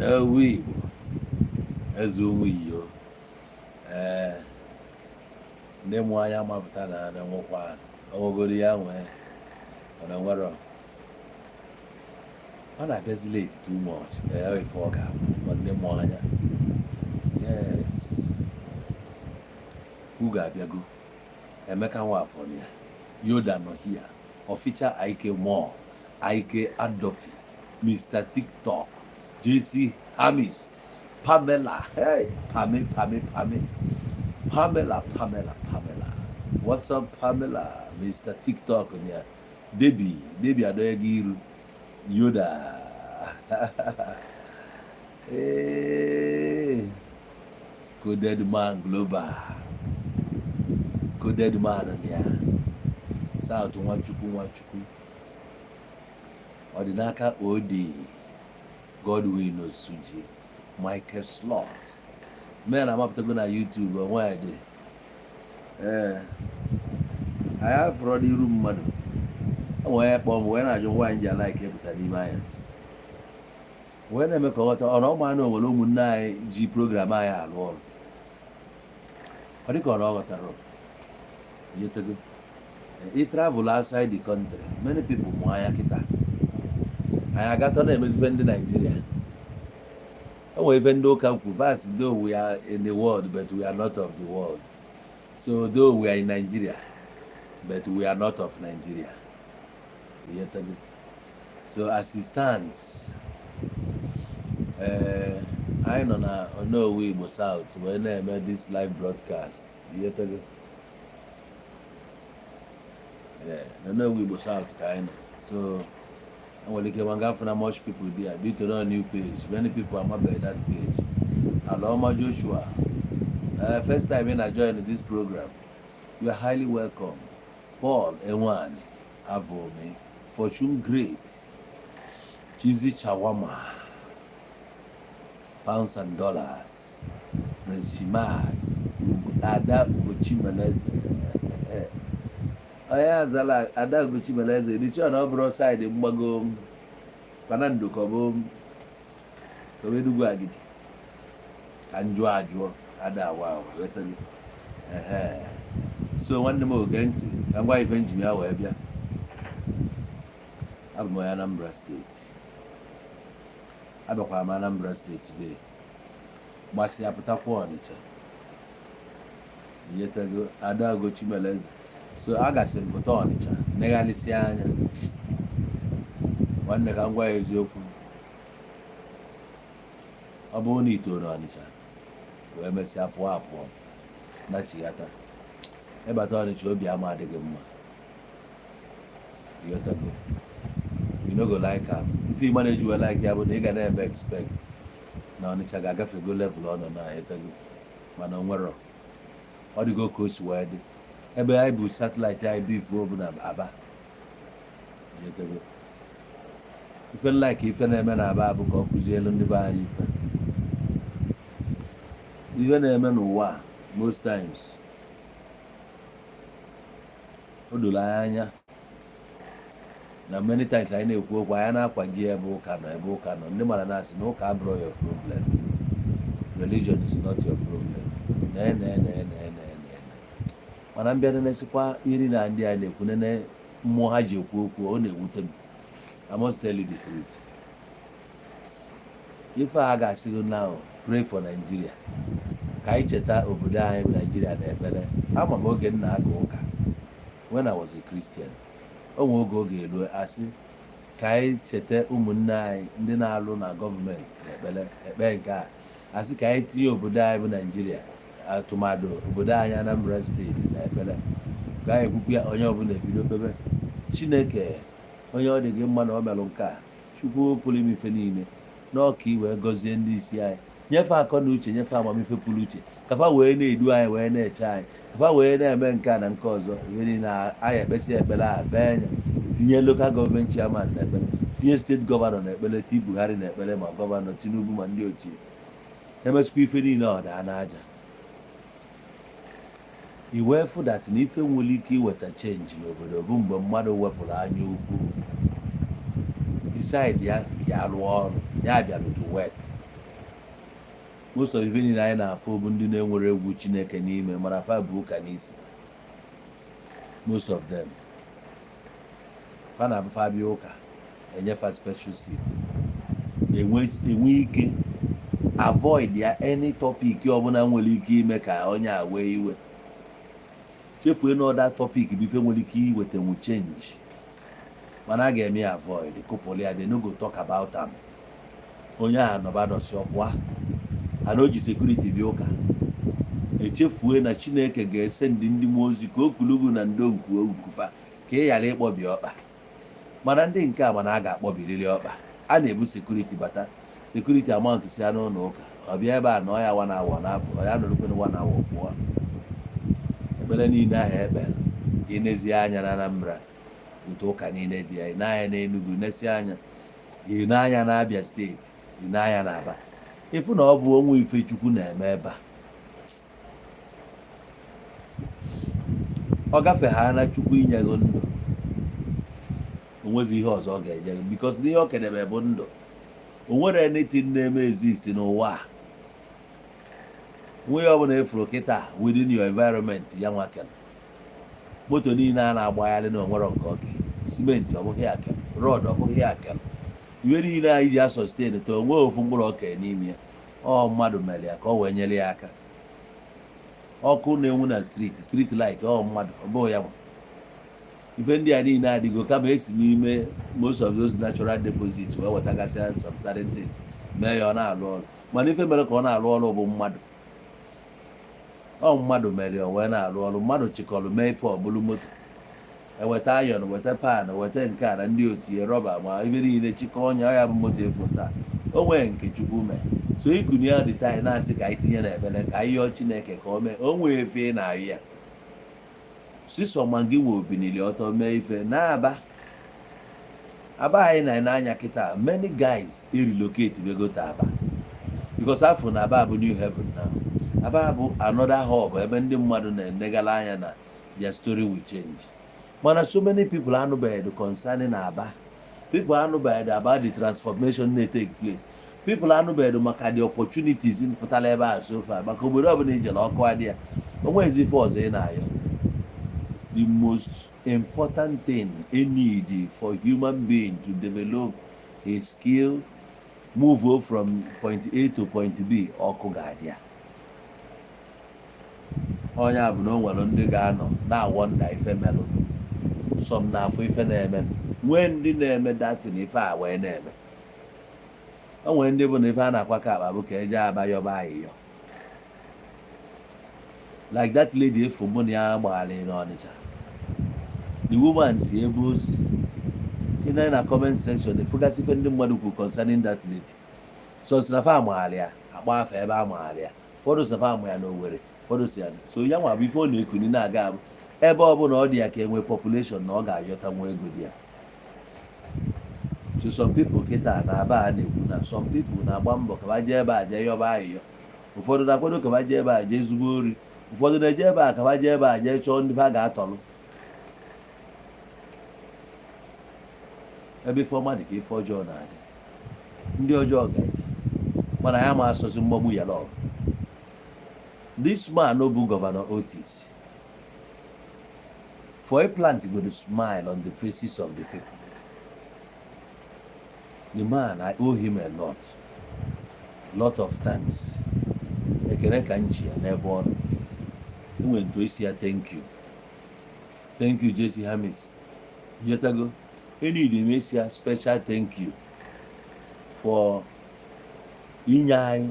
Onowu Igbo, eze ụmụ iyo. Ee, ndị mụ anya mapụta na nwekwa onwegoro ya nwee mana nwere ọ na-abịazi late too much. Ee, ife ọ ga-abụ for ndị mụ anya. Yes, Ugo abịago. Emeka Nwafọ ya, Yoda nọ here, Official Ike Mo, Ike Adofi, Mr. TikTok, JC Hamis, Pamela, hey, Pami, Pami, Pami, Pamela, Pamela, Pamela. What's up, Pamela? Mr. TikTok ya, Debbie, Debbie adọghị iru, Yoda. Hey, Coded Man Global, Coded Man ya, South Nwachukwu, Nwachukwu, Ọdịnaka Odi, Godwin Osuji, Michael Slot. Men amapụtago na YouTube onwe dị. Ee, anyị afụrọ n'iru mmadụ. O nwere onye kpọọ m wee na-ajụ nwaanyị ji ala ike pụta n'ime anyasị wee na-eme ka ọ ghọta ọ na ụmụ anụ nwere ụmụnne anyị ji program anyị arụ ọrụ. Ọ dịka ọ na ọ ghọtara yetego. I travel outside the country, many people mụ anya kịta. Anyị agatọ na-emezife ndị Naijiria. O nwere ife ndị ụka kwu vas, though we are in the world, but we are not of the world. So though we are in Nigeria, but we are not of Nigeria. Yetego. So as it stands, ee, anyị nọ na Onowu Igbo South wee na-eme this live broadcast. Yetego. Yeah, na Onowu Igbo South ka anyị nọ. So enwere ike ma gafe na much people there due to no new page. Many people amabeghị that page. Alaoma Joshua, first time ị na join this program, you are highly welcome. Paul Enwani Avome, Fortune Great, Chizi Chawama, Pounds and Dollars, Prince Shimax, Ada Ugochimeleze. Onye azala Ada Ugochimeleze dịchọ na ọ bụrụ side mgbago Kpanando ka ọ bụ Enugwu Agidi ka njụọ ajụọ ada awa awa ghọtago. Ehe, so nwanne m, oge ntị ka ngwa ife njim ya wee bịa. Abụ m onye Anambra Steeti. Abịakwara m Anambra Steeti today, gbasịa pụtakwa Ọnịcha. Inyetego Ada Ugochimeleze. So a gasị m pụta Ọnịcha, neghalịsịa anya. Nwanne, ka m gwa ya eziokwu, ọ bụrụ na ị toro Ọnịcha wee mesịa pụọ apụọ nachighata ịbata Ọnịcha, obi ama adịghị mma. Ịghọtago? You no go like am. Ife ịgba na-eji wee like ya bụ na ị ga na-eme expect na Ọnịcha ga-agafego level ọ nọ na. Ịghọtago? Mana o nwero ọ dịgo ka o si wee dị ebe anyị bụ satellite anyị bụ ifu bụ na Aba. Ịghọtago? Ife nlike ife na-eme na Aba bụ ka ọ kụzielu ndị be anyị ife ihe na-eme n'ụwa a. Most times o doro anyị anya na many times anyị na-ekwu okwu, anyị na-akwaji ebe ụka nọ, ebe ụka nọ. Ndị mara na-asị na ụka abụrụ your problem, religion is not your problem. Nee, nee, nee, nee, nee, nee. Mana mbịa nenesikwa iri na ndị a na-ekwu, nene mmụọ ha ji ekwu okwu, ọ na-ewute m. I must tell you the truth. Ife a ga-asị gị now, pray for Nigeria, ka anyị cheta obodo anyị bụ Nigeria na ekpere. Ama m oge m na-aka ụka, when I was a Christian, o nwe oge oge elu asị ka anyị cheta ụmụnne anyị ndị na-alụ na gọọmenti na ekpere. Ekpe nke a asị ka anyị tinye obodo anyị bụ Naijiria, atụmadụ obodo anyị Anambra Steeti na ekpere. Ka anyị ekwukwu ya, onye ọbụla ebido kpebe Chineke, onye ọ dị gị mma na ọ melụ nke a. Chukwu pụrụ ime ife niile n'ọka i wee gọzie ndị isi anyị, nyefe akọ na uche, nyefe amamife pụrụ uche, ka fa wee na-edu anyị, wee na-eche anyị, ka fa wee na-eme nke a na nke ọzọ. Ihe niile anyị ekpesi ekpere a bee anya, tinye local government chairman na ekpere, tinye state governor na ekpere, ti Buhari na ekpere, ma governor Tinubu ma ndị otu emesịkwa ife niile ọ daa n'aja. I wee fụ that na ife nwere ike iweta change n'obodo bụ mgbe mmadụ wepụrụ anya ukwu, decide ya ka ya rụọ ọrụ ya bịara to work. Most of ife niile anyị na-afụ bụ ndị na-enwere egwu Chineke n'ime, mana fa bụ ụka n'isi. Most of them, fa na fa bịa ụka, enyefa special seat, enwe ike avoid ya any topic ọbụla nwere ike ime ka onye a wee iwe, chefue na other topic bụ ife nwere ike iwetanwu change, mana a ga-eme ya avoid, kụpụrụ ya. They no go talk about am. Onye ahụ nọba nọsi ọpụa ana o ji security bịa ụka, echefue na Chineke ga-ese ndị mmụọ ozi ka o kulugu na ndo nku nkufa ka ị ghara ịkpọbi ọkpa. Mana ndị nke a, mana a ga-akpọbiriri ọkpa. A na-ebu security bata, security amount si ya n'ụlọ ụka, ọ bịa ebe a nọ ya 1 hour na-apụ, ọ ya nọrọkwene 1 hour pụọ. Ekpere niile ahụ ekpere, inezi anya na Anambra, otu ụka niile dị ya, ịna-anya n'Enugu, nesi anya, ịna-anya na Abia Steeti, ịna-anya na Aba, ịfụ na ọ bụ onwe ife Chukwu na-eme ebe a. Ọ gafe ha na Chukwu inye gị ndụ, onwezi ihe ọzọ ọ ga-enye gị, because n'ihe ọ kedebe bụ ndụ. O nwere anything na-eme exist n'ụwa a, nwe ya ọbụla efuru kịta within your environment ya nwa kere. Moto niile a na-agbagharị na onwero nke ọke simenti, ọ bụghị ya kere rod, ọ bụghị ya kere iwe niile anyị ji a-sustain ta onwe ofu mkpụrụ ọka n'ime ya. Ọ mmadụ mere ya ka ọ wee nyere ya aka. Ọkụ na-enwu na street, street light, ọ mmadụ, ọ bụghị ya nwa. Ife ndị a niile adịgo, kama esi n'ime most of those natural deposits wee wetagasịa some certain things mee ya ọ na-alụ ọrụ. Mana ife mere ka ọ na-alụ ọrụ bụ mmadụ. Ọ mmadụ mere ya o wee na-alụ ọrụ. Mmadụ chịkọrọ mee ife ọbụlụ moto, eweta iron, weta pan, weta nke a na ndị otu ya, rọba, ma ife niile chịkọ ọnya ya bụ moto efu taa. O nwee nke Chukwu mee. So ikuni ya dị taa na-asị ka anyị tinye n'ekpere, ka anyị yọọ Chineke ka o mee. O nwee efe ị na-ayọ ya sisọ, ma gị nwe obinili ọtọ mee ife na-aba aba anyị na n'anya kịta. Many guys relocate bego to Aba because afọ na Aba bụ new heaven now. Aba bụ another hub ebe ndị mmadụ na-enegala anya na their story will change. Mana so many people anụbeghị concerning Aba. People anụbeghị about the transformation na-take place. People anụbeghị maka the opportunities pụtara ebe a so far, maka obodo ọbụla ijere, ọkụ adị ya, onwezi ife ọzọ ị na-ayọ. The most important thing a need for human being to develop a skill, move from point A to point B, ọkụ ga-adị ya. Onye a bụ na o nwere ndị ga-anọ na-awọnda ife melụ some na-afụ ife na-eme, nwee ndị na-eme datin ife a wee na-eme. O nwere ndị bụ na ife a na-akwa ka akpa bụ ka eje Aba yọba ayịyọ, like that lady efu mụ na ya gbagharị n'Ọnịcha. The woman si ebe o si ị na na comment section efugasị ife ndị mmadụ kwu concerning that lady. So si na fa amagharị ya akpọ afa ebe amagharị ya. Ụfọdụ si na fa amụ ya n'Owerri, ụfọdụ si ya. So ya nwa bụ ife ọ na-ekuni na-aga abụ ebe ọ bụla ọ dị ya ka enwe population na ọ ga-ayọta nwa ego dị ya. So some people kịta na Aba a na-ekwu na some people na-agba mbọ ka ba jee ebe a jee yọba ayịyọ. Ụfọdụ na-akwado ka ba jee ebe a jee zugbo ori. Ụfọdụ na-eje ebe a ka ba jee ebe a jee chọọ ndị fa ga-atọrọ ebe ife ọma dị ka ife ọjọọ na-adị. Ndị ọjọọ ga-eje, mana ya ma asọzi mgbagbu ya lọgụ. This man bụ Governor Otis for a plant go to smile on the faces of the people. The man, I owe him a lot, lot of thanks. Ekene ka m ji ya n'ebe ọ nọ. Enwere ntu esi ya thank you, thank you, Jesse Hamis yetago enid m esi ya special thank you for inye anyị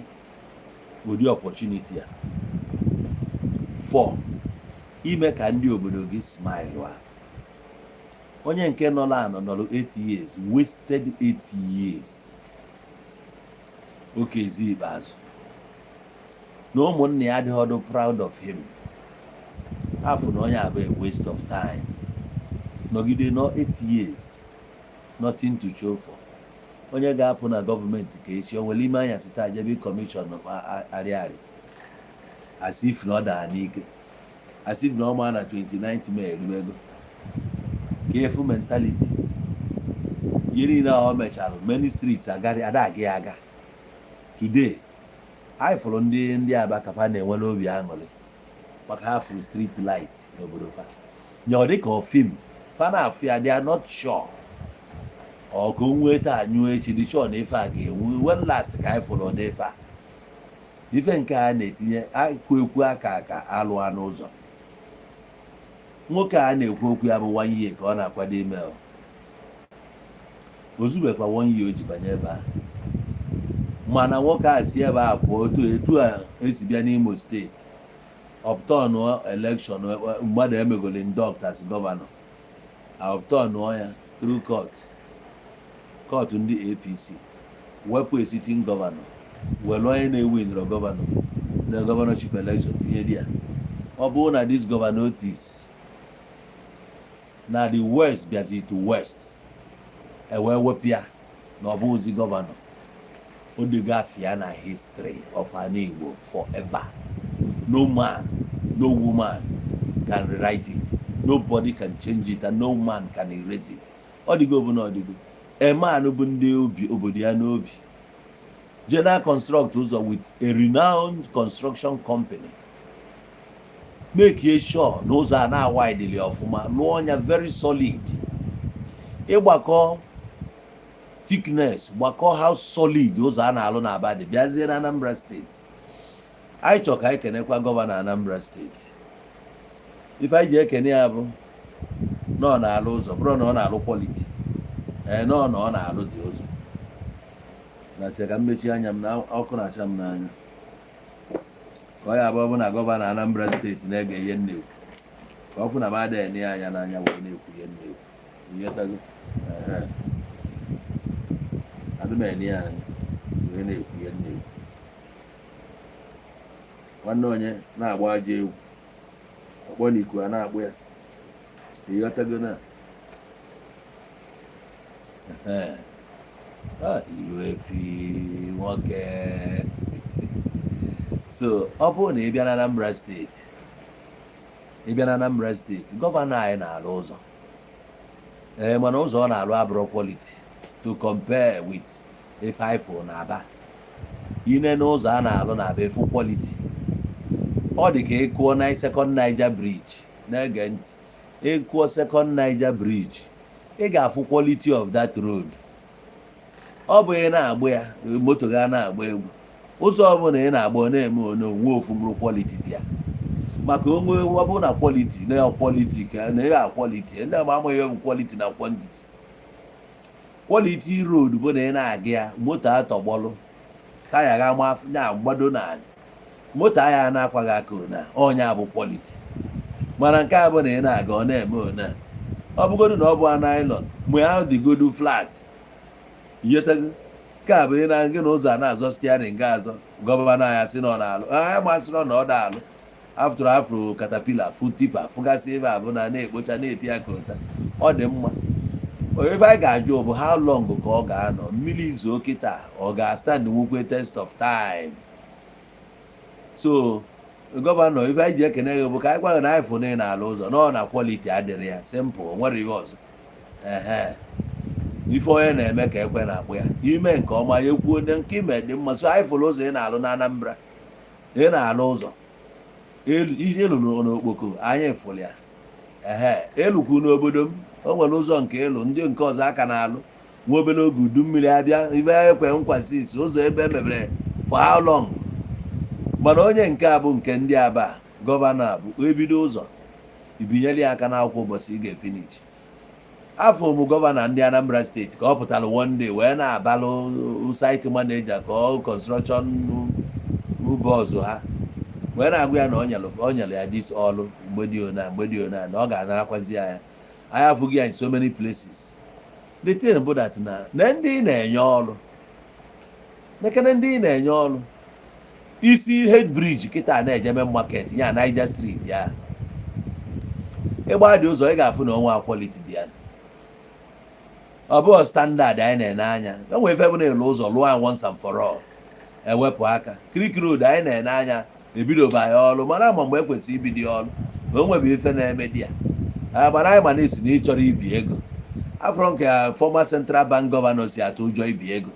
ụdị opportunity a, for ime ka ndị obodo gị smile. A onye nke nọrọ anọ nọrọ 8 years, wasted 8 years. Okezi ikpeazụ na ụmụnne ya adịghị ọdụ proud of him, afụ na onye abụ a waste of time. Nọgide nọ 8 years, nothing to show for. Onye ga-apụ na gọọmenti ka echi o nwere ime anya site ajebe commission arịarị, as if na ọ daa n'ike, as if na ọ maa na 29th May erubego ka efu mentality. Ihe niile a o mechara, many streets agaghị ada aga ya aga today. Anyị fụrụ ndị Aba ka fa na-enwere obi aṅụrị maka ha fụrụ street light n'obodo fa. Nye ọ dịka film fa na-afụ ya, they are not sure ọ ka o nwee taa nyụọ echi, dị sure na ife a ga-enwu. When last ka anyị fụrụ ụdị ife a? Ife nke a na-etinye akụ ekwu aka aka alụa n'ụzọ. Nwoke a na-ekwu okwu ya bụ one year ka ọ na-akwado ime o ozubekwa one year o ji banye ebe a. Mana nwoke a si ebe a pụọ, otu etu a esi bịa n'Imo Steeti, upturn election, mmadụ emegolo induct as governor, upturn ya through court ndị APC, wepụ a sitting governor, were onye na-ewinrọ governor na governorship election tinye di ya. Ọ bụrụ na this governor Otis na the west bịazi to west, ewee wepụ ya na ọ bụghịzi governor, o dego afịa na history of an Igbo forever. No man, no woman can rewrite it. Nobody can change it and no man can erase it. Ọ dịgo bụ na ọ dịgo. A man bụ ndị obi obodo ya n'obi, general construct ụzọ with a renowned construction company, make sure na ụzọ a na-awideli ọfụma, lụọ ya very solid. Ịgbakọ thickness, gbakọ how solid ụzọ a na-alụ na Aba dị, bịazie na Anambra Steeti. Anyị chọ ka anyị kenekwa governor Anambra Steeti. Ife anyị ji ekene ya bụ na ọ na-alụ ụzọ, bụrụ na ọ na-alụ quality, ee, nọ na ọ na-alụ dị ụzọ na che ka mmechi anya m na ọkụ na-acha m n'anya, ka ọ ya abụọ bụ na governor Anambra Steeti na-ege ihe m na-ekwu, ka ọ fụ na m adịghị ene ya anya n'anya wee na-ekwu ihe m na-ekwu. Ịghọtago? Ehe. Adị m ene ya anya wee na-ekwu ihe m na-ekwu. Nwanne onye na-agba ajọ egwu, ọkpọ na iku a na-akpụ ya. Ịghọtago na? Ehe. Ah, ilu efi nwoke. So ọ bụrụ na ị bịa na Anambra Steeti, ị bịa na Anambra Steeti, governor anyị na-alụ ụzọ, ee, mana ụzọ ọ na-alụ abụrụ quality to compare with ife ifụ na Aba. Ine n'ụzọ a na-alụ na Aba, efu quality. Ọ dị ka ịkụọ na Second Niger Bridge. Na-ege ntị, ịkụọ Second Niger Bridge, ị ga-afụ quality of that road. Ọ bụ ị na-agba ya, moto ga na-agba egwu. Ụzọ ọbụla ị na-agba, ọ na-eme one onwe ofu mụrụ quality dị ya, maka onwe ọ bụrụ na quality na quality ka na ya quality. Ndị ama amaghị bụ quality na quantity. Quality road bụ na ị na-aga ya, moto atọgbọlụ, taya ga ama na-agbado n'ala, moto agha na-akwaghị aka ona ọnya bụ quality. Mana nke a bụ na ị na-aga, ọ na-eme ona, ọ bụgodu na ọ bụ nylon, mgbe ahụ dịgodu flat yetago. Nke a bụ ị na gị na ụzọ a na-azọ steering ga azọ. Governor ya sị na ọ na-alụ, anyị masịrị na ọ na-alụ after afro caterpillar fu tipper fụgasị ebe a bụ na na-ekpocha na-eti ya kota. Ọ dị mma. Ife anyị ga-ajụ bụ how long ka ọ ga-anọ? Mmiri izuo kịta, ọ ga-stand nwukwe test of time? So governor, ife anyị ji ekene gị bụ ka anyị gwa gị na anyị fụ na ị na-alụ ụzọ na ọ na quality adịrị ya. Simple, o nwere ihe ọzọ. Ehe, ife onye na-eme ka ekwe na-akpụ ya ime nke ọma, ya ekwuo na nke ime dị mma. So anyị fụrụ ụzọ ị na-alụ na Anambra, ị na-alụ ụzọ ihe lụrụ n'Okpoko, anyị fụrụ ya. Ehe, elukwu n'obodo m, o nwere ụzọ nke ịlụ, ndị nke ọzọ aka na-alụ. Nwa obere oge udu mmiri abịa, ibe ekwe nkwasị isi ụzọ ebe emebere for how long? Mana onye nke a bụ nke ndị Aba, governor bụ ebido ụzọ, ibinyere ya aka n'akwụkwọ ụbọchị ị ga-efinish. Afọ m governor ndị Anambra Steeti ka ọ pụtara one day wee na-abalụ site manager ka ọ construction bọọsụ ha, wee na-agwa ya na o nyere ya this ọlụ mgbe dị ona, mgbe dị ona, na ọ ga-anarakwazi ya. Anyị afụghị ya in so many places. The thing bụ that na ndị ị na-enye ọrụ, nekene ndị ị na-enye ọrụ. Isi head bridge kịta na-ejeme market ya, Niger Street ya, ịgba dị ụzọ, ị ga-afụ na onwe quality dị ya. Ọ bụghị standard anyị na-ene anya. E nwere ife bụ na-elu ụzọ lụọ ya once and for all, ewepụ aka. Creek Road anyị na-ene anya, ebidoba ya ọrụ, mana ama mgbe ekwesịrị ibido ọrụ ma o nwebe ife na-eme di ya. Mana anyị ma na-esi na ịchọrọ ibi ego afọrọ nke former central bank governor si atụ ụjọ ibi ego.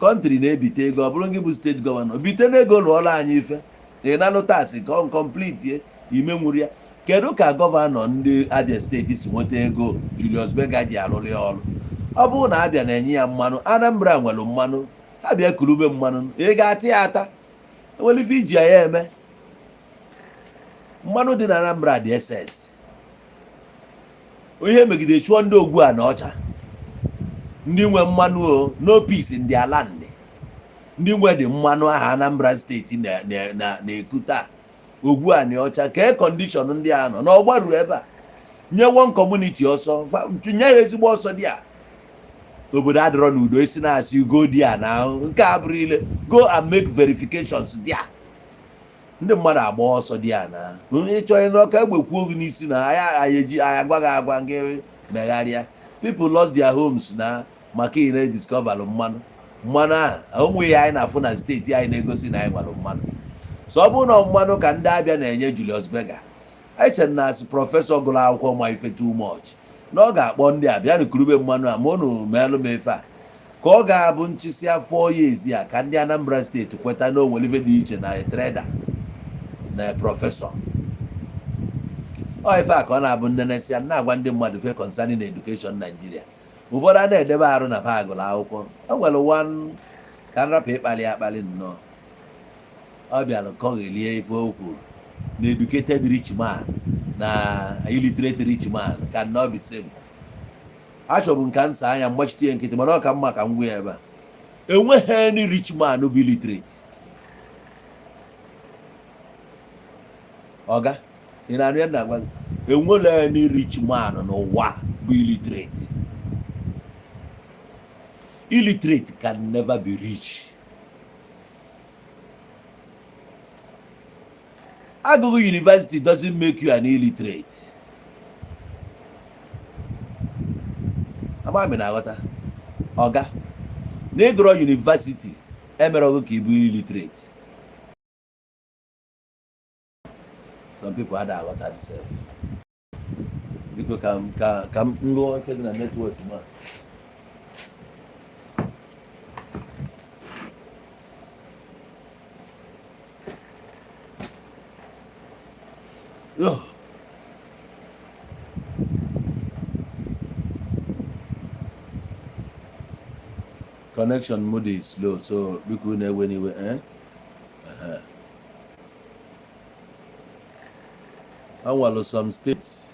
Country na-ebite ego, ọ bụrụ gị bụ state governor, bite n'ego lụọla anyị ife, ị nalụ tax ka ọ complete ime nwuru ya. Kedu ka governor ndị Abia State si nweta ego Julius Berger ji arụrụ ya ọrụ? Ọ bụrụ na Abia na-enye ya mmanụ, Anambra nwere mmanụ, Abia kurube mmanụ, ị ga-ata ya ata? Enwere ife iji ya eme? Mmanụ dị na Anambra dị ss. Ihe megide chụọ ndị ogwu a na ọcha, ndị nwe mmanụ o, no peace in their land. Ndị nwe dị mmanụ ahụ Anambra State na-eku taa, ogwu a na ọcha, kee condition ndị a nọ n'ọgbaru ebe a. Nye one community ọsọ, nye ya ezigbo ọsọ dị a. Obodo adịrọ n'udo. Esi na-asị go dị a na nke a bụrụ ile, go and make verifications dị a. Ndị mmadụ agba ọsọ dị a na onye chọọ ịnụ ọka egbe kwuo gị n'isi na anyị eji anyị agwa gị agwa gị megharịa. People lost their homes na maka ị na-ediscover mmanụ ahụ. Onweghị anyị na-afụ na state anyị na-egosi na anyị nwere mmanụ. So ọ bụrụ na mmanụ ka ndị Abịa na-enye Julius Berger, echere na asị professor gụrụ akwụkwọ ma ife too much na ọ ga-akpọ ndị a bịa kurube mmanụ a, ma unu meelụ m ife a, ka ọ ga-abụ nchịsị afọ ya ezi a, ka ndị Anambra State kweta na onwere ife dị iche na trader na professor. Ọ ife a ka ọ na-abụ nnenesịa na-agwa ndị mmadụ fe concerning education Nigeria. Ụfọdụ a na-edebe arụ na fa agụrụ akwụkwọ. O nwere one ka nrapụ ịkpali akpali nnọọ, ọ bịara kọghelie ife o kwuru na educated rich man na illiterate rich man can not be same. Achọbụ nka nsa anya mgbachite ya nkịtị, mana ọ ka mma ka m gwa ya ebe a: enweghị any rich man bụ illiterate. Ọga, ị na-anụ ya na-agwa gị, enwela any rich man n'ụwa bụ illiterate. Illiterate can never be rich. Agụgụ university doesn't make you an illiterate. Amami na-aghọta, ọga, na ịgụrọ university emere ọgụ ka ị bụrụ illiterate. Some people ada aghọta themselves. Biko, ka m lụọ ife dị na network ma. Ugh. Connection mụ dị slow, so biko unu ewe n'iwe, eh? Ehe. Anwalụ some states,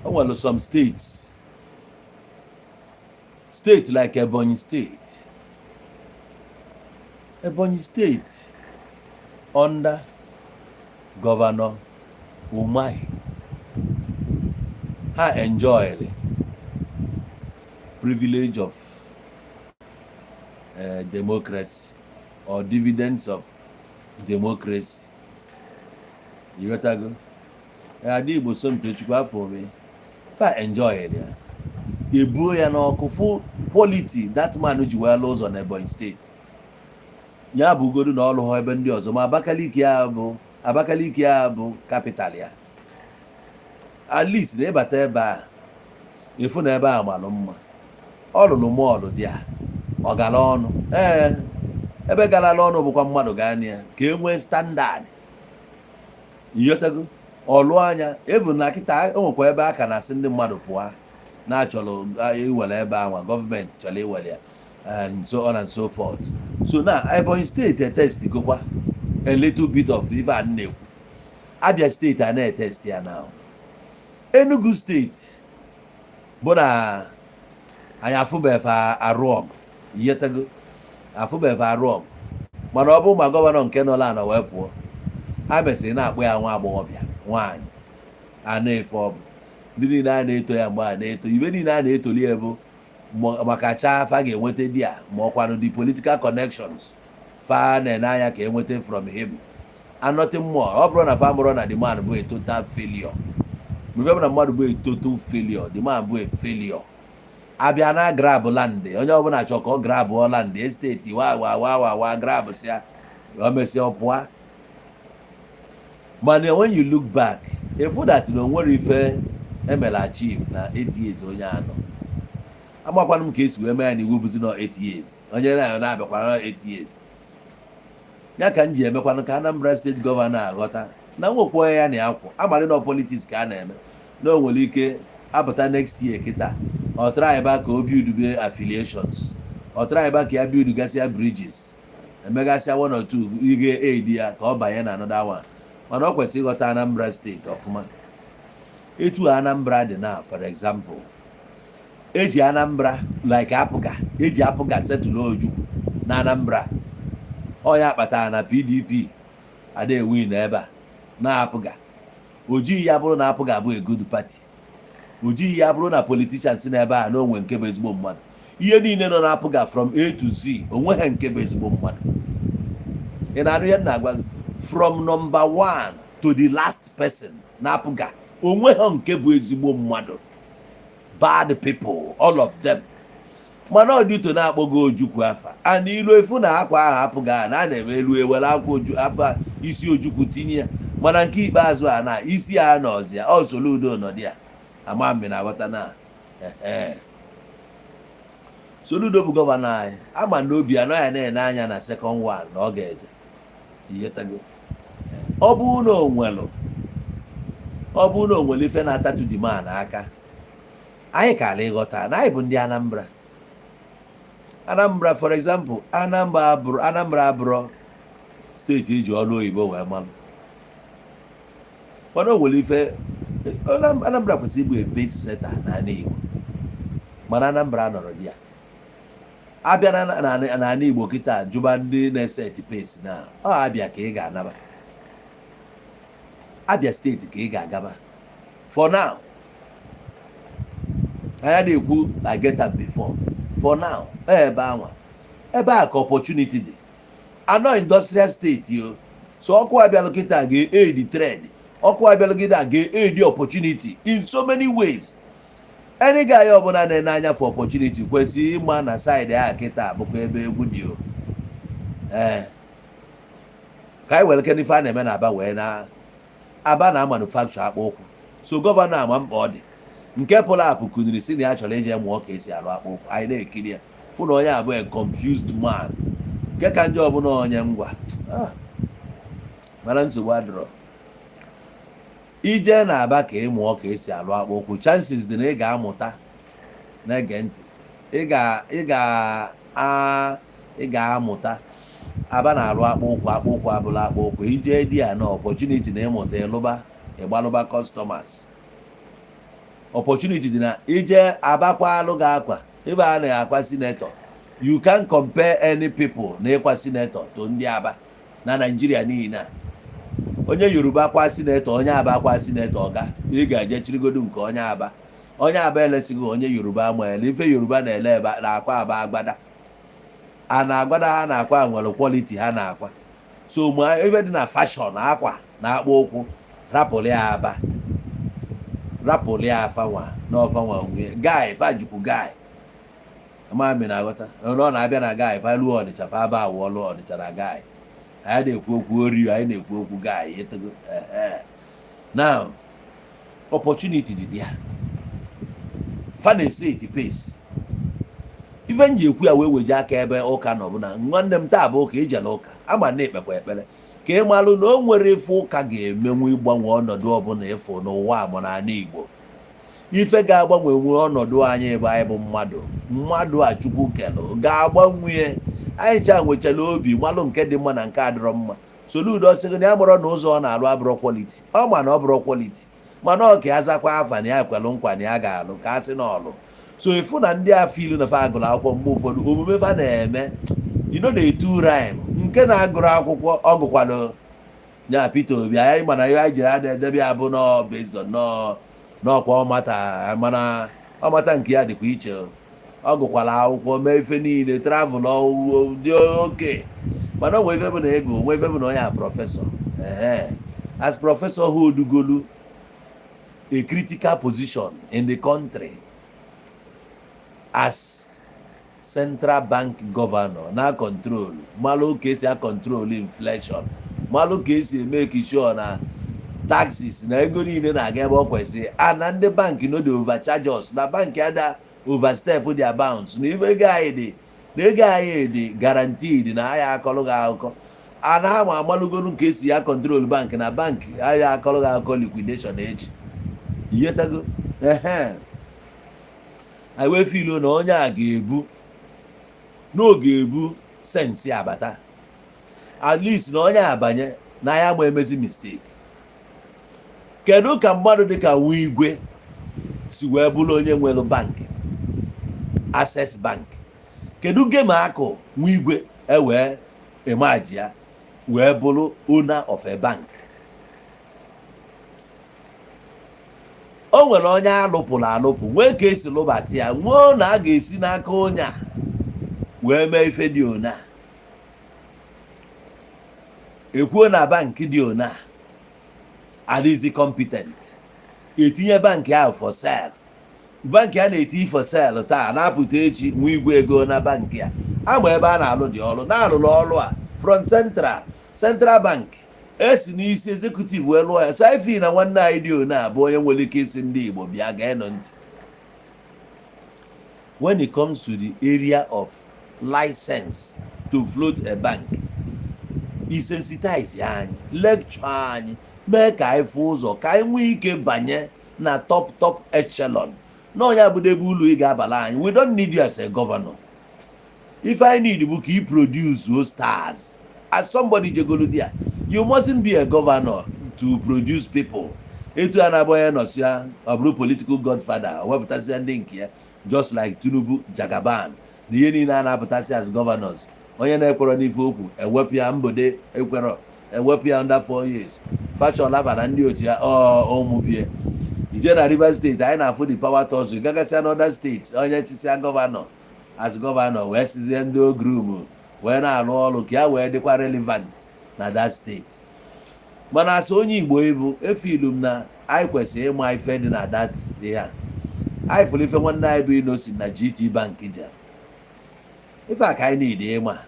o nwere some states, state like Ebonyi State. Ebonyi State under Governor Umahi, ha enjoy privilege of democracy or dividends of democracy. Ịghọtago? Ada Igbo Somtochukwu afọ ome fa enjoy ya, ebuo ya n'ọkụ. Fụ quality that man ji wee lụ ụzọ na Ebonyi State. Ya bụ ugodu na ọlụ ha ebe ndị ọzọ, ma Abakaliki ya bụ Abakaliki, ya bụ capital ya. At least na ịbata ebe a, ịfụ na ebe a malụ mma. Ọ lụrụ mall dị a, ọ gara ọnụ. Ee, ebe garala ọnụ bụkwa mmadụ gaa na ya ka e nwee standard. Ịghọtago? Ọlụ anya ebu na kịta o nwekwa ebe a ka na-asị ndị mmadụ pụọ, na-achọrọ iwere ebe anwa, gọọmenti chọrọ iwere ya and so on and so forth. So na Ebonyi State etest gokwa a little bit of ife a na-ekwu. Abia State a na-etest ya now. Enugu State bụ na anyị afụbefe arụ ọgụ. Iyetego? Afụbefe arụ ọgụ, mana ọ bụ ma governor nke nọ anọ wee pụọ, ha mesịrị na-akpọ ya nwa agbọghọbịa nwaanyị a na-efe. Ọ bụ ndị niile a na-eto ya mgbe a na-eto ibe niile a na-etoli ya bụ maka chaa fa ga-enweta di a, ma ọkwanụ the political connections fa na-ene anya ka enweta from him and nothing more. Ọ bụrụ na fa mụrụ na the man bụ a total failure, mgbe bụ na mmadụ bụ a total failure, the man bụ a failure. Abịa na grab land, onye ọbụla chọrọ ka ọ grab land estate, wa wa wa wa wa grab sịa, o mesịa ọ pụọ. Mana when you look back, efu that na onwere ife Emere achieve na 8 years onye anọ. Amakwanụ m ka esi wee mee ya n'iwu bụzi nọ 8 years, onye na-abịakwara 8 years. Ya ka m ji emekwanụ ka Anambra State Governor aghọta na nwekwa onye ya na ya kwụ amarị na politics ka a na-eme, na o nwere ike apụta next year kịta, ọ try ebe ka o build affiliations, ọ try ebe ka ya build gasịa bridges, emegasịa one or two ihe aid ya ka ọ banye na another one. Mana ọ kwesịrị ịghọta Anambra State ọfụma, etu Anambra dị na, for example, eji Anambra like APGA, eji APGA settle Ojukwu na Anambra. Ọ ya kpatara na PDP ada ewin ebe a na APGA. Ojighị ya bụrụ na APGA bụ a good party, ojighị ya bụrụ na politicians n'ebe a na onwe nke bụ ezigbo mmadụ. Ihe niile nọ na APGA from A to Z, onweghị nke bụ ezigbo mmadụ. Ị na-anụ ihe m na-agwa gị? From number one to the last person na APGA, onweghị nke bụ ezigbo mmadụ. Bad people, all of them. Mana ọ dịto na-akpọgo Ojukwu afa a na ilu efu na akwa ahụ APGA na a na-eme elu ewere akwa oju afa isi Ojukwu tinye ya. Mana nke ikpeazụ a na isi ya nọzi ya, ọ Soludo nọdị ya. Ama m na aghọta na ehe. Soludo bụ governor anyị. Ama na obi anọ ya na-ene anya na second one na ọ ga-eje ihetago. Ọ bụrụ na o nwere ife na-atatu the man aka, anyị kara ịghọta na anyị bụ ndị Anambra. Anambra, for example, Anambra abụrụ state eji ọrụ oyibo wee malụ, mana o nwere ife Anambra kwesịrị ịbụ a pace setter n'ala Igbo. Mana Anambra nọrọ di ya abịa n'ala Igbo kịta, jụba ndị na-eset pace na ọ Abịa ka ị ga-anaba, Abịa State ka ị ga-agaba. For now, anya na-ekwu I get am before. For now, ebe anwa, ebe a ka opportunity dị anọ, industrial state yo. So ọkụ abịalụ kịta ga-aid trade, ọkụ abịalụ kịta ga-aid opportunity in so many ways. Any guy ọbụla na-ene anya for opportunity kwesịrị ịma na side a kịta bụkwa ebe egwu dị o. Ee, ka anyị were kene ife a na-eme na Aba wee na Aba na manufacture akpa ụkwụ. So governor ama mkpa ọ dị nke pụrụ apụ kụziri si na ya chọrọ ije mụọ ka esi arụ akpa ụkwụ. Anyị na-ekiri ya fụ na onye abụọ a confused man nke ka njọ ọbụla onye ngwa. Ah, mana nsogbu adịrọ. Ije na Aba ka ị mụọ ka esi alụ akpa ụkwụ, chances dị na ị ga-amụta. Na-ege ntị, ị ga-amụta. Aba na-alụ akpa ụkwụ, akpa ụkwụ abụla akpa ụkwụ. Ije dị ya na opportunity na ịmụta ịlụba, ịgbalụba customers. Opportunity dị na ije Abakwa alụ gị akwa ebe a na-akwa senator. You can compare any people na ịkwa senator to ndị Aba na Naijiria niile a. Onye Yoruba kwa senator, onye Aba kwa senator, ọga ị ga-eje chirigodu nke onye Aba. Onye Aba elesighị onye Yoruba ma ele ife Yoruba na-ele ebe na-akwa Aba agbada a na-agbada ha na-akwa nwere quality ha na-akwa. So ma ebe dị na fashion akwa na akpụ ụkwụ, rapụrụ ya Aba, rapụrụ ya afanwa na ọfanwa nwe guy fajukwu guy. Ama mi na-aghọta na ọ na-abịa na guy fa luo Ọnịcha, fa aba awụọlụ Ọnịcha na guy. Anyị na-ekwu okwu ori, anyị na-ekwu okwu guy etogo. Ehe, now opportunity dị there, fa na-ese pace. Ife m ji ekwu ya wee weje aka ebe ụka nọ bụ na nwanne m, taa bụ ụka ijele ụka ama na ekpekwa ekpere ka ị malụ na o nwere ife ụka ga-emenwu ịgbanwe ọnọdụ ọbụla ịfụ n'ụwa a ma n'ala Igbo. Ife ga-agbanwe nwe ọnọdụ anyị bụ anyị bụ mmadụ. Mmadụ a Chukwu kelụ ga-agbanwe anyị cha nwechara obi malụ nke dị mma na nke adịrọ mma. Soludo sịgị na ya mụrụ na ụzọ ọ na-alụ abụrọ quality, ọ ma na ọ bụrụ quality, mana ọ ka ya zakwa afa na ya kwelụ nkwa na ya ga-alụ ka a sị na ọlụ. So ịfụ na ndị a filu na fa agụrụ akwụkwọ, mgbe ụfọdụ omume fa na-eme you know the two rhyme. Nke na-agụrụ akwụkwọ ọ gụkwalụ ya Peter Obi anyị, mana ihe anyị jiri ada edebe ya bụ nọ based on nọ n'ọkwa ọmata, mana ọmata nke ya dịkwa iche. Ọ gụkwara akwụkwọ, mee ife niile, travel dị oke, mana o nwee ife bụ na ego nwee ife bụ na onye a professor, ee, as professor holdugolu a critical position in the country as central bank governor na control, malụ ka esi a control inflation, malụ ka esi eme sure na Taxes na ego niile na-aga ebe ọ kwesịrị, a na ndị bank no dey overcharge us, na bank ada overstep their bounds, na ife ego anyị dị, na ego anyị dị guaranteed, na aya akọrọ gị akụkọ a na ama amalugonu ka esi ya control bank, na bank aya akọrọ gị akụkọ liquidation echi. Iyetago? Ehe, anyị wee feel na onye a ga-ebu n'oge ebu sense abata, at least na onye abanye na ya ma emezi mistake. Kedu ka mmadụ dịka nwa igwe si wee bụrụ onye nwere bank, Access Bank? Kedu game akụ nwa igwe ewee emaji ya wee bụrụ owner of a bank? O nwere onye alụpụrụ alụpụ, nwee ka esi lụbata ya, nwee na a ga-esi n'aka onye a wee mee ife dị ona ekwuo na bank dị ona adịghịzi competent, etinye bank ahụ for sale. Bank a na-eti for sale taa, na-apụta echi nwa igwe ego na bank a ama ebe a na-alụ dị ọrụ na-alụrụ ọrụ a from Central Bank esi n'isi executive wee lụọ ya saifi na nwanne anyị dị one a bụ onye nwere ike isi ndị Igbo bịa geenụ ntị. When it comes to the area of license to float a bank, isensitize anyị, lecture anyị, mee ka anyị fụ ụzọ ka anyị nwee ike banye na top top echelon na onye abụdebe ụlọ ị ga-abala anyị. We don't need you as a governor. If I need bụ ka ị produce those stars as somebody jegolu there. You mustn't be a governor to produce people. Etu a na-abụ onye nọsịa, ọ bụrụ political godfather, o wepụtasịa ndị nke ya, just like Tinubu, Jagaban na ihe niile a na-apụtasị as governors. Onye na-ekwerọ n'ife okwu, ewepụ ya. Mbode ekwerọ, ewepụ ya under 4 years. Fashola na ndị otu ya, ọ ụmụbie ije na Rivers State, anyị na-afụ the power tussle gagasịa n'other state. Onye chịsịa governor as governor wee sizie ndị ogrum wee na-arụ ọrụ ka ya wee dịkwa relevant na that state. Mana asị onye Igbo ịbụ efilu m na anyị kwesịrị ịma ife dị na that ya. Anyị fụrụ ife nwanne anyị bụ Inosin na GT Bank jere ife a ka anyị need ịma.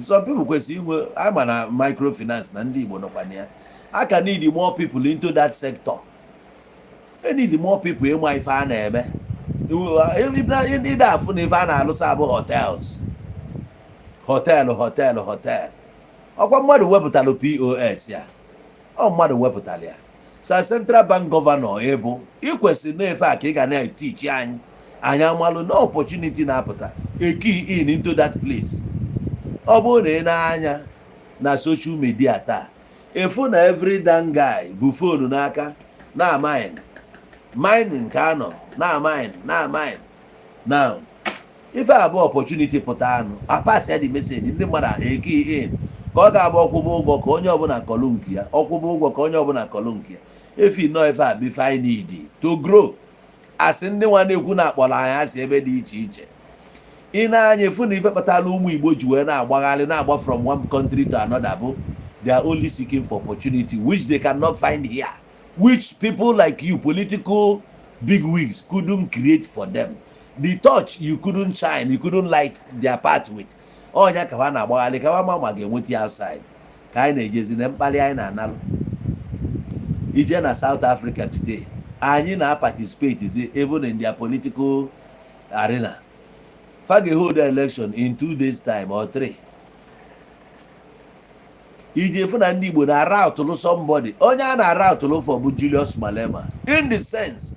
Some people kwesịrị inwe ama na microfinance na ndị Igbo nọkwa na ya. A ka need more people into that sector. E need more people ịma ife a na-eme. Ịda afụ na ife a na-alụsa abụ hotels, hotel, hotel, hotel. Ọkwa mmadụ wepụtalụ POS ya, ọ mmadụ wepụtara ya. So Central Bank governor ịbụ, ị kwesịrị na-efe a ka ị ga na-etichi anyị, anyị amalụ na opportunity na-apụta, a key in into that place. Ọ bụrụ na ị na-anya na social media taa, efu na every damn guy bụ phone n'aka na mine mining ka anọ na mine na mine. Now ife abụọ opportunity pụta anụ apass ya the message, ndị mmadụ a key in ka ọ ga-abụ ọkwụba ụgwọ ka onye ọbụla kọlụ nke ya, ọkwụba ụgwọ ka onye ọbụla kọlụ nke ya. Efi nọọ ife a bụ ife anyị need to grow. Asị ndị nwa na-ekwu na akpọrọ anyị asị ebe dị iche iche, ị na-anya efu na ife kpatara ụmụ Igbo ji wee na-agbagharị, na-agba from one country to another bụ they are only seeking for opportunity which they cannot find here, which people like you, political bigwigs, couldn't create for them. The touch you couldn't shine, you couldn't light their path with ọnya ka ha na-agbagharị ka ha ma ga-enweta ya outside. Ka anyị na-ejezi na mkpali anyị na-analụ ije na South Africa today, anyị na-participate even in their political arena. Fa ga-hold election in 2 days time or 3. Iji fụ na ndị Igbo na-ara atụlụ somebody, onye a na-ara atụlụ for bụ Julius Malema, in the sense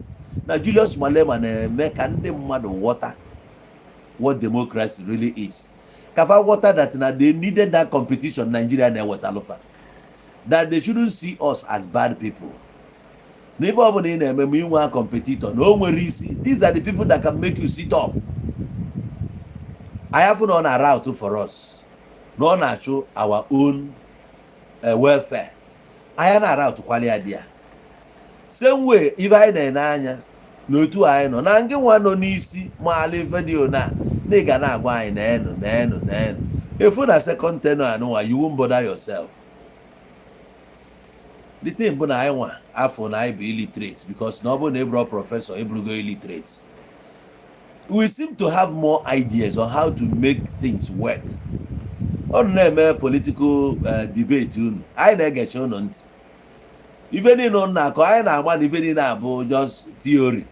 na Julius Malema na-eme ka ndị mmadụ ghọta what democracy really is, ka fa ghọta that na they needed that competition Nigeria na-ewetalụfa, that they shouldn't see us as bad people, na ife ọbụla ị na-eme ma inwe competitor na o nwere isi. These are the people that can make you sit up. Anyị afụ na ọ na root for us, na ọ na-achụ our own welfare. Anyị na-arootkwala ya dị ya same way. Ife anyị na-ene anya n'otu anyị nọ na ngị nwa nọ n'isi maala ife dị ona na ị ga na-agwa anyị na enu na enu na enu efu na second tenure anụnwa, you won't bother yourself. The thing bụ na anyị nwa afọ na anyị bụ illiterate, because na ọ bụrụ na ị bụrụ professor, ịbụrụgo illiterate. We seem to have more ideas on how to make things work. Ọ na-eme political debate unu, anyị na-egecha unu ntị. Ife niile unu na-akọ, anyị na-agba na ife niile abụ just theory,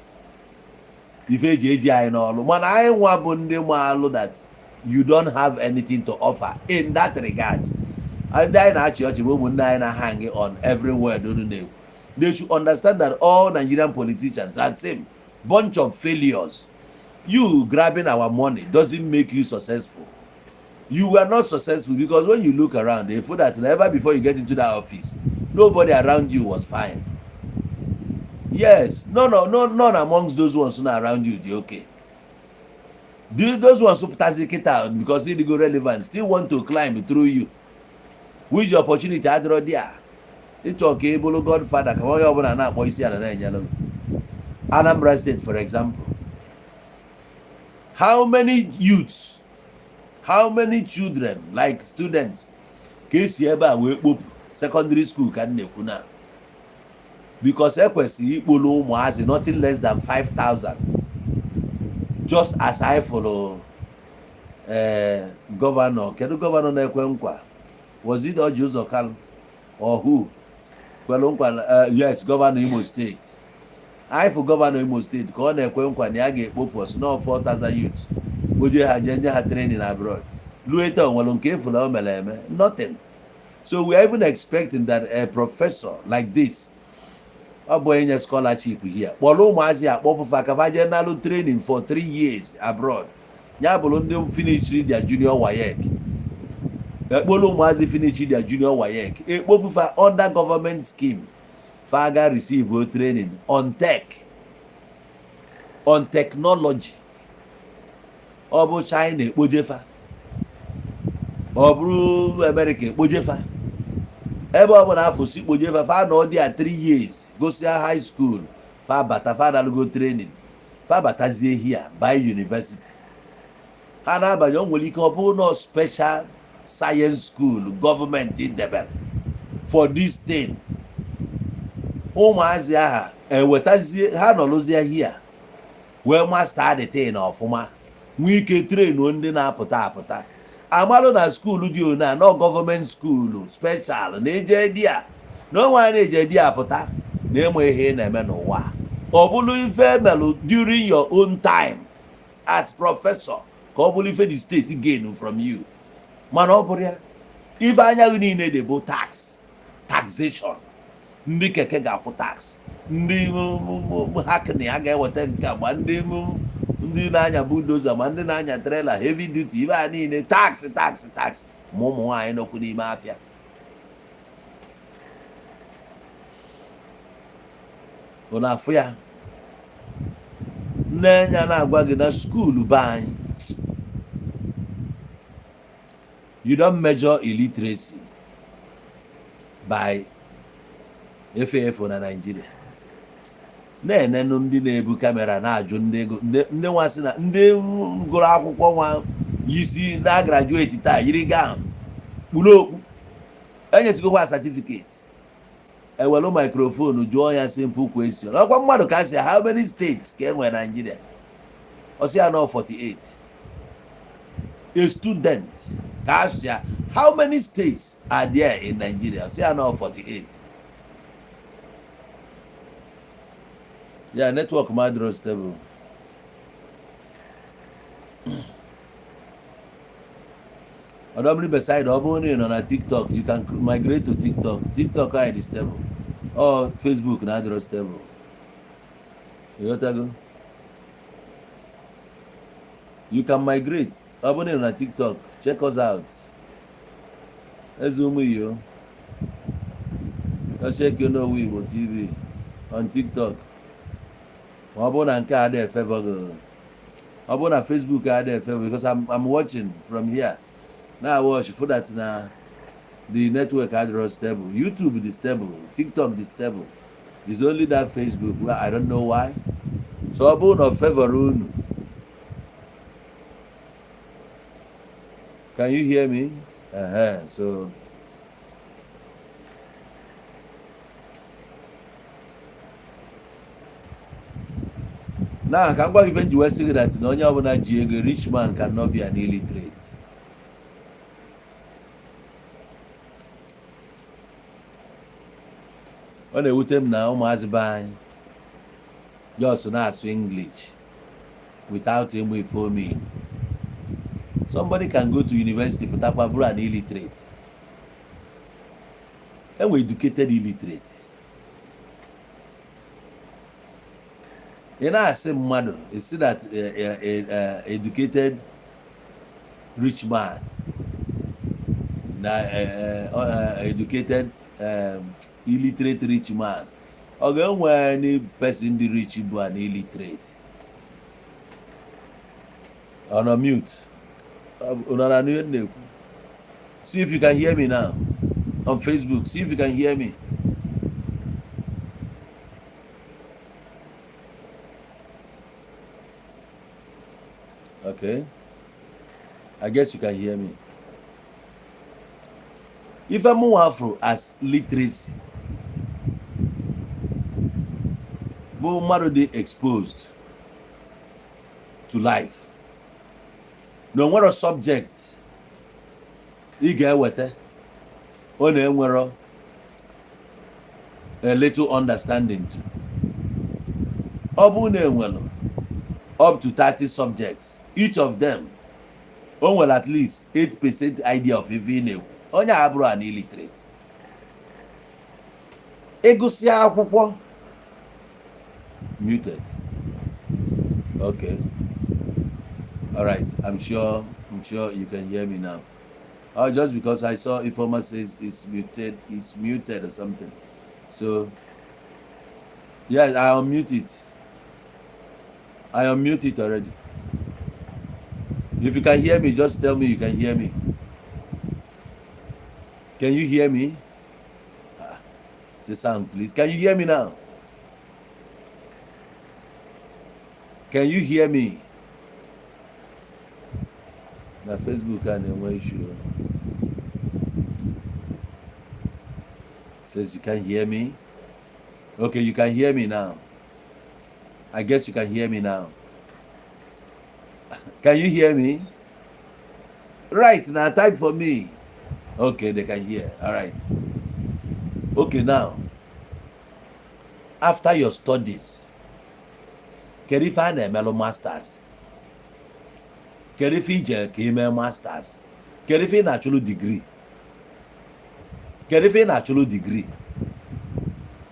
ife eji eji anyị n'ọlụ. Mana anyị nwa bụ ndị maalụ that you don't have anything to offer in that regard. Ndị anyị na-achị ọchị bụ ụmụnne anyị na-hang on every word unu na-ekwu. They should understand that all Nigerian politicians are same bunch of failures. You grabbing our money doesn't make you successful. You were not successful because when you look around, they feel that never before you get into that office, nobody around you was fine. Yes, no, none amongst those ones who are around you dey okay. Those ones who pụtazi kịta because they go relevant still want to climb through you, which the opportunity adịrọ there. Ịchọ ka ị bụrụ godfather, ka onye ọbụla na-akpọ isi ala na-enyere gị. Anambra State, for example, how many youths, how many children, like students, ka esi ebe a wee kpopụ secondary school ka m na-ekwu na because ekwesịrị ikpolu ụmụazị nothing less than 5000, just as I follow governor. Kedu governor na-ekwe nkwa? Was it Orji Uzor Kalu or who kwelu nkwa? Yes, governor Imo State. Anyị fụ governor Imo State ka ọ na-ekwe nkwa na ya ga-ekpopụ ọsọ 4000 youth, kpoje ha, jee nye ha training abroad. Luo taa, onwere nke efu na o mere eme? Nothing. So we are even expecting that a professor like this, ọ bụ onye scholarship here, kpọrọ ụmụazị akpọpụfa ka fa jee nalụ training for 3 years abroad. Ya bụrụ ndị finishiri their junior WAEC, ekpolu ụmụazị finish their junior WAEC, ekpopụfa under government scheme, fa ga receive training on tech, on technology. Ọ bụ China ekpojefa, ọ bụrụ America ekpojefa, ebe ọ bụla afọ si kpojefa, fa nọ dị a 3 years, gosia high school, fa bata, fa analụgo training, fa batazie here by university ha na-abanye. O nwere ike ọ bụrụ nọ special science school gọọmenti debere for this thing. Ụmụazị aha ewetazie ha, nọrụzie here wee master the thing ọfụma, nwee ike train ndị na-apụta apụta. Amalụ na school dị one nọ, gọọmenti school special na-eje di a na onwe a na-eje di apụta na ịmụ ihe ị na-eme n'ụwa. Ọ bụrụ ife melụ during your own time as professor, ka ọ bụrụ ife the state gain from you. Mana ọ bụrụ ya, ife anya gị niile dị bụ tax, taxation. Ndị keke ga-akwụ tax, ndị hackney a ga-eweta nke a, ma ndị na-anya bulldozer, ma ndị na-anya trailer heavy duty, ife a niile tax, tax, tax. Ma ụmụ nwaanyị nọkwu n'ime afịa ụ na-afụ ya nne ya na-agwa gị na school be anyị, you don't measure illiteracy by efe efu na Nigeria. Na-enenu ndị na-ebu camera na-ajụ ndị ego, ndị nwa sị na ndị gụrụ akwụkwọ nwa yisi na graduate taa, yiri gown, kpuru okpu, enyesigokwa certificate, ewelu microphone jụọ ya simple question. Ọkwa mmadụ ka sị, "How many states ka e nwere Nigeria?" Ọ sị ya nọ 48. A student ka a sị ya, "How many states are there in Nigeria?" Ọ sị ya nọ 48. Ya network m adịrọ stable. Ọdọmmiri beside, ọ bụrụ na ị nọ na TikTok, you can migrate to TikTok. TikTok anyị dị stable. Ọ Facebook na adịrọ stable. Ịghọtago? You can migrate. Ọ bụrụ na ị nọ na TikTok, check us out. Eze ụmụ iyo, check Onowu Igbo TV on TikTok. Ma ọ bụrụ na nke a adịghị efavor gị, ọ bụrụ na Facebook adịghị efavor, because I'm watching from here now, watch for that na the network adịrọ stable. YouTube dị stable, TikTok dị stable. It's only that Facebook where I don't know why. So ọ bụrụ na ọ favor unu, can you hear me? So na ka m gwa gị ife nji wee sị gị that na onye ọbụla ji ego, rich man cannot be an illiterate. Ọ na-ewute m na ụmụazị be anyị just na-asụ English without ịmụ ife o mean. Somebody can go to university, pụtakwa bụrụ an illiterate. Enwe educated illiterate. Ị na-asị mmadụ isi that educated rich man na educated illiterate rich man, ọ ga-enwe any person dị rich bụ an illiterate? Ọ nọ mute. Unu na-anụ ihe m na-ekwu? See if you can hear me now on Facebook. See if you can hear me. Okay, I guess you can hear me. Ife mụnwa afro as literacy bụ mmadụ dị exposed to life, na o nwero subject ị ga-eweta ọ na-enwero a little understanding to. Ọ bụrụ na enwere up to 30 subjects, each of them o nwere at least 8% idea of ife ị na-ekwu, onye a bụrụ an illiterate. Ịgụsịa akwụkwọ, muted. Okay, all right, I'm sure you can hear me now. Oh, just because I saw Ifeoma says it's muted or something. So yes, I unmute it. I unmute it already. If you can hear me, just tell me you can hear me. Can you hear me? Ah, say sound, please. Can you hear me now? Can you hear me? Na Facebook a na-enwe issue. Says you can hear me. Okay, you can hear me now. I guess you can hear me now. Can you hear me? Right now, type for me. Okay, they can hear. All right. Okay, now, after your studies, kedu ife a na-emelụ masters? Kedu ife ije ka ime masters? Kedu ife ị na-achụlụ degree? Kedu ife ị na-achụlụ degree?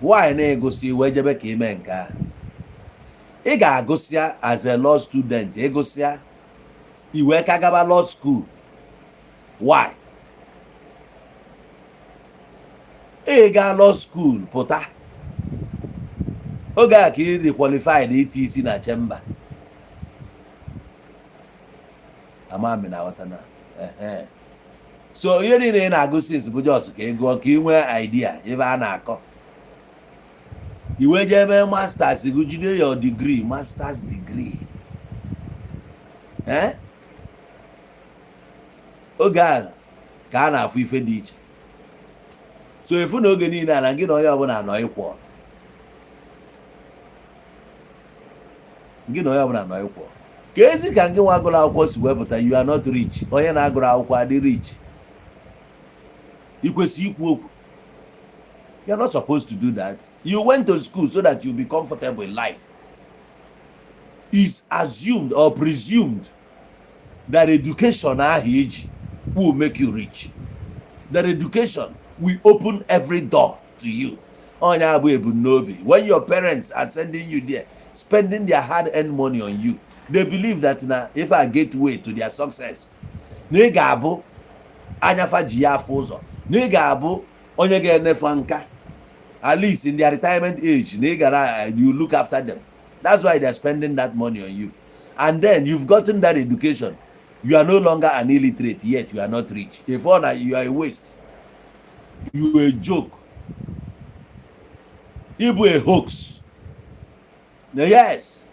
Why na-egosi wee jebe ka ime nke a? Ị ga-agụsịa as a law student, ịgụsịa i wee ka gaba law school. Why? Ị gaa law school pụta, oge a ka ị dị qualified iti isi na chamber. Amami na aghọta na ehe. So ihe niile ị na-agụ since bụ just ka ị gụọ ka ị nwee idea ebe a na-akọ. I wee jee mee masters, gụ jide your degree, masters degree. Eh, oge a ka a na-afụ ife dị iche. So efu na oge niile ala gị na onye ọbụla nọ ịkwọ, gị na onye ọbụla nọ ịkwọ ka ezi ka ngị nwa agụrụ akwụkwọ si wepụta. You are not rich. Onye na-agụrụ akwụkwọ adị rich, ị kwesị ikwu okwu. You are not supposed to do that. You went to school so that you be comfortable in life. Is assumed or presumed that education ahụ iji will make you rich, that education will open every door to you. Onye abụ ebumnobi when your parents are sending you there, spending their hard-earned money on you, they believe that na if a gateway to their success, na ị ga-abụ anyafa ji ya afụ ụzọ, na ị ga-abụ onye ga-enefa nka, at least in their retirement age, na ị gara you look after them. That's why they're spending that money on you. And then you've gotten that education, you are no longer an illiterate, yet you are not rich. If all na you are a waste, you a joke, ịbụ a hoax na. Yes,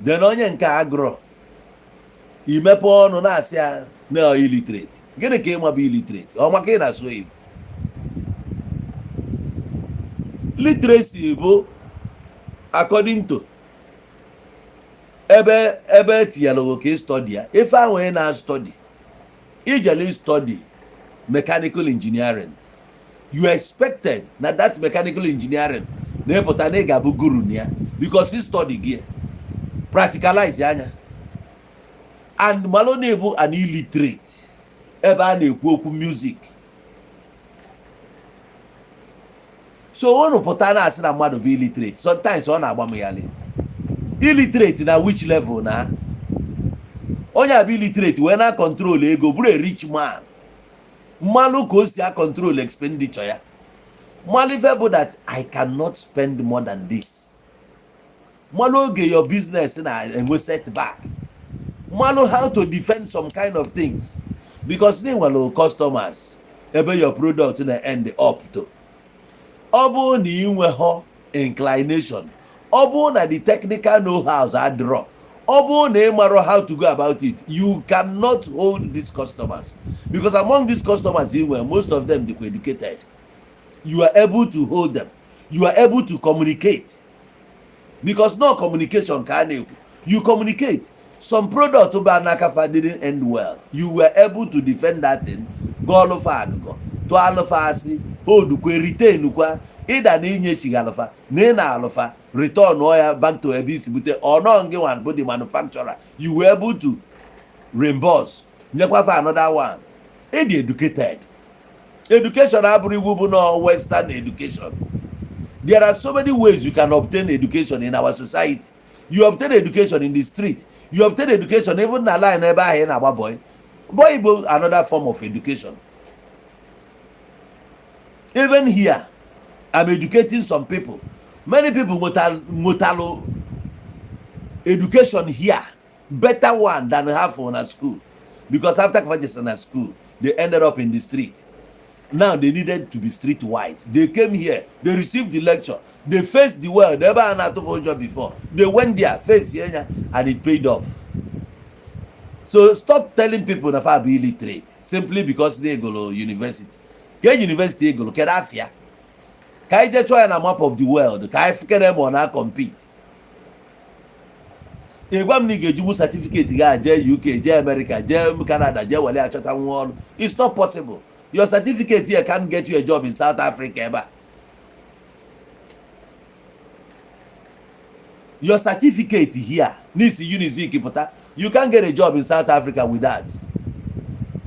then onye nke agụrụ imepe ọnụ na-asị ya na illiterate. Gịnị ka ịma bụ illiterate? Ọ maka ị na-asụ oyibo. Literacy bụ according to ebe etinyere gị ka ị study ya. Ife ahụ ị na-study, ijele study mechanical engineering. You expected na that mechanical engineering na-epụta na ị ga-abụ guru na ya because ị study gị practicalize anya and malụ bụ an illiterate ebe a na-ekwu okwu music. So unu pụta na-asị na mmadụ bụ illiterate, sometimes ọ na-agba m yali. Illiterate na which level? Na onye a bụ illiterate wee na control ego, bụrụ a rich man, mmalụ ka o si a control expenditure ya, mmalụ ife bụ that I cannot spend more than this, mmalụ oge your business na-enwe setback, mmalụ how to defend some kind of things because na nwere customers ebe your product na end up to. Ọ bụrụ na ị nweghọ inclination, ọ bụrụ na the technical know-how adịrọ, ọ bụrụ na ị marọ how to go about it, you cannot hold these customers, because among these customers ị nwere, most of them dịkwa educated. You are able to hold them, you are able to communicate, because no communication ka a na-ekwu. You communicate some product bụ n'aka fa didn't end well, you were able to defend that thing, gụọ alụfa agụgọ, tụọ alụfa asị, hold kwe, retain kwa ịda na inye chighalụfa na ị na-alụfa return ya back to ebe isi bute ọnọ gị nwa bụ the manufacturer. You were able to reimburse, nyekwa fa another one. Ịdị educated. Education abụrụ iwu bụ na western education. There are so many ways you can obtain education in our society. You obtain education in the street, you obtain education even na line ebe ahụ ị na-agba boy boy bụ another form of education. Even here I'm educating some people. Many people nwetalụ education here, better one than half na school, because after ka na school, they ended up in the street. Now they needed to be streetwise. They came here, they received the lecture, they faced the world ebe a na-atụfu ụjọ before. They went there, face ya, and it paid off. So stop telling people na fa bụ illiterate simply because they go to university. Ke university egolo? Kedu afịa ka anyị jee chọọ ya na map of the world ka anyị fukere ma ọ na compete? Ị gwa m na ị ga-ejigbu certificate gị jee UK, jee America, jee Canada, jee were achọta nwa ọrụ. It's not possible. Your certificate here can't get you a job in South Africa ebe a. Your certificate here n'isi Unizik pụta, you can't get a job in South Africa with that.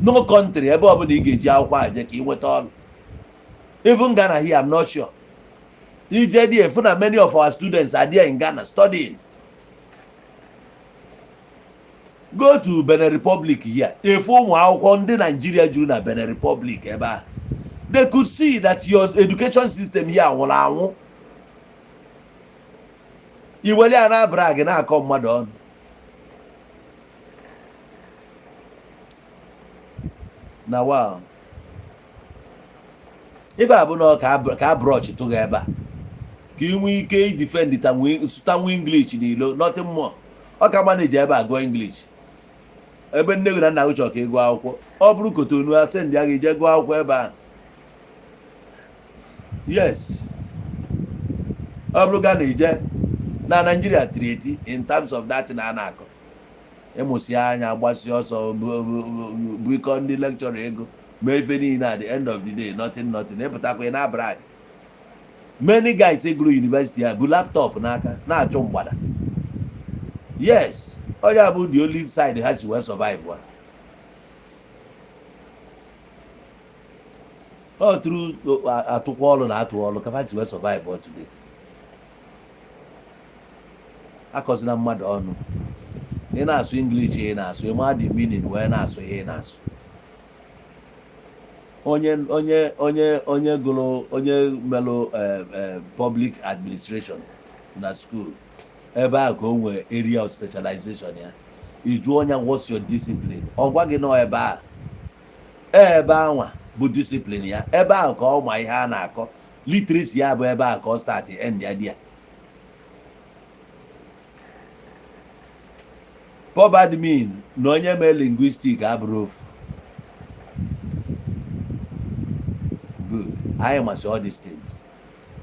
No country ebe ọbụla ị ga-eji akwụkwọ a je ka ị nweta ọrụ. Even Ghana here, I'm not sure. Ije dị efu na many of our students are there in Ghana studying. Go to Benin Republic here, efu ụmụ akwụkwọ ndị Nigeria juru na Benin Republic ebe a. They could see that your education system here nwụrụ anwụ. Iwere ya na brag na-akọ mmadụ ọnụ. Na wow, ife a bụ na ka brọch tụga ebe a ka ị nwee ike idefend sụtanwu English n'ilo, nothing more. Ọ ka manage ebe a gụọ English ebe nne gị na nna gị chọrọ ka ị gụọ akwụkwọ. Ọ bụrụ Kotonu, a send ya gị jee gụọ akwụkwọ ebe ahụ. Yes, ọ bụrụ Ghana, ije na Nigeria tiri eti in terms of that na a na-akọ ịmụsị anya, gbasi ọsọ, bukọ ndị lecturer ego, mee ife niile. At the end of the day, nothing, nothing. Ịpụtakwa ị na brag. Many guys gụrụ university ya bụ laptop n'aka na-achụ mgbada. Yes, onye a bụ the only side ha si wee survive wa. Ọ tụrụ atụkwa ọrụ na atụ ọrụ ka ha si wee survive today. Akọzina mmadụ ọnụ. Ị na-asụ English, ị na-asụ, ị ma the meaning wee na-asụ ihe ị na-asụ. Onye gụrụ, onye melụ public administration na school, ebe a ka o nwee area of specialization ya. Ị jụọ onye, "What's your discipline?" Ọ gwa gị nọ ebe a, ebe anwa bụ discipline ya, ebe ahụ ka ọ ma ihe a na-akọ. Literacy ya bụ ebe a ka ọ start end ya. Dị ya pub admin na onye mee linguistic abụrụ ofu. Good, anyị masị all these things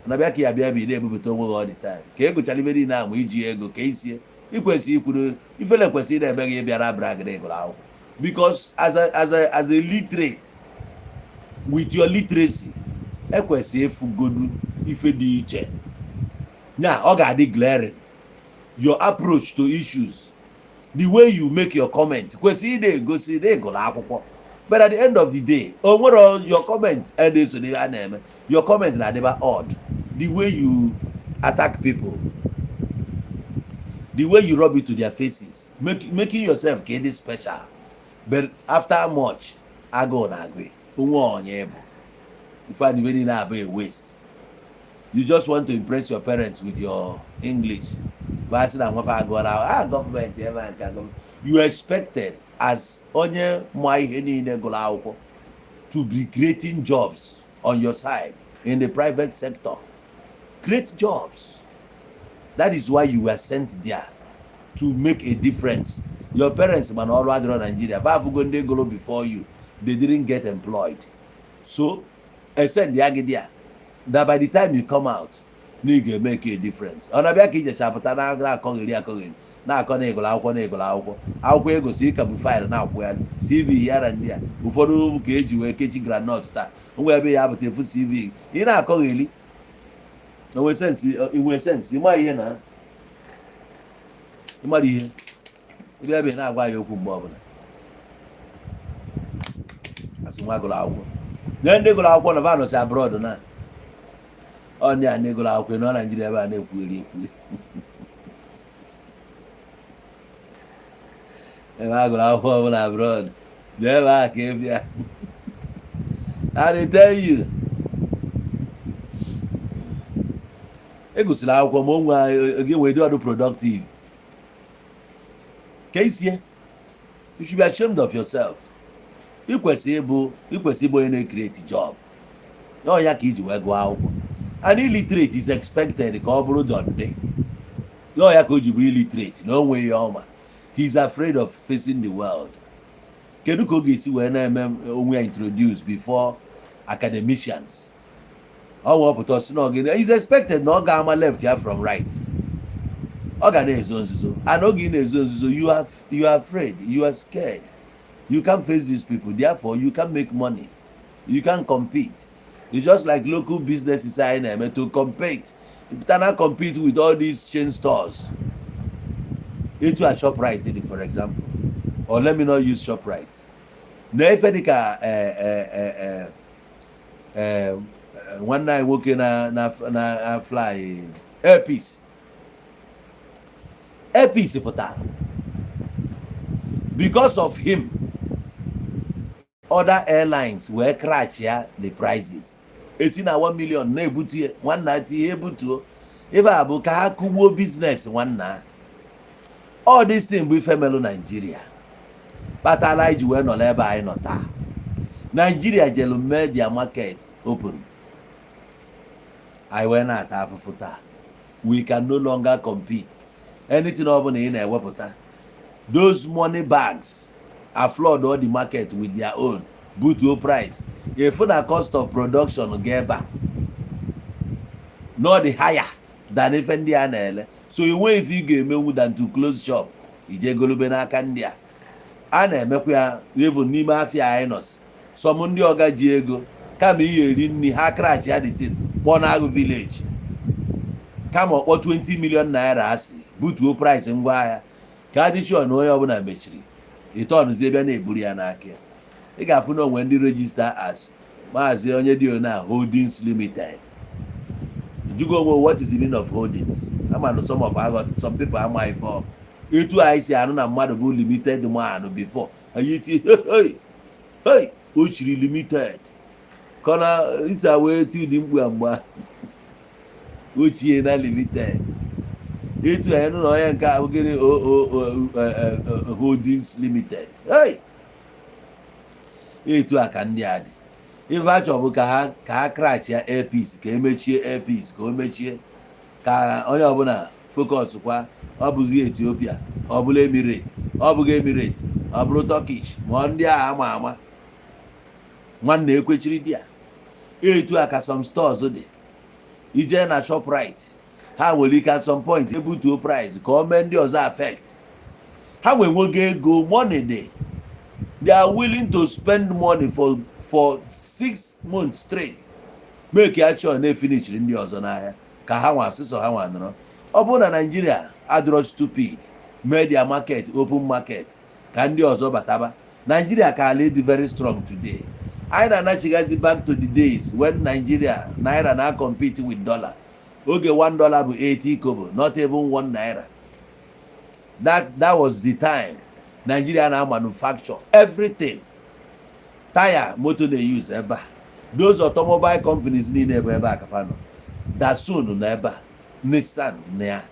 na bịa ka ya bịa bụ na-ebupụta onwe gị all the time ka e gụchara ife niile ahụ iji ego ka isie. Ikwesị ikwuru ifele kwesịrị na-eme gị ịbịara brag na ịgụrụ akwụkwọ, because as a literate with your literacy, Ekwesị ịfụgodu ife dị iche nya, ọ ga-adị glaring. Your approach to issues, the way you make your comment, kwesịrị ị na-egosi na ịgụrụ akwụkwọ. But at the end of the day, o nwere your comment na-eso n'ihe a na-eme. Your comment na-adịba odd, the way you attack people, the way you rub it to their faces, making yourself ka ịdị special. But after much agụụ na agụ onwe onye bụ ife ife niile abụ a waste. You just want to impress your parents with your English. Basị na nwafe agụọla ah gọọmenti ebe a nke gọọmenti. You expected as onye ma ihe niile, gụrụ akwụkwọ, to be creating jobs on your side in the private sector. Create jobs. That is why you were sent there, to make a difference. Your parents mana ọrụ adịrọ Nigeria fa afụgo ndị gụrụ before you, they didn't get employed, so send ya gị there that by the time you come out na ị ga-emeke a difference. Ọ na-abịa ka ijecha pụta na akọgheri akọgheri, na-akọ na ịgụrụ akwụkwọ, na ịgụrụ akwụkwọ, akwụkwọ egosi ịka bụ file na-akwụ ya CV yara ndị a. Ụfọdụ ka eji wee kechi groundnut taa nwa ebe ya apụta efu CV ị na-akọgheri. Onwe sense, inwe sense, ịma ihe na ịmara ihe ịbịa ebe na-agwa ya okwu mgbe ọbụla asị nwa gụrụ akwụkwọ nye ndị gụrụ akwụkwọ na vanụ si abroad na ọ ndị a na-egụrụ akwụkwọ nọ Naijiria ebe a na-ekwugheri ekwu ebe a gụrụ akwụkwọ ọbụla abroad, jee ebe a ka ị bịa. I dey tell you, egosiri akwụkwọ ma o nwee gị wee dị ọdụ productive ka isie. You should be ashamed of yourself. Ị kwesịrị ịbụ onye na-ecreate job. Ọ ya ka iji wee gụọ akwụkwọ. An illiterate is expected ka ọ bụrụ dọnde. Ọ ya ka o ji bụ illiterate na o nweghị ọma. He is afraid of facing the world. Kedu ka ọ ga-esi wee na-eme onwe ya introduce before academicians? Ọ wepụta ọsị na ọ ga is expected na ọ ga-ama left ya from right. Ọ ga na-ezo nzuzo, and oge ị na-ezo nzuzo, you are afraid, you are scared, you can't face these people. Therefore you can't make money, you can't compete. It's just like local businesses anyị na-eme to compete na compete with all these chain stores. Etu a Shoprite dị, for example, or let me not use Shoprite, na efe dịka nwanne anyị nwoke na fly Airpeace. Airpeace pụtara because of him, other airlines wee crash ya the prices, esi na 1 million na-ebutu ya nwanna tinye ebutuo. Ife a bụ ka ha kụgbuo business nwanna. All this thing bụ ife melụ Naijiria kpatara anyị ji wee nọ n'ebe anyị nọ taa. Naijiria jelu mee their market open, anyị wee na-ata afụfụ taa. We can no longer compete. Anything ọbụla ị na-ewepụta, those money bags are flood all the market with their own, butuo price. Efu na cost of production ga ebe a no dị higher than ife ndị a na-ele, so enweghị ife ị ga-emenwu than to close shop, ije golube n'aka ndị a. A na-emekwa ya even n'ime afịa anyị nọ. Some ndị ọga ji ego, kama ihe eri nri ha crash ya the thing, kpọọ n'agụ village, kama ọkpọ 20 million naira asị butuo price ngwaahịa ka adị sure na onye ọbụla mechiri ịtọnụzie bịa na-eburu ya n'aka ya. Ị ga-afụ na onwe ndị register as Maazị onye dị ona Holdings Limited. Jugo onwe, what is the meaning of holdings? Ama na some of our some people ama ife ọ etu anyị si anụ na mmadụ bụ limited man before anyị ti hey hey, o chiri limited ka ọ na isa wee ti ụdị mkpu a mgbe ochie na limited. Etu anyị nụ na onye nke a bụ gịnị o Holdings Limited. Hey, etu a ka ndị a dị. Ife a chọrọ bụ ka ha crash ya Airpeace, ka emechie Airpeace, ka o mechie, ka onye ọbụla focus kwa. Ọ bụzi Ethiopia, ọ bụla Emirate, ọ bụghị Emirate, ọ bụrụ Turkish, ma ọ ndị agha ama ama nwanne ekwechiri di ya. Etu a ka some stores dị. Ije na Shoprite, ha nwere ike at some point ebutuo price ka o mee ndị ọzọ affect. Ha nwee nwoge ego, money dị. They are willing to spend money for 6 months straight. Make ya sure na-efinishiri ndị ọzọ n'ahịa ka ha nwa sịsọ ha nwa nọrọ. Ọ bụrụ na Naijiria adịrọ stupid, mee their market open market ka ndị ọzọ bataba, Nigeria ka ala dị very strong today. Anyị na-anachigazi back to the days when Nigeria naira na compete with dollar, oge $1 bụ 80 kobo, not even 1 naira. That was the time Nigeria na manufacture everything. Taya moto na-use ebe a, those automobile companies niile bụ ebe a ka fa nọ. Datsun na ebe a, Nissan na ya,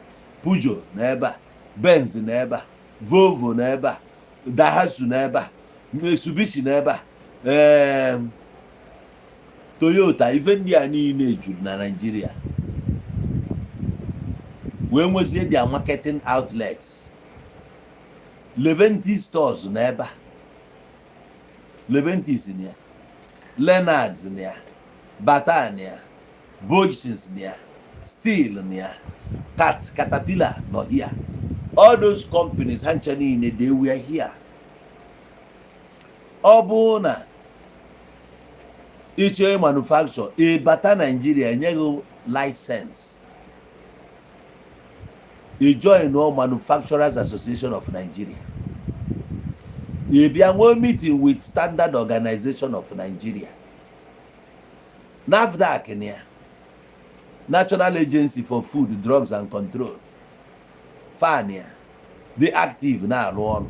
Peugeot na ebe a, Benz na ebe a, Volvo na ebe a, Daihatsu na ebe a, Mitsubishi na ebe a, Toyota. Ife ndị a niile juru na Nigeria wee nwezie their marketing outlets. Leventis stores na ebe a, Leventis na ya, Leonards na ya, Bata na ya, Bojsons na ya, Steel na ya, Caterpillar nọ here. All those companies, ha ncha niile, they were here. Ọ bụrụ na ịchọ manufacture, ịbata Nigeria, enyeghị license, ị join no Manufacturers Association of Nigeria, ị bịa nwee meeting with Standard Organization of Nigeria, NAFDAC na ya, National Agency for Food, Drugs and Control, fan ya dị active na-arụ ọrụ.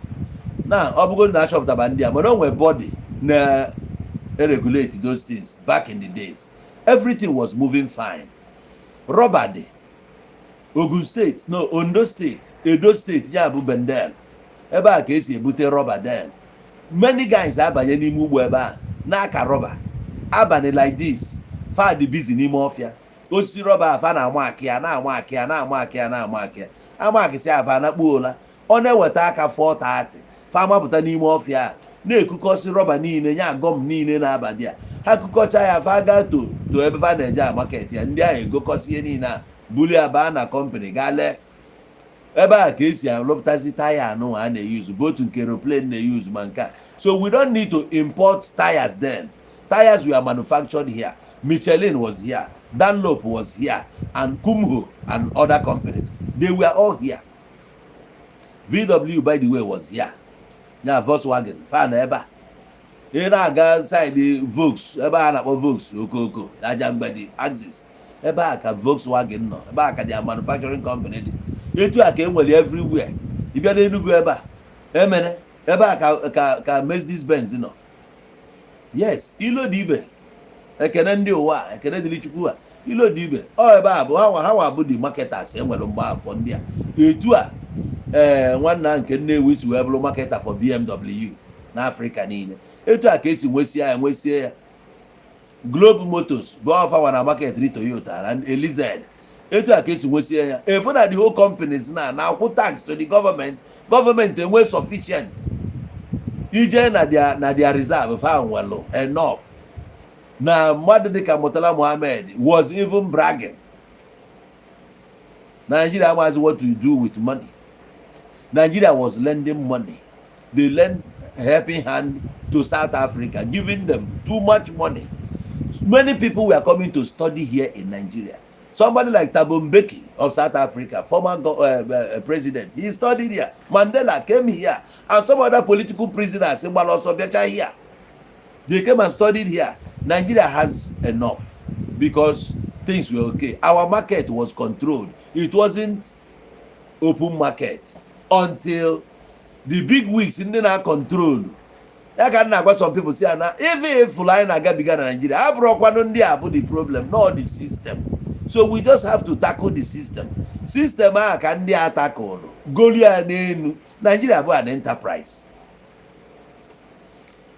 Na ọ bụgodị na achọpụtaba ndị a, mana o nwere body na-regulate those things. Back in the days, everything was moving fine. Rọba dị Ogun State, no, Ondo State, Edo State, ya bụ Bendel, ebe a ka esi ebute rọba. Then many guys abanye n'ime ugbo ebe a na-aka rọba abalị like this. Fa dị busy n'ime ọfịa osisi rọba afa na-ama akị ya, na-ama akị ya, na-ama akị ya, na-ama akị ya, ama akịsị afa anakpuo ụla. Ọ na-eweta aka 4:30, fa amapụta n'ime ọfịa a na-ekukọsị rọba niile, nya gum niile na-abadị ya. Ha kukọcha ya, fa gaa to ebe fa na-eje a market ya. Ndị ahụ egokọsị ihe niile a, buli ya baa na company, gaa lee. Ebe a ka esi alụpụtazi taya anụ a na-eyuzu, both nke aeroplane na-eyuzu ma nke a. So we don't need to import tires then. Tires were manufactured here. Michelin was here, Dunlop was here, and Kumho and other companies, they were all here. VW, by the way, was here, na Volkswagen fa na ebe a. Ị na-aga side Volks, ebe a na-akpọ Volks Okoko Ajangbadi axis, ebe a ka Volkswagen nọ, ebe a ka their manufacturing company dị. Etu a ka e nwere everywhere. Ị bịa n'Enugu ebe a, emere ebe a ka Mercedes Benz nọ. Yes, Ilodi Ibe, ekene ndị ụwa a, ekene dịrị Chukwu a. Ilodi Ibe ọ ebe a bụ ha nwa bụ the marketers. Enwere mgbe afọ ndị a etu a, ee, nwanna nke Nnewi si wee bụrụ marketer for BMW n'Afrịka niile. Etu a ka esi nwesie ya, nwesie ya. Globe Motors bụ ọfawa na market Toyota na Elizad. Etu a ka esi nwesie ya. Efu na the whole companies na na-akwụ tax to the government. Gọọmenti enwe sufficient ije na their reserve, fa nwelụ enough. Na mmadụ dịka Murtala Muhammed was even bragging na Nigeria amaghịzi what to do with money. Nigeria was lending money. They lend helping hand to South Africa, giving them too much money. Many people were coming to study here in Nigeria. Somebody like Thabo Mbeki of South Africa, former president, he studied here. Mandela came here, and some other political prisoners gbara ọsọ bịacha here. They came and studied here. Nigeria has enough because things were okay. Our market was controlled. It wasn't open market until the big wigs, ndị na-control ya. Ka m na-agwa some people si ya na ife ifụlụ anyị na-agabiga na Nigeria abụrụkwanụ ndị a bụ the problem, not the system. So we just have to tackle the system. System a ka ndị a tackle golie ya n'elu. Nigeria bụ an enterprise.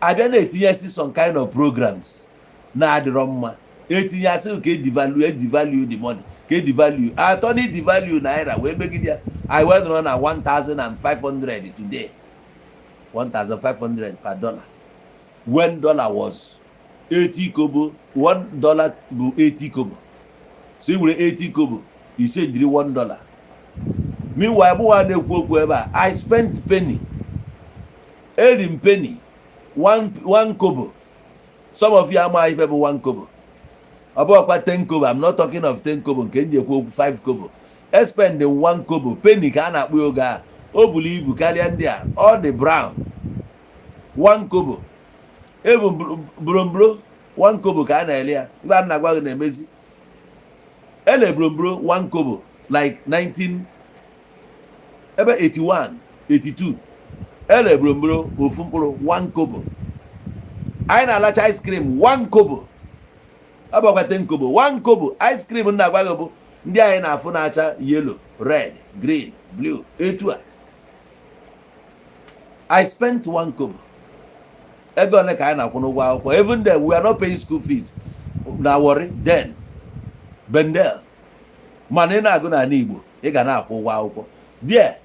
Abịa na-etinyesi some kind of programs na-adịrọ mma, etinye asị ka e devalue, devalue the money, ka e devalue, atọ na devalue naira wee megide ya. Anyị wee nọrọ na 1500 today, 1500 per dollar, when dollar was 80 kobo. $1 bụ 80 kobo, so i were 80 kobo i changeri $1. Meanwhile, mụnwa na-ekwu okwu ebe a, I spent penny, eri m penny, 1 kobo. Some of you amaghị ife bụ 1 kobo. Ọ bụghịkwa 10 kobo. I'm not talking of 10 kobo nke m ji ekwu okwu. 5 kobo e spend 1 kobo, penny ka a na-akpọ ya oge a. O buru ibu karịa ndị a, ọ dị brown. 1 kobo ebu brombro, 1 kobo ka a na-ele ya. Ibe a na-agwa gị na-emezi ele brombro 1 kobo like 19 ebe 81, 82. Ele brombro ofu mkpụrụ 1 kobo. Anyị na-alacha ice cream 1 kobo. Ọ bụkwa 10 kobo, 1 kobo. Ice cream m na-agwa gị bụ ndị anyị na-afụ na-acha yellow, red, green, blue etu a. I spent 1 kobo. Ego ole ka anyị na-akwụ n'ụgwọ akwụkwọ? Even then, we are not paying school fees na Warri then, Bendel. Mana ị na-agụ n'ala Igbo, ị ga na-akwụ ụgwọ akwụkwọ there.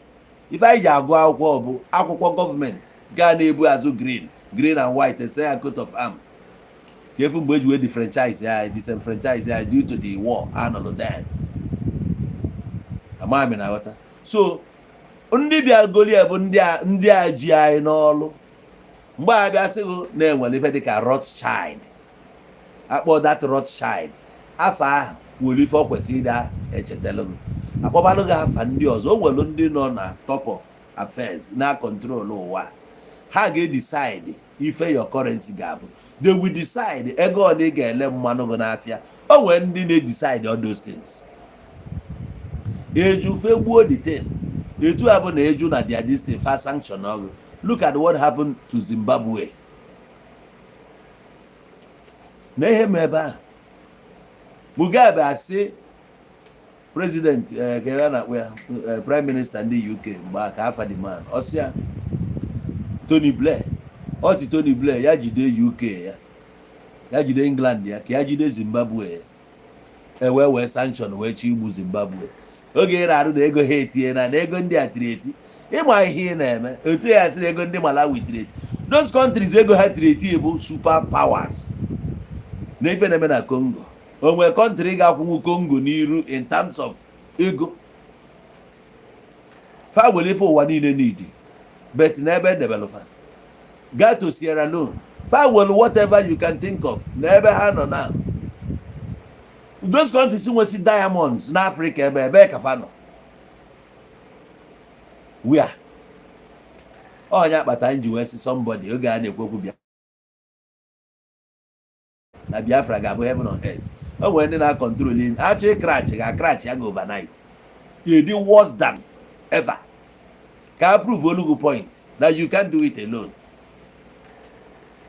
Ife anyị ji agụ akwụkwọ bụ akwụkwọ gọọmenti gaa na-ebu azụ green, green and white, ese ya coat of arm ka efu. Mgbe eji wee differentize ya, disenfranchise ya due to the war anọlụ then. Amami na aghọta. So ndị bịa golie bụ ndị a ji anyị n'ọlụ. Mgbe a bịa sị gị na-enwere ife dịka Rothschild, akpọ that Rothschild afa ahụ nwere ife ọ kwesịrị ịda echetalụ gị. Akpọbalụ gị afa ndị ọzọ. O nwere ndị nọ na top of affairs na control ụwa. Ha ga-edecide ife your currency ga-abụ. They will decide ego ọ na ị ga-ele mmanụ gị n'afịa. O nwere ndị na-edecide all those things. Eju fegbuo the thing etu a bụ na eju na their this thing fa sanction ọgụ. Look at what happened to Zimbabwe na ihe mere ebe ahụ. Mugabe asị president, ka a na-akpọ ya, prime minister ndị UK mgbe a, ka afa the man, ọ sị ya Tony Blair, ọ sị Tony Blair ya jide UK ya, ya jide England ya, ka ya jide Zimbabwe ya. Ewee wee sanction wee chi igbu Zimbabwe. Oge ị arụ na ego ha etinye na ego ndị a tiri eti, ịma ihe ị na-eme otu ya sị na ego ndị Malawi tiri eti. Those countries ego ha tiri eti bụ super powers. Na ife na-eme na Congo, o nwere country ga-akwụnwu Congo n'iru in terms of ego? Fa nwere ife ụwa niile need, but n'ebe edebelụ fa. Gaa to Sierra Leone, fa nwere whatever you can think of n'ebe ha nọ na those countries nwesi diamonds n'Africa. Ebe ka fa nọ wia onye akpata nji wee sị somebody oge a na-ekwu okwu bịa na Biafra ga-abụ heaven on earth. O nwere ndị na-acontrol achọ ịcrash, ga-acrash ya ga overnight, ịdị worse than ever, ka a prove olugu point that you can't do it alone.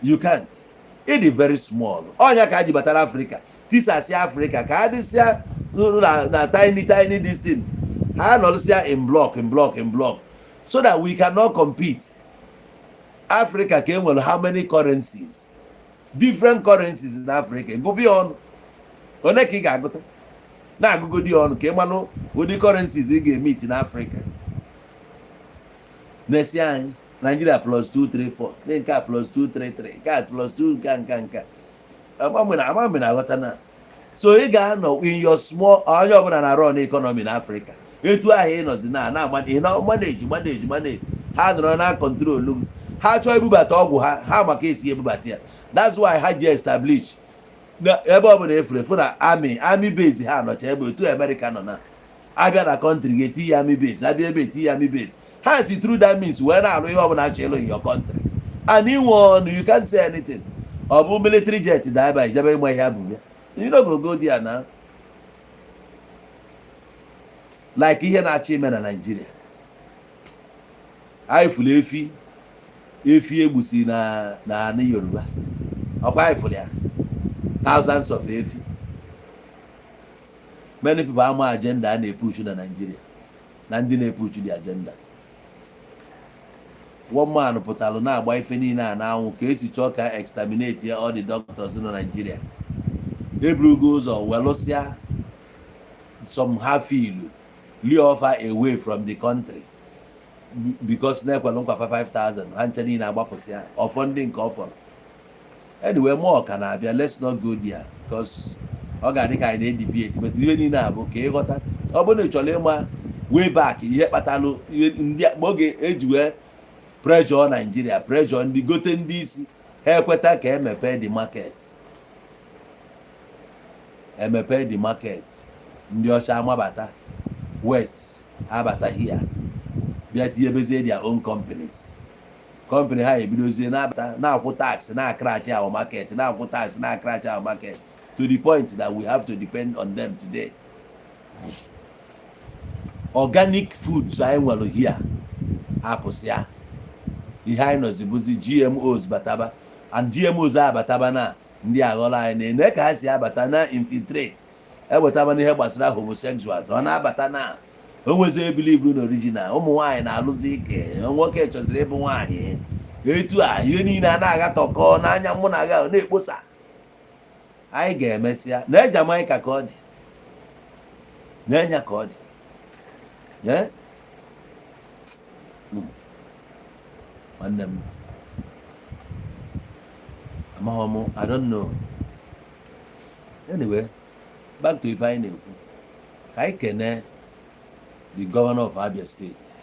You can't. It is very small. Ọnya ka a ji batara Afrịka, tisasịa Afrịka ka a dịsịa na tiny tiny this thing. Ha nọrụsịa in block, in block, in block, so that we cannot compete. Africa ka e nwere how many currencies? Different currencies in Africa. Gụbịa ọnụ, one ka ị ga-agụta na-agụgodi ọnụ ka ị malụ ụdị currencies ị ga-emit n'Africa. Na-esi anyị Nigeria plus 2 3 4, ndị nke a plus 2 3 3, nke a plus 2, nke a nke a nke a. Amami na aghọta na so ị ga-anọ in your small. Onye ọbụla na run economy na Africa etu ahụ ị nọzi na na ị na manage, manage, manage. Ha nọrọ na control. Ha chọọ ebubata ọgwụ ha, ha maka esi ebubata ya. That's why ha ji establish na ebe ọbụla efuru efu na army base ha nọcha ebe otu America nọ na abịa na country ga-eti ya army base, abịa ebe eti ya army base. Ha si through that means wee na-arụ ihe ọbụla achọ ịlụ in your country and inwe ọnụ, you can't say anything. Ọ bụ military jet da ebe a ijebe ịma ihe abụ ya. You no go go there na like ihe na-achọ ime na Nigeria. Anyị fụrụ efi, efi egbusi na anị Yoruba. Ọkwa anyị fụrụ ya, thousands of efi. Many people ama agenda a na-epuchu na Nigeria na ndị na-epuchu the agenda. One man pụtalụ na-agba ife niile a n'anwụ ka esi chọọ ka exterminate ya all the doctors nọ Nigeria. Eburugo ụzọ welụsịa some half ilu lure offer away from the country because na-ekwelu nkwa 5000 ha nche niile agbapụsịa ọfọ ndị nke ọ fọrọ. Anyway, more ka na-abịa. Let's not go there because ọ ga-adị ka anyị na-edeviate, but ihe niile a bụ ka ịghọta. Ọ bụrụ na ị chọrọ ịma way back ihe kpatalụ ihe ndị oge eji wee pressure Nigeria, pressure ndị gote ndị isi ha ekweta ka emepe the market. Emepe the market, ndị ọcha amabata, West abata here, bịa tinyebezie their own companies. Company ha ebidozie na-abata, na-akwụ tax, na-acrash our market, na-akwụ tax, na-acrash our market, to the point that we have to depend on them today. Organic foods anyị nwere here apụsịa. Ihe anyị nọzi bụzi GMOs bataba, and GMOs abataba na ndị aghọrọ anyị na-ene ka ha si abata na infiltrate, ewetaba n'ihe gbasara homosexuals. Ọ na-abata na o nwezi believe na original. Ụmụ nwaanyị na-alụzi ike, nwoke chọziri ịbụ nwaanyị. Etu a ihe niile a na-aghatọkọ n'anya mụ na aga na-ekposa. Anyị ga-emesịa na Jamaica ka ọ dị na-enya ka ọ dị. Eh? Nwanne m, amaghị m, I don't know. Anyway, back to ife anyị na-ekwu. Ka anyị kene the governor of Abia State.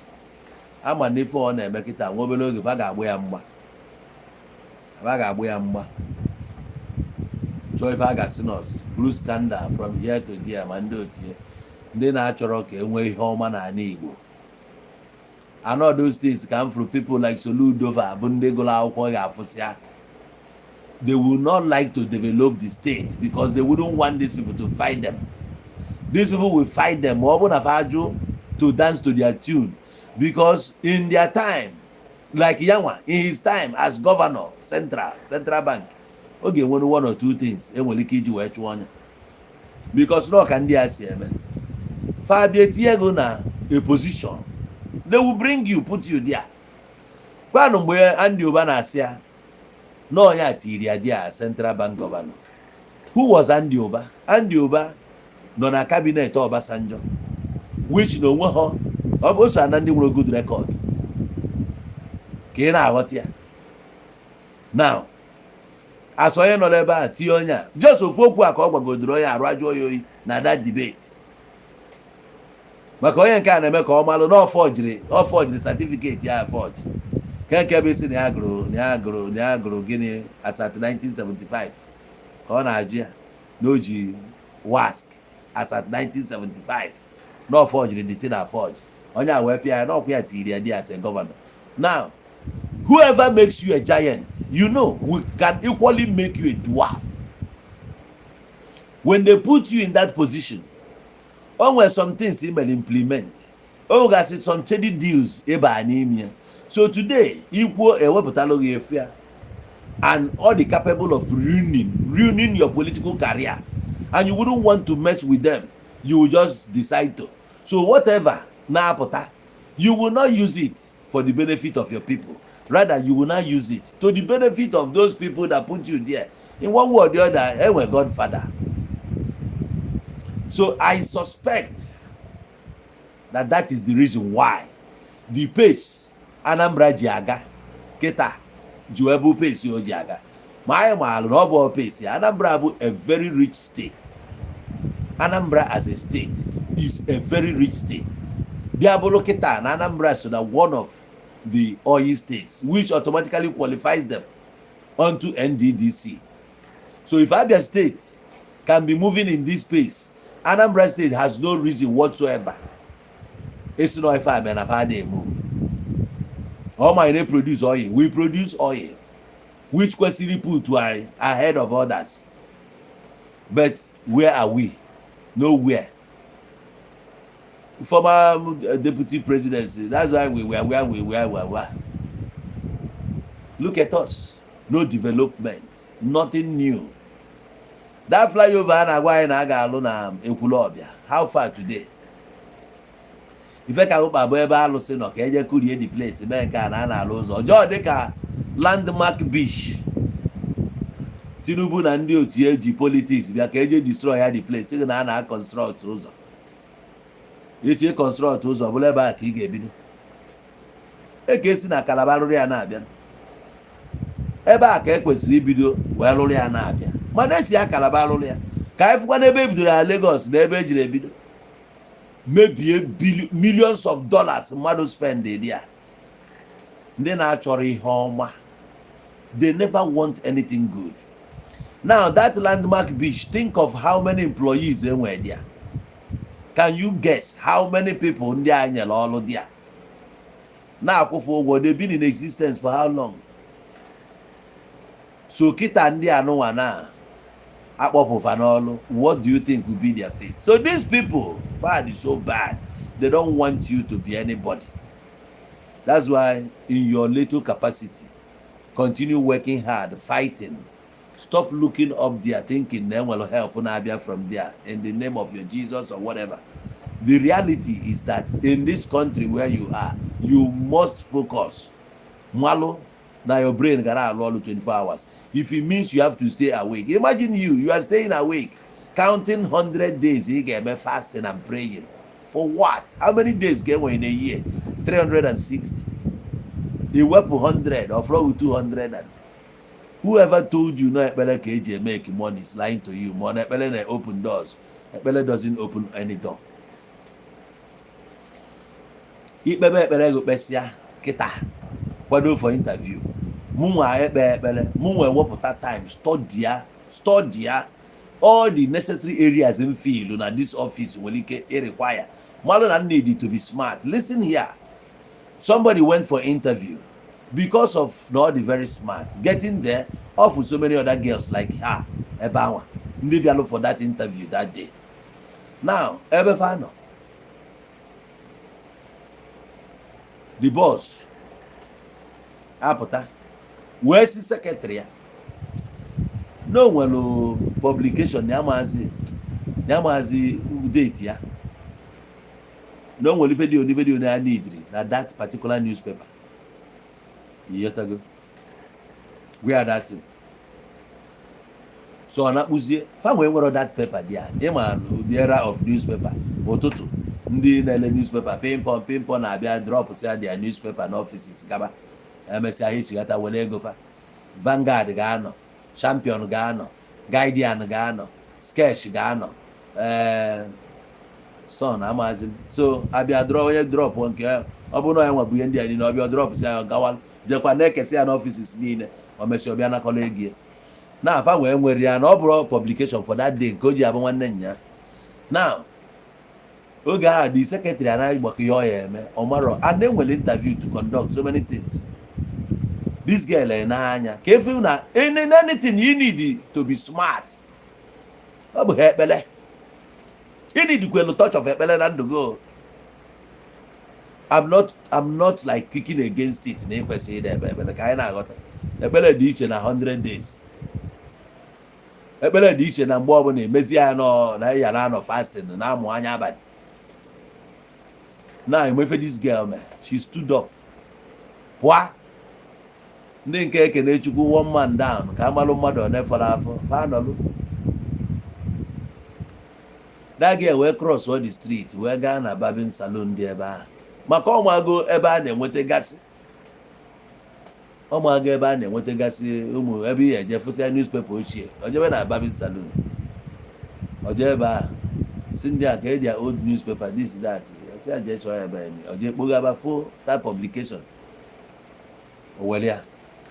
Ama na ife ọ na-eme kịta, nwa obere oge fa ga-agbụ ya mgba, fa ga-agbụ ya mgba, chọọ ife a ga-asị nọs buru scandal from here to there. Ma ndị otie ndị na-achọrọ ka e nwee ihe ọma n'ala Igbo anọdụ steeti, ka m fụrụ people like Soludo fa bụ ndị gụrụ akwụkwọ ga-afụsịa. They will not like to develop the state because they wouldn't want these people to fight them. These people will fight them ma ọ bụ na fa ajụ to dance to their tune, because in their time, like yanwa in his time as governor, central bank, ọ ga-enwere one or two things enwere ike iji wee chụọ ọnya, because na ka ndị a si eme, fa bịa etinye ego na a position, they will bring you, put you there. Kwanụ mgbe Andy Ụba na-asị ya na ọnya tiri ya there, central bank governor, who was Andy Ụba? Andy Ụba nọ na cabinet Obasanjo, which na onwe ha ọ bụ so na ndị nwere good record ka ị na-aghọta ya. Now, as onye nọ n'ebe a tinye onye a, just ofu okwu a ka ọ gwagodoro onye arụ ajụọ ya oyi na that debate, maka onye nke a na-eme ka ọ malụ na ọ forgery certificate ya forge ke nke bụ isi na ya gụrụ na ya gụrụ na ya gụrụ gịnị as at 1975, ka ọ na-ajụ ya na o ji WASC as at 1975, na ọ forgery the thing na forge. Onye a wee pịa ya n'ọkwa ya tiri ya dị as a governor. Now, whoever makes you a giant, we can equally make you a dwarf. When they put you in that position, o nwere some things ị mere implement, o nwegasị some shady deals ịba n'ime ya. So today, ikwuo ewepụtalụ gị efu ya and all the capable of ruining your political career, and you wouldn't want to mess with them. You will just decide to, so whatever na-apụta, you will not use it for the benefit of your people. Rather, you will not use it to the benefit of those people that put you there. In one way or the other, enwe godfather. So I suspect that that is the reason why the pace Anambra ji aga kịta ji wee bụ pace o ji aga. Ma anyị maara na ọ bụ pace Anambra bụ a very rich state. Anambra as a state is a very rich state. Bịa bụrụ kịta na Anambra so na one of the oil states, which automatically qualifies them onto NDDC. So if Abia State can be moving in this space, Anambra State has no reason whatsoever esi na ife abịa na fa na-emove. Ọ ma na produce oil, we produce oil, which kwesịrị put anyị ahead of others. But where are we? Nowhere. Former deputy presidency, that's why we were where we were. Look at us, no development, nothing new. That flyover a na-agwa anyị na a ga-alụ na Ekwulọbịa, how far today? Ife ka ụkpa bụ ebe alụsị nọ ka eje kurie the place mee nke a na a na-alụ ụzọ ọjọọ dịka Landmark Beach. Tinubu na ndị otu ya eji politics bịa ka eje destroy ya the place, sị na a na-construct ụzọ. Echi construct ụzọ bụla ebe a ka ị ga-ebido eke si na Calabar rụrụ ya na-abịa. Ebe a ka e kwesịrị ibido wee rụrụ ya na-abịa, mana esi ya Calabar rụrụ ya ka anyị fụkwa n'ebe ebidoro ya Lagos na ebe ejiri ebido mebie millions of dollars mmadụ spend dị ya. Ndị na-achọrọ ihe ọma, they never want anything good. Now that Landmark Beach, think of how many employees enwere there. Can you guess how many people ndị a nyere ọrụ there na-akwụfe ụgwọ? They been in existence for how long? So kịta ndị anụnwa na akpọpụfa n'ọrụ, what do you think will be their fate? So these people bad is so bad, they don't want you to be anybody. That's why in your little capacity, continue working hard, fighting. Stop looking up there thinking na enwere help na-abịa from there in the name of your Jesus or whatever. The reality is that in this country where you are, you must focus. Malụ na your brain gara alụ ọrụ 24 hours if it means you have to stay awake. Imagine you are staying awake counting 100 days ị ga-eme fasting and praying for what? How many days ka enwere in a year? 360. Iwepụ 100 or flow 200, and whoever told you no ekpere ka eji make money is lying to you. Ma ọ na ekpere na open doors. Ekpere doesn't open any door. Ikpebe ekpere gị kpesịa kịta, kwado for interview. Mụnwa ekpe ekpere, mụnwa ewepụta time study all the necessary areas in field na this office nwere ike require. Malụ na need to be smart. Listen here, somebody went for interview because of not the very smart getting there off with so many other girls like her ebe anwa ndị bịalụ for that interview that day. Now ebe fa nọ, the boss apụta wee si secretary ya na o nwere publication na amazi date ya, na o nwere ife dị oni video na ya needri na that particular newspaper. Ịghọtago where that thing? So ọ na-akpụzie fa nwee nwere that paper dị a. Ịma the era of newspaper, ụtụtụ ndị na-ele newspaper pimpon pimpon na-abịa drop sia their newspaper n'offices gaba, emesịa ha echigata were ego fa. Vanguard ga-anọ, Champion ga-anọ, Guardian ga-anọ, Sketch ga-anọ, ee, Sun amazi m. So abịa drop, onye drop nke ya, ọ bụrụ na ya nwabụ ihe ndị a niile, ọ bịa drop si ya gawa jekwa na-ekesi ya n'offices niile. O mesịa ọbịa nakọrọ ego ya. Na afa wee nwere ya na ọ bụrụ publication for that day nke o ji abụ nwanne nya. Now oge ahụ the secretary anaghị gbakọ ihe ọ ya eme, ọ marọ and enwere interview to conduct, so many things. This girl n'anya ka efu na anything you need to be smart, ọ bụ ha ekpele. You need kwelu touch of ekpele na ndụ gị. I'm not like kicking against it na ịkwesịghị ịda ekpe ekpele. Ka anyị na-aghọta, ekpere dị iche na 100 days, ekpere dị iche na mgbe ọbụla emezi ya nọ na ya na-anọ fasting na-amụ anya abalị na emefe. This girl, man, she stood up pụa. Ndị nke ekene Chukwu, one man down. Ka amalụ mmadụ one fọrọ afọ fa nọlụ. That girl wee cross all the street wee gaa na barbing salon dị ebe ahụ, maka ọmago ebe a na-enweta gasị, ọmago ebe a na-enwetagasị ụmụ ebe ihe eje fụsịa newspaper ochie. Ojebe na barbing salon, oje ebe ahụ si ndị a ka eji old newspaper, this, that, si aje chọọ ya ebe oje kpogaba fo that publication. O were ya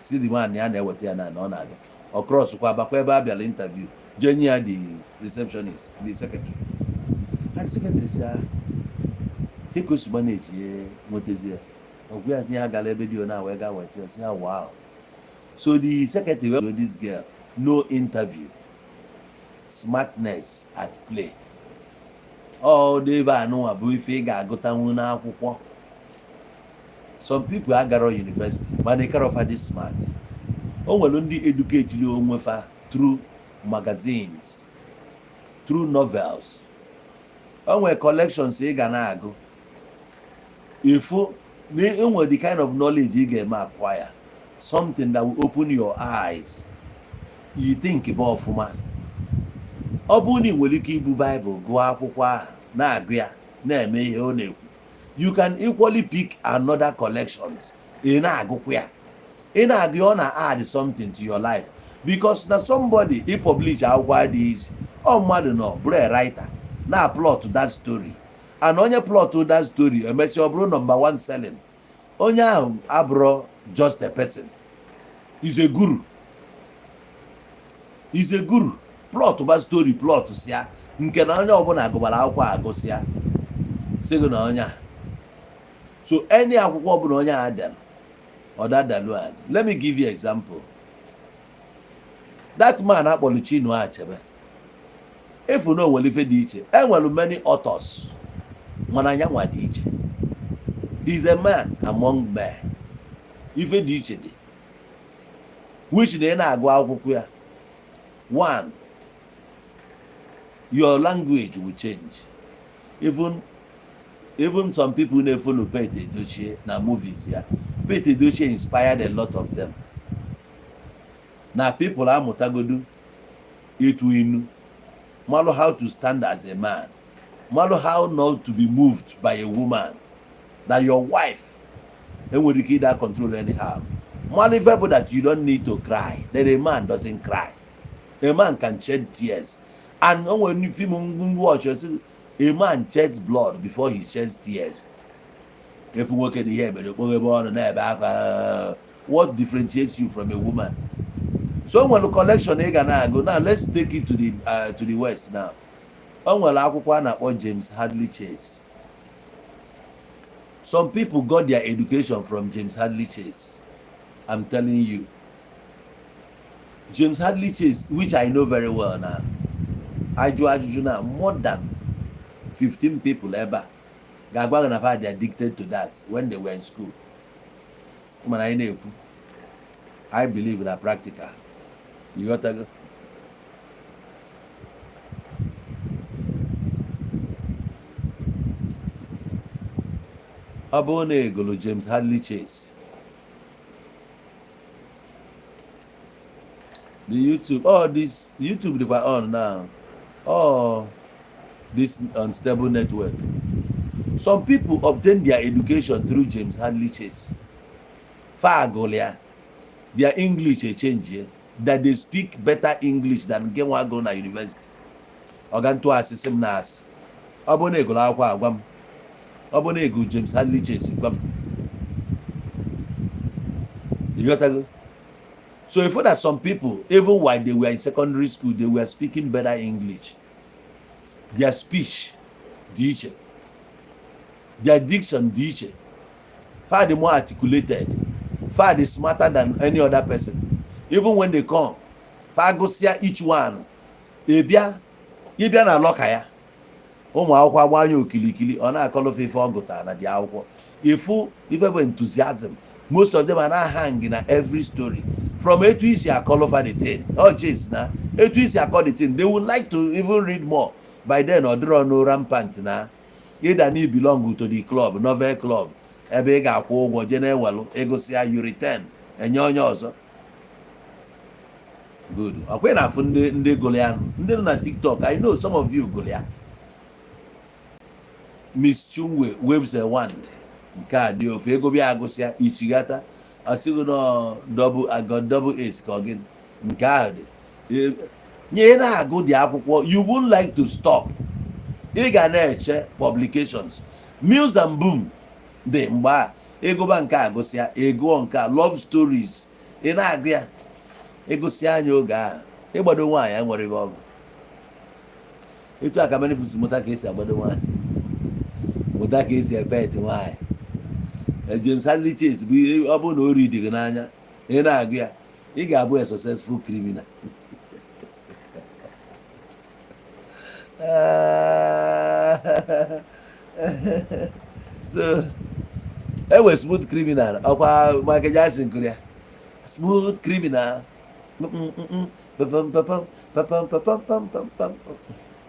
si the man ya na-eweta ya na ọ na-abịa. Ọ cross kwa bakwa ebe a bịara interview, jee nye ya the receptionist, the secretary. Ha the secretary si ya ka o si manage nwetazie ọgwụ ya nye ya gara ebe dị ona wee gaa weta ya. Si ya, "Wow." So the secretary wee this girl, no interview, smartness at play. Ọ dị ebe anụnwa bụ ife ị ga-agụtanwu n'akwụkwọ. Some people agaro university mana ịkarọfa dị smart. O nwere ndị educateli onwe fa through magazines, through novels. O nwere collections ị ga na-agụ ifu na enwere the kind of knowledge ị ga-eme acquire, something that will open your eyes, you think bụ ọfụma. Ọ bụrụ na ị nwere ike ibu Baịbụl gụọ akwụkwọ ahụ, na-agụ ya, na-eme ihe ọ na-ekwu, you can equally pick another collections ị na-agụkwa ya, ị na-agụ ya, ọ na-add something to your life, because na somebody ị publish akwụkwọ adịghị easy. Ọ mmadụ nọ bụrụ a writer na plot that story, and onye plot that story emesịa ọ bụrụ number one selling, onye ahụ abụrụ just a person, is a guru. Is a guru. Plot ba story, plot sịa nke na onye ọbụla gụbara akwụkwọ agụsịa sị gị na onye a. So any akwụkwọ ọbụla onye a dere, ọ dadalu anyị. Let me give you example. That man akpọrọ Chinua Achebe, efu na onwere ife dị iche. Enwere many authors, mana anya nwa dị iche. He's a man among men. Ife dị iche dị, which na ị na-agụ akwụkwọ ya, one, your language will change. Even some people na-follow Pete Edochie na movies ya, Pete Edochie inspired a lot of them. Na people amụtagodu ịtụ inu, malụ how to stand as a man, malụ how not to be moved by a woman, that your wife enwere ike ịda control anyhow, malụ ife bụ that you don't need to cry, that a man doesn't cry, a man can shed tears. And o nwere film watch, a man sheds blood before he sheds tears. Efu nwoke na ihe mere okpoghebe ọnụ na-ebe akwa, what differentiates you from a woman? So o nwere collection ị ga na-agụ. Now let's take it to the west. Now o nwere akwụkwọ a na-akpọ James Hadley Chase. Some people got their education from James Hadley Chase. I'm telling you, James Hadley Chase, which I know very well. Now ajụ ajụjụ na more than 15 people ebe a ga-agwa gị na fa dị addicted to that when they were in school. Mana anyị na-ekwu, I believe na practical. Ịghọtago? Ọ bụrụ na egolo James Hadley Chase, the YouTube, all this YouTube dịkwa on now, all this unstable network. Some people obtain their education through James Hadley Chase. Fa agụlụ their English echange, that they speak better English than gị nwa go na university. Ọga ntụ asịsị m na-asị, ọ bụrụ na egụrụ akwụkwọ, agwa m. Ọ bụrụ na egu James Hadley Chase, gwa m. Ịghọtago? So if that some people, even while they were in secondary school, they were speaking better English. Their speech dị iche, their diction dị iche, far dị more articulated, far dị smarter than any other person. Even when they come, fa gụsịa each one, ịbịa ịbịa na locker ya, ụmụ akwụkwọ agbanye okilikili, ọ na-akọlụfe ife ọ gụtara na dị akwụkwọ. Ifu ife bụ enthusiasm. Most of them are na hang na every story from etu isi akọlụfa the thing. Oh, chase na etu isi akọ the thing, they would like to even read more. By then ọ dịrọ no rampant na ịda na belong to the club, novel club, ebe ị ga-akwụ ụgwọ jee na-ewelụ egosi ya, you return, enye onye ọzọ. Good. Ọkwa ị na-afụ ndị gụrụ ya, ndị nọ na TikTok? I know some of you gụrụ ya. Miss Chinwe Waves a Wand, nke a dị ofe ego bịa agụsịa ichighata, asịghị nọ double agọ double ace ka ọ gịnị. Nke ahụ dị nye ị na-agụ dị akwụkwọ, you won't like to stop. Ị ga na-eche publications. Mills and Boon dị mgbe a, ịgụba nke a gụsịa, ịgụọ nke a, love stories, ị na-agụ ya, ịgụsịa anya oge ahụ ịgbado nwaanyị nwere ebe ọgụ. Etu a ka many people mụta ka esi agbado nwaanyị, mụta ka esi epet nwaanyị. James Hadley Chase bụ ọ bụrụ na o ri dị gị n'anya, ị na-agụ ya, ị ga-abụ a successful criminal. So enwe Smooth Criminal, ọkwa Michael Jackson kụrụ ya, Smooth Criminal. Pam, pam, pam, pam, pam, pam, pam, pam, pam.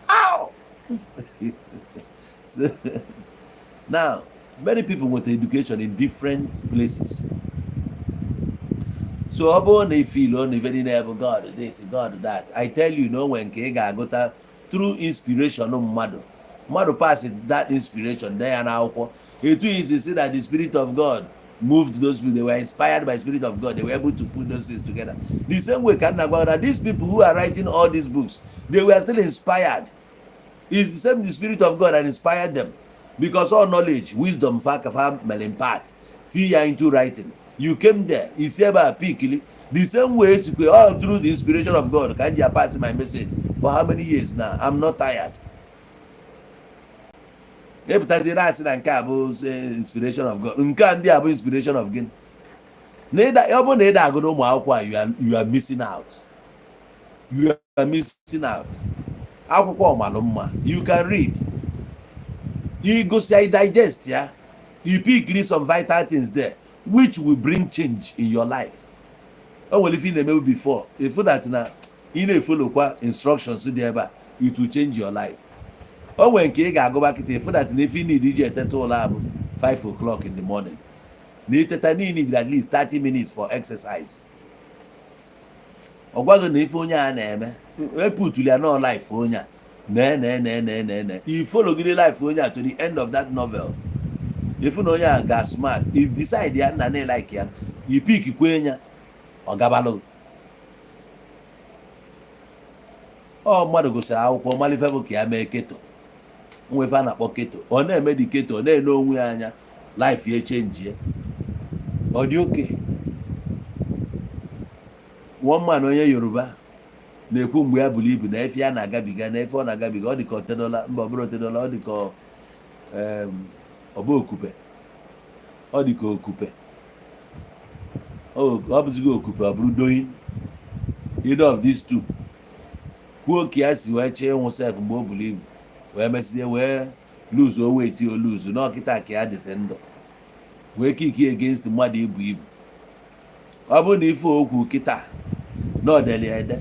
Ow! So now many people with education in different places. So ọ bụrụ na ị feel na ife niile bụ God this, God that, I tell you na o nwere nke ị ga-agụta through inspiration. Mmadụ pass that inspiration dee ya n'akwụkwọ. Etu isi see that the spirit of God moved those people, they were inspired by spirit of God, they were able to put those things together. The same way ka nna gwa that these people who are writing all these books, they were still inspired. It's the same, the spirit of God that inspired them, because all knowledge, wisdom, fa ka fa mere impart tii ya into writing. You came there, isi ebe a pickili the same way esikwe all through the inspiration of God ka m ji pass my message for how many years now. I'm not tired. Epụtazi na-asị na nke a bụ inspiration of God, nke a ndị a bụ inspiration of gịnị? Na ọ bụrụ na ịda agụ ụmụ akwụkwọ a, you are missing out. You are missing out. Akwụkwọ malụ mma. You can read, ịgụsịa, digest ya, you pick some vital things there which will bring change in your life. O nwere ife ị na-emebu before, ifu that na ị na-efollowkwa instructions dị ebe a, it will change your life. O nwere nke ị ga-agụba kịta, ifu that na ife ị need iji eteta ụlọ abụ 5 o'clock in the morning, na iteta niile need at least 30 minutes for exercise. Ọ gwaghị na ife onye a na-eme eputuli ya nọ life onye a na na na na na na ifollowgide life onye a to the end of that novel, ifu na onye a ga smart. If decide ya na na like ya, you pick kwe ya, ọ gabalụ. Ọ mmadụ gụsịrị akwụkwọ malife bụ ka ya mee keto, nwefe a na-akpọ keto. Ọ na-eme dị keto, ọ na-ene onwe ya anya, life ya echangie, ọ dị oke. One man, onye Yoruba, na-ekwu mgbe ya buru ibu na efe ya na-agabiga na efe ọ na-agabiga, ọ dị ka Otedola mba, ọ bụrụ Otedola, ọ dị ka ọ bụ Okupe, ọ dị ka Okupe, ọ bụzighị Okupe, ọ bụrụ Doyin, either of these two. Kwuo ka ya si wee chee ịnwụ sef mgbe o buru ibu, wee mesie wee lose o weight o lose n'ọkịta ka ya dịsị ndụ, wee kick against mmadụ ibu ibu. Ọ bụrụ na ife okwu kịta na ọdeli ede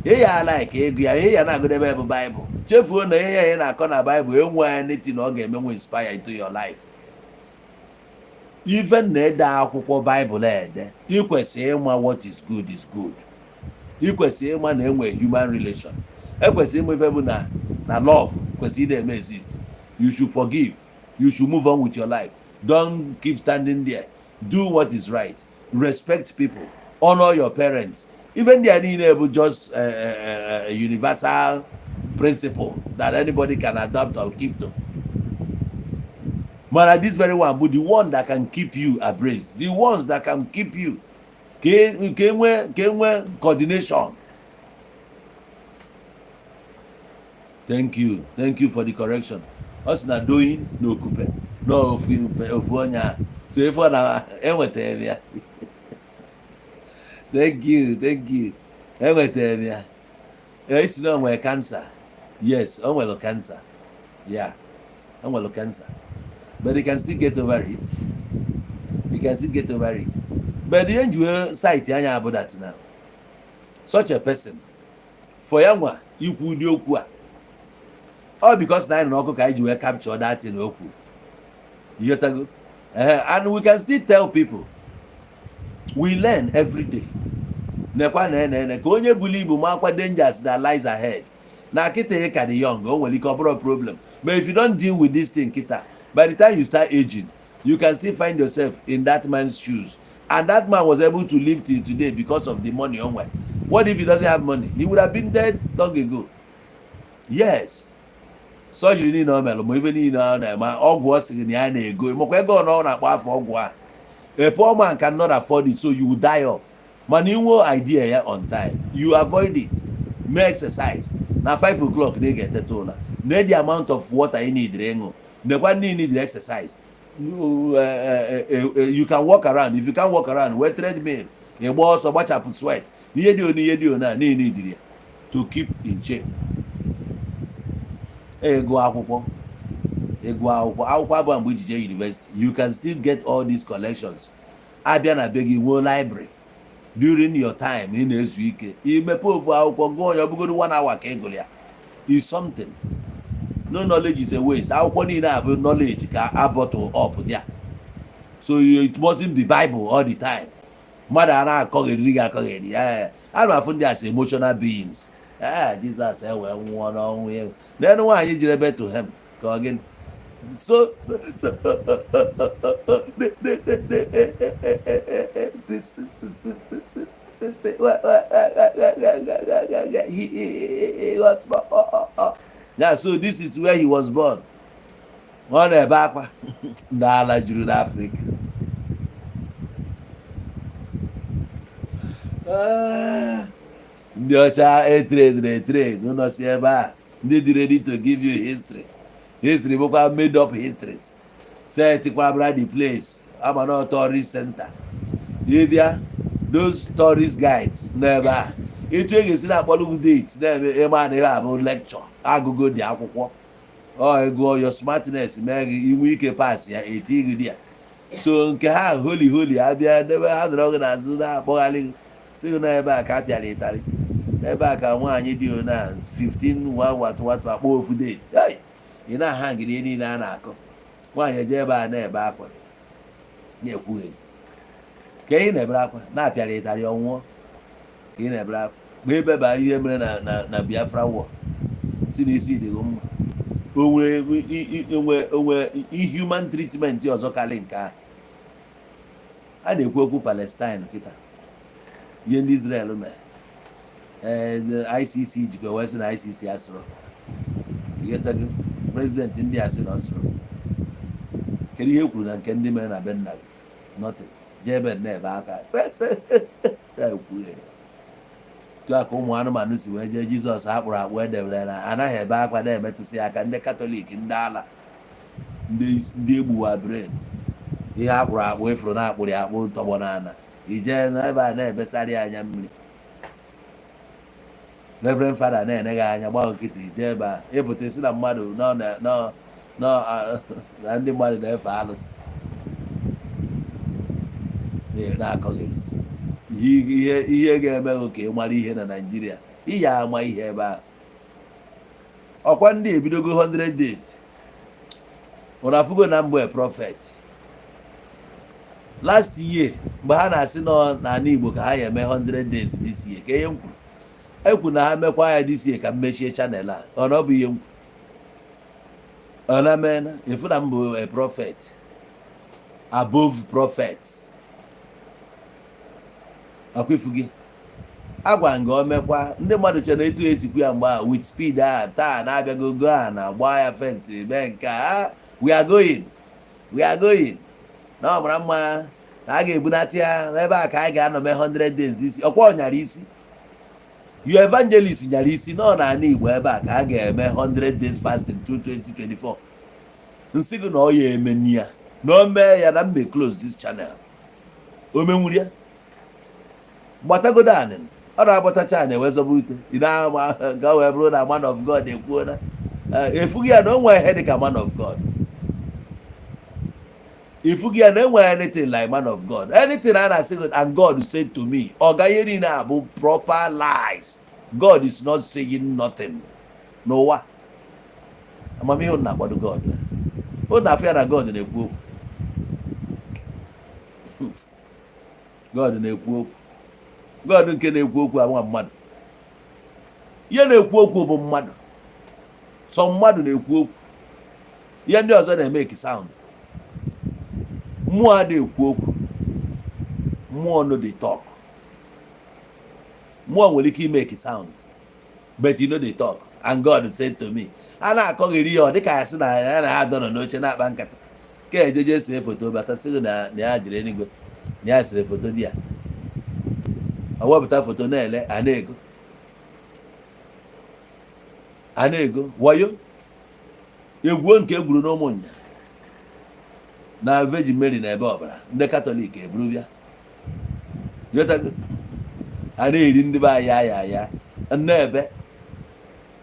ịya like ego ya, ihe ya na-agụdebe bụ Baịbụl, chefuo na ihe ya ị na-akọ na Baịbụl enwe anything na ọ ga-emenwe inspire into your life. Ife na-ede akwụkwọ Baịbụl ede, ị kwesịrị ịma what is good is good. Ị kwesịrị ịma na enwe human relation, ekwesịrị ịma ife bụ na love kwesịrị ị na-eme exist. You should forgive, you should move on with your life. Don't keep standing there. Do what is right, respect people, honor your parents. Even ndị a niile bụ just universal principle that anybody can adopt or keep to. Mana this very one bụ the one that can keep you abreast, the ones that can keep you ka enwee coordination. Thank you, thank you for the correction. Ọ sị na Doyin na Okupe na ofu onye a, so ife ọ na enwetara m ya. Thank you, thank you, enwetara m ya. Esi na o nwere cancer. Yes, o nwere cancer. Yeah, o nwere cancer, but you can still get over it. You can still get over it. But ihe nji wee cite anya bụ that now such a person, for ya nwa ikwu ụdị okwu a, ọ because na anyị nọ n'ọkụ ka anyị ji wee capture that thing okwu. Ịghọtago? And we can still tell people we learn every day. Nekwa na ene ka onye buru ibu ma akwa dangers that lies ahead. Na kịta ị ka dị young, o nwere ike ọ bụrụ problem, but if you don't deal with this thing kịta, by the time you start aging, you can still find yourself in that man's shoes. And that man was able to live till today because of the money o nwere. What if he doesn't have money? He would have been dead long ago. Yes, surgery niile o mere, ma ife niile ọ na-eme, ọgwụ ọ sịrị na ya na-ego, makwa ego ọ na-akpọ afọ ọgwụ a, a poor man cannot afford it, so you will die off. Mana inwe idea ya on time, you avoid it. Mee exercise na 5 o'clock na ị ga-eteta ụra, na the amount of water you need ịṅụ, nekwa ndị need exercise. You can walk around. If you can walk around, wee treadmill, ịgba ọsọ, gbachapụ sweat na ihe dị onu, ihe dị onu a niile idiri ya to keep in shape. Ego akwụkwọ, ego akwụkwọ, akwụkwọ abụọ mgbe iji jee university, you can still get all these collections. Abịa na be gị, nwee library during your time ị na-ezu ike, imepe ofu akwụkwọ gụọ ya, ọ bụgodo one hour ka ị gụrụ ya, is something. No knowledge is a waste. Akwụkwọ niile abụ knowledge ka a bottle up there, so it mustn't be Bible all the time. Mmadụ a na-akọgheri gị akọgheri ya, a na-afụ ndị as emotional beings. Ee, Jizọs ewee nwụọ n'ọnwụ ya n'elu nwaanyị jiri ebe to him ka ọ gịnị? So so so de de de de si si si si si si si si he was born. Yeah, so this is where he was born. Ọ na-ebe akwa ndị ala juru n'Afrịka. Ah, ndị ọcha etrained etrain nọ si ebe a, ndị dị ready to give you history. History bụkwa made up histories. Setikwabra the place ama na tourist center. Ịbịa, those tourist guides n'ebe a, etu e ga-esi na-akpọrọ gị date na-eme ịma na ihe a bụ lecture. Agụgo dị akwụkwọ ọ ego, your smartness mee gị inwe ike pass ya, eti gị dị ya. So nke ha holy holy abịa debe ha nọrọ gị n'azụ na-akpọgharị gị, si gị n'ebe a ka a pịara ịtarị, n'ebe a ka nwaanyị dị na 15 wa watụ watụ akpọ ofu date. Hey! Ị na-aha ngị ihe niile a na-akọ. Nwaanyị eje ebe a na-ebe akwa na-ekwugheri ka ị na-ebere akwa na-apịara ịtarị ọnwụọ ka ị na-ebere akwa ma ebeba ihe mere na Biafra war si n'isi dịghị mma. Onwe onwe onwe inhuman treatment ọzọ karị nke ahụ a na-ekwu okwu Palestine kịta, ihe ndị Israel mere. Ee, ICC jikwa wee sị na ICC asịrọ ịghọtago. President ndị a sị na ọ sịrọ. Kedu ihe e kwuru na nke ndị mere na be nna gị? Nothing. Jee ebe na-ebe aka ya ekwughere tụ a ka ụmụ anụmanụ si wee jee. Jizọs akpụrụ akpụ edebere na anaghị ebe akwa na-emetụsị aka. Ndị Katọlik, ndị ala, ndị egbuwa brain, ihe akpụrụ akpụ ifuru na akpụrụ ya akpụ tọgbọ n'ala, ijee n'ebe a na-ebesara ya anya mmiri. Reverend Father na-ene gị anya, gba nkịtị, ije ebe a ịpụta isi na mmadụ nọ na ndị mmadụ na-efe alụsị na-akọghịrịsị ihe ga-eme gị ka ị mara ihe na Naịjirịa. Iyi ama ihe ebe ahụ ọkwa ndị ebidogo 100 days. Ụna afụgo na mbụ prophet last year, mgbe ha na-asị nọ n'ala Igbo ka ha ya eme 100 days this year, ka ihe m kwuru ekwu na ha mekwa ya this year ka m mechie channel a. Ọ na ọ bụ ihe m kwuru, ọ na meena efu na m bụ a prophet above prophets. Ọkwa ifu gị agwa nga o mekwa. Ndị mmadụ chere na etu esikwu ya mgbe a with speed a taa na-abịago go a na gbaa ya fence mee nke a. We are going, we are going na ọ mara mma na a ga-ebunata ya n'ebe a ka anyị ga-anọ mee 100 days this. Ọkwa ọ nyara isi, your evangelist nyara isi nọ n'ala Igbo ebe a ka a ga-eme 100 days fasting 2024. Nsị gị na ọ ya eme ya na o mee ya na mme close this channel. O menwuru ya, gbatagodo anị ọ na-agbatacha anị ewezọba ute. Ị na-ama ka o wee bụrụ na man of God ekwuo na efughị ya na o nwere ihe dịka man of God. Ifughị ya na enweghị anything like man of God, anything a na-asị gị "and God said to me". Ọga, ihe niile a bụ proper lies. God is not saying nothing n'ụwa. Amamihe unu na-akwado God, unu na-afụ ya na God na-ekwu okwu. God na-ekwu okwu, God nke na-ekwu okwu anwa mmadụ. Ihe na-ekwu okwu bụ mmadụ, sọ mmadụ na-ekwu okwu. Ihe ndị ọzọ na-emeki sound. Mmụọ adịghị ekwu okwu. Mmụọ no dey talk. Mmụọ nwere ike imeki sound, but you no dey talk. "And God said to me", a na-akọghịrị ya, ọ dịka ya sị na ya na ha dọnọ n'oche na-akpa nkata ka ejeje see foto bata, sị gị na ya jiri eluigwe na ya sere foto di ya. O wepụta foto na-ele a na-ego a na-ego wayo egwuo nke egwuru n'ụmụnya na Virgin Mary na ebe ọbara ndị Katọlik eburu bịa. Ghọtago? A na-eri ndị be anyị aya ya n'ebe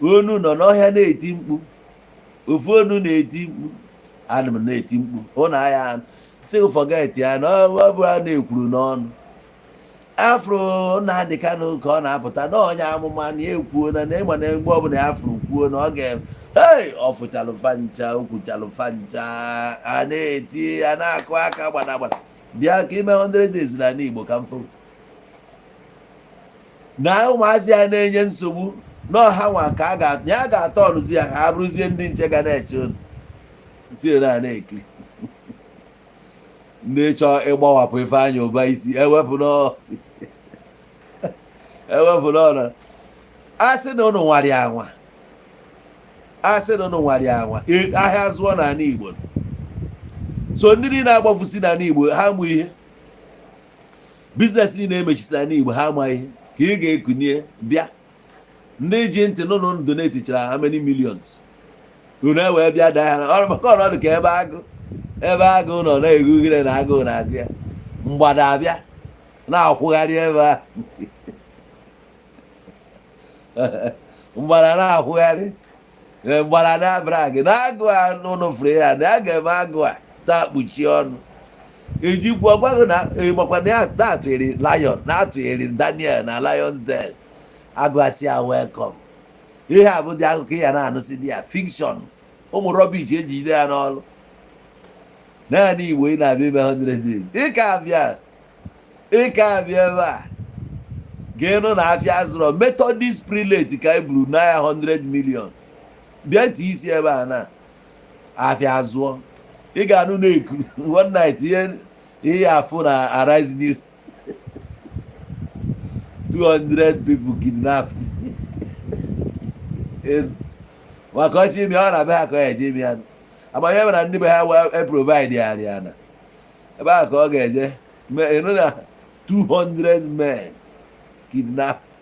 onu nọ n'ọhịa na-eti mkpu. Ofu onu na-eti mkpu, ana m na-eti mkpu ụnụ agha si forget ya na ọ bụ a na-ekwuru n'ọnụ afro Nnamdị Kanụ ka ọ na-apụta na onye amụma na ekwuo na ịma na mgbe ọbụla ya afụrụ kwuo na ọ ga hey, ọ fụchalụ fancha, o kwuchalụ fancha. A na-eti, a na-akụ aka gbada gbada. Bịa ka ime 100 days n'ala Igbo ka m fụ na ụmụazị ya na-enye nsogbu n'ọha nwa ka a ga ya ga-atọ ọnụzi ya ka ha bụrụzie ndị nche ga na-eche unu si na na-ekiri ndị chọọ ịgbawapụ Ifeanyị Ụba isi ewepụ n'ọnụ. A sị na ụnụ nwara ya anwa, a sị na ụnụ nwara ya anwa ahịa zụọ n'ala Igbo. So ndị niile agbafusi n'ala Igbo ha mụ ihe Business niile emechisara n'Igbo, ha amaghị ka ị ga-ekunie bịa. Ndị ji ntị nụnụ donate chara how many millions, unu ewee bịa daa ha ọrụ, maka ọnọdụ ka ebe agụ, ebe agụ nọ na-egugide na agụụ na-agụ ya. Mgbada abịa na-akwụgharị ebe a, mgbada na-akwụgharị. Ee, mgbada na-abịara gị na agụ a n'ụlọ fere ya na a ga-eme agụ a taa kpuchie ọnụ, ejikwa ọgwaghị na ịgbakwa na ya na-atụghịrị lion, na-atụghịrị Daniel na lions den. Agụ asị ya, "Welcome." Ihe a bụ dị akụkọ ya na-anụsị dị ya fiction, ụmụ rubbish ejide ya n'ọrụ. Naanị Igbo ị na-abịa ime 100 days, ịka abịa, ịka abịa ebe a ga-enụ na afịa zụrọ Methodist prelate ka e buru n'ahịa 100 million bịa tie isi ebe a na afịa zụọ. Ị ga-anụ na-ekuru one night ihe ihe afụ na Arise News, 200 people kidnapped. Maka ọchị imi ọ na-abịa ha ka ọ eje imi ya amanye mere ndị be ha wee provide ya ya na ebe ahụ ka ọ ga-eje. Ịnụ na 200 men kidnapped,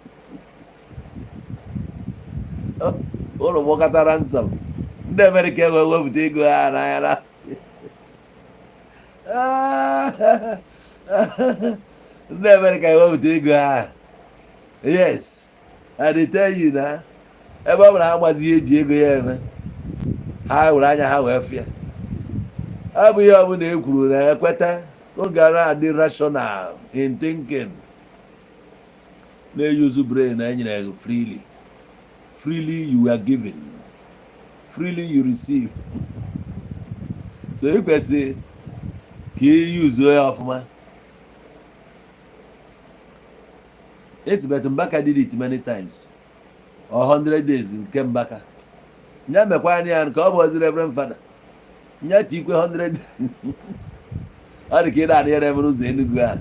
ụlọ gbọkọtara nsọ ndị Amerịka ewee wepụta ego ha n'anya na ndị Amerịka ewepụta ego ha. Yes, I dey tell you na ebe ọ bụla ha mazi ihe eji ego ya eme, ha were anya ha wee fịa. Ọ bụ ihe ọbụla e kwuru na ekweta oge a na-adị rational in thinking, na-eyuzu brain na enyere gị freely. Freely you were given, freely you received, so ị kwesịrị ka ị yuzuo ya ọfụma. Esibet Mbaka did it many times, or 100 days nke Mbaka nya mekwa anya ya nke ọ bụ ozi Reverend Father nya tikwe 100. Ọ dị ka ịda anị ya na-eme n'ụzọ Enugu a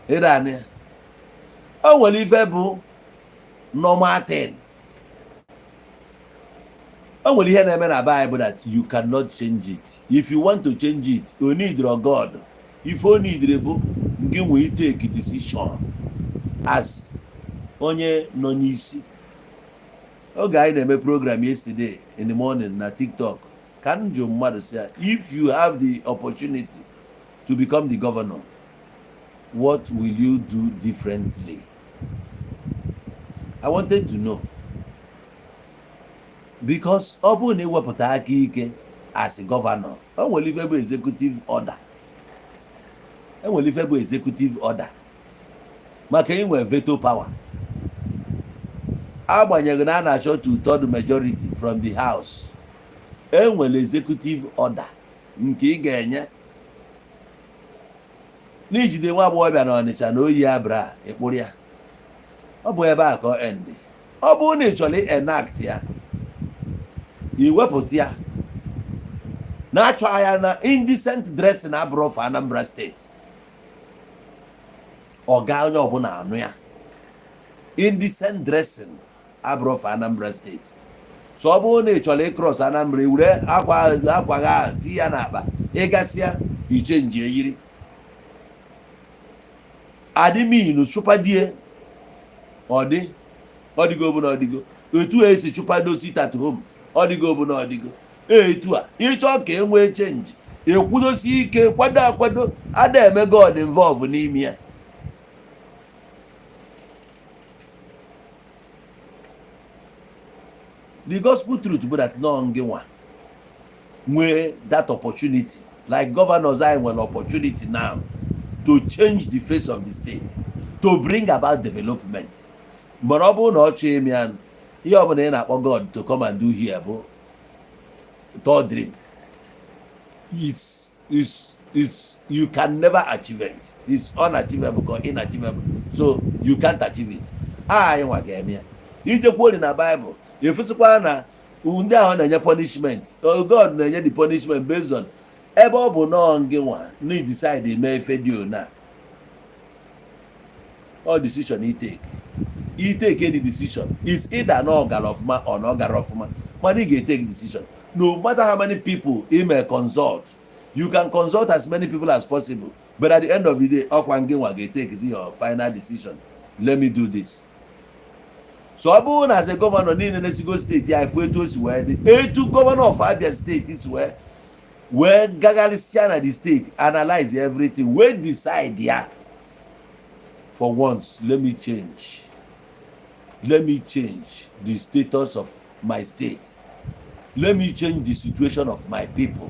ịda anị ya. O nwere ife bụ normal thing, o nwere ihe na-eme na Bible that you cannot change it. If you want to change it, o need God. If o need bụ ngị nwee take decision as onye nọ n'isi. Oge anyị na-eme program yesterday in the morning na TikTok, ka m jụ mmadụ sị ya, "If you have the opportunity to become the governor, what will you do differently?" I wanted to know because ọ bụrụ na iwepụta aka ike as a governor, o nwere ife bụ executive order, enwere ife bụ executive order maka inwe veto power, agbanyeghị na a na-achọ two third majority from the house. Enwere executive order nke ị ga-enye n'ijide nwa agbọghọbịa na Ọnịcha na oyi abra ịkpụrụ ya. Ọ bụ ebe a ka ọ end. Ọ bụrụ na ị chọrọ enact ya, iwepụta ya na-achọ ya na indecent dressing abụrụ for Anambra State. Ọga onye ọbụla anụ ya, indecent dressing abụrụ for Anambra State. So ọ bụrụ na ị chọrọ ịcross Anambra, were akwa akwa gị ahụ tinye ya n'akpa, ịgasịa ichange eyiri adịminu chụpadie. Ọ dị ọdịgo bụ na ọdịgo etu a esi chụpado sit at home, ọdịgo bụ na ọdịgo etu a. Ịchọ ka e nwee change, ekwudosi ike, kwado akwado, ada eme God involve n'ime ya. The gospel truth bụ that nọ ngị nwa nwee that opportunity, like governors anyị nwere opportunity now to change the face of the state, to bring about development. Mana ọ bụrụ na ọ chọọ ime ya, ihe ọbụla ị na-akpọ God to come and do here bụ tall dream. It's you can never achieve it. It's unachievable or inachievable, so you can't achieve it. Anyị nwa ga-eme ya. Ijekwuori na Bible, efusikwa na ndị ahụ na-enye punishment. Oh, God na-enye the punishment based on ebe ọ bụ nọọ ngị nwa na decide eme ife dị ona. All decision i take, i take the decision is either na ọ gara ọfụma or na ọ gara ọfụma, mana ị ga-etake decision no matter how many people ị may consult. You can consult as many people as possible. But at the end of the day, ọkwa ngị nwa ga-etake your final decision. Let me do this. So ọ bụrụ na as a governor niile na-esigo steeti anyị fụ etu o si wee dị, etu governor of Abia State si wee gagharịsịa na the state, analyze everything, wee decide ya, for once, let me change, let me change the status of my state, let me change the situation of my people,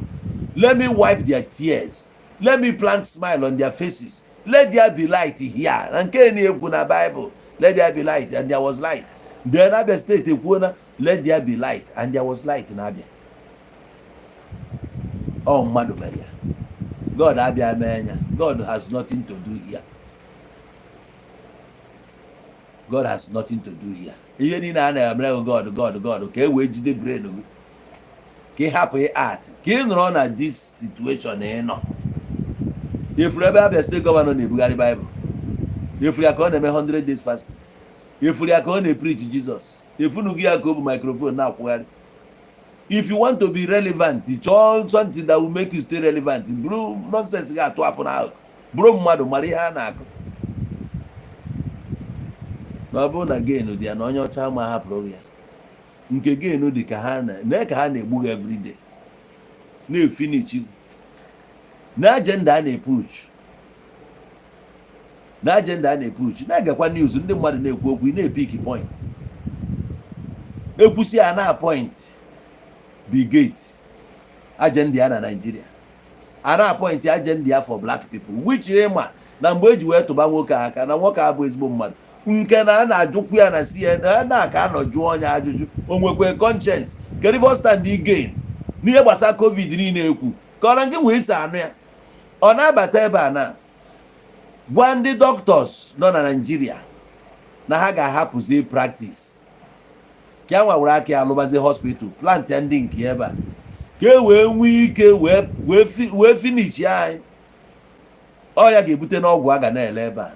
let me wipe their tears, let me plant smile on their faces, let there be light here. Na nke na-ekwu na Bible, "Let there be light, and there was light." Then Abia State ekwuo na "Let there be light, and there was light" na Abia. Ọ mmadụ mere ya? God abịa mee ya? God has nothing to do here. God has nothing to do here. Ihe niile a na-emere gị, God, God, God, ka e wee jide brain gị, ka ị hapụ art, ka ị nọrọ na this situation ị nọ. Efuru ebe Abia State governor na-ebugharị Baịbụl, efuru ya ka ọ na-eme 100 days fasting, efuru ya ka ọ na-epreach Jizọs, efunugo ya ka o bụ microphone na-akwụgharị. If you want to be relevant, chọọ something that will make you stay relevant. Bụrụ nonsense ga-atụ apụ n'ahụ, bụrụ mmadụ mara ihe a na-akụ. Na ọ bụrụ na gain dị ya na onye ọcha ma hapụrụ ya nke gain dị ka ha na ka ha na-egbu gị everyday, na-efinichi na agenda a na-epuch, na agenda a na-epuch. Na-egekwa news, ndị mmadụ na-ekwu okwu, ị na-epick point, ekwusi ya na point Bill Gates agenda ya na Nigeria, a na-appoint agenda ya for black people, which ịma na mgbe eji wee tụba nwoke aka na nwoke abụ ezigbo mmadụ, nke na a na-ajụkwu ya na CNN na ka a nọ jụọ onye ajụjụ, o nwekwe conscience? Kedu ife stand gain n'ihe gbasara COVID niile ekwu ka ọ na nke nwee isi anụ ya? Ọ na-abata ebe a na gwa ndị doctors nọ na Nigeria na ha ga-ahapụzi practice, ka ya nwawere aka ya alụbazi hospital plant ya ndị nke ebe a, ka e wee nwee ike wee finish anyị. Ọ ya ga-ebute n'ọgwụ a ga na-ele ebe a.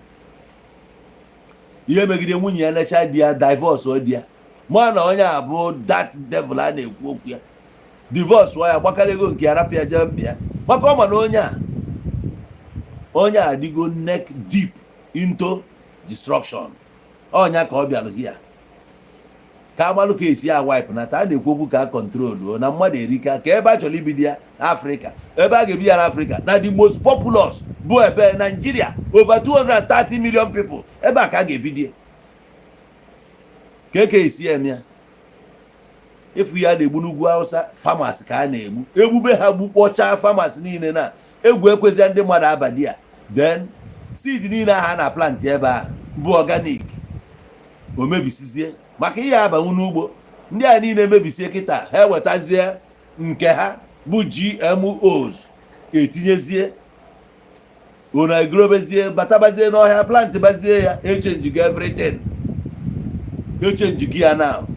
Ihe megide nwunye ya, necha di ya, divorce ọ di ya, ma na onye a bụ that devil a na-ekwu okwu ya. Divorce ọ ya, gbakara ego nke ya, rapụ ya, jee mbịa, maka ọ ma na onye a adịgo neck deep into destruction. Ọnya ka ọ bịalụ hia ka agbalụ ka esi ya wipe na taa. A na-ekwu okwu ka a control na mmadụ erika, ka ebe a chọrọ ibido ya n'Afrịka, ebe a ga-ebi ya n'Afrịka na the most populous bụ ebe Nigeria, over 230 million people. Ebe a ka a ga-ebido ya, ka eke esi eme ya. Efu ya na-egbu n'ugwu Hausa, farmers ka a na-egbu, egbube ha, gbukpọchaa farmers niile na egwu ekwezia ndị mmadụ abadi ya. Then seed niile ahụ a na plant ebe a bụ organic, o mebisizie, maka ihe abanwu n'ugbo ndị a niile mebisie. Kịta ha ewetazie nke ha bụ GMOs, etinyezie unu, egrobezie, batabazie n'ọhịa, plant bazie ya, echange everything, echange gị ya now.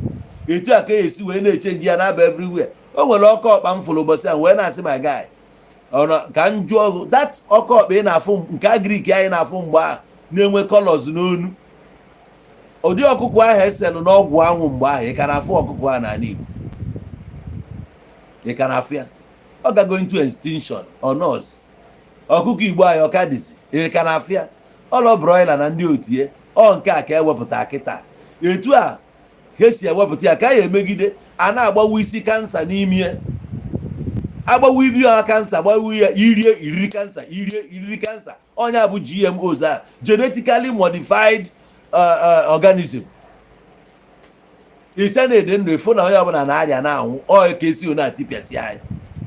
Etu a ka esi wee na-echange ya na-aba everywhere. O nwere ọkọ ọkpa m fụrụ ụbọchị ahụ, wee na-asị my guy, ka m jụọ ọgụ, that ọkọ ọkpa ị na-afụ nke agric anyị na-afụ mgbe ahụ na-enwe colours n'onu, ụdị ọkụkọ ahụ eselụ n'ọgwụ anwụ mgbe ahụ, ị ka na-afụ ọkụkọ ahụ n'ala Igbo? Ị ka na-afụ ya? Ọ gago into extinction or not? Ọkụkọ Igbo anyị ọka dịzi, ị ka na-afụ ya? Ọlọ broiler na ndị otie ọ nke a ka ewepụta kịta. Etu a ha esi ewepụta ya ka a ya emegide a na-agbawa isi cancer n'ime ya, agbawa ibi ya cancer, gbawa ya, irie iriri cancer, irie iriri cancer. Onye a bụ GMOs a, genetically modified organism. Iche na-ede ndụ efu na onye ọbụla na-arịa na-anwụ. Ọ ka esi one atipịasị anyị,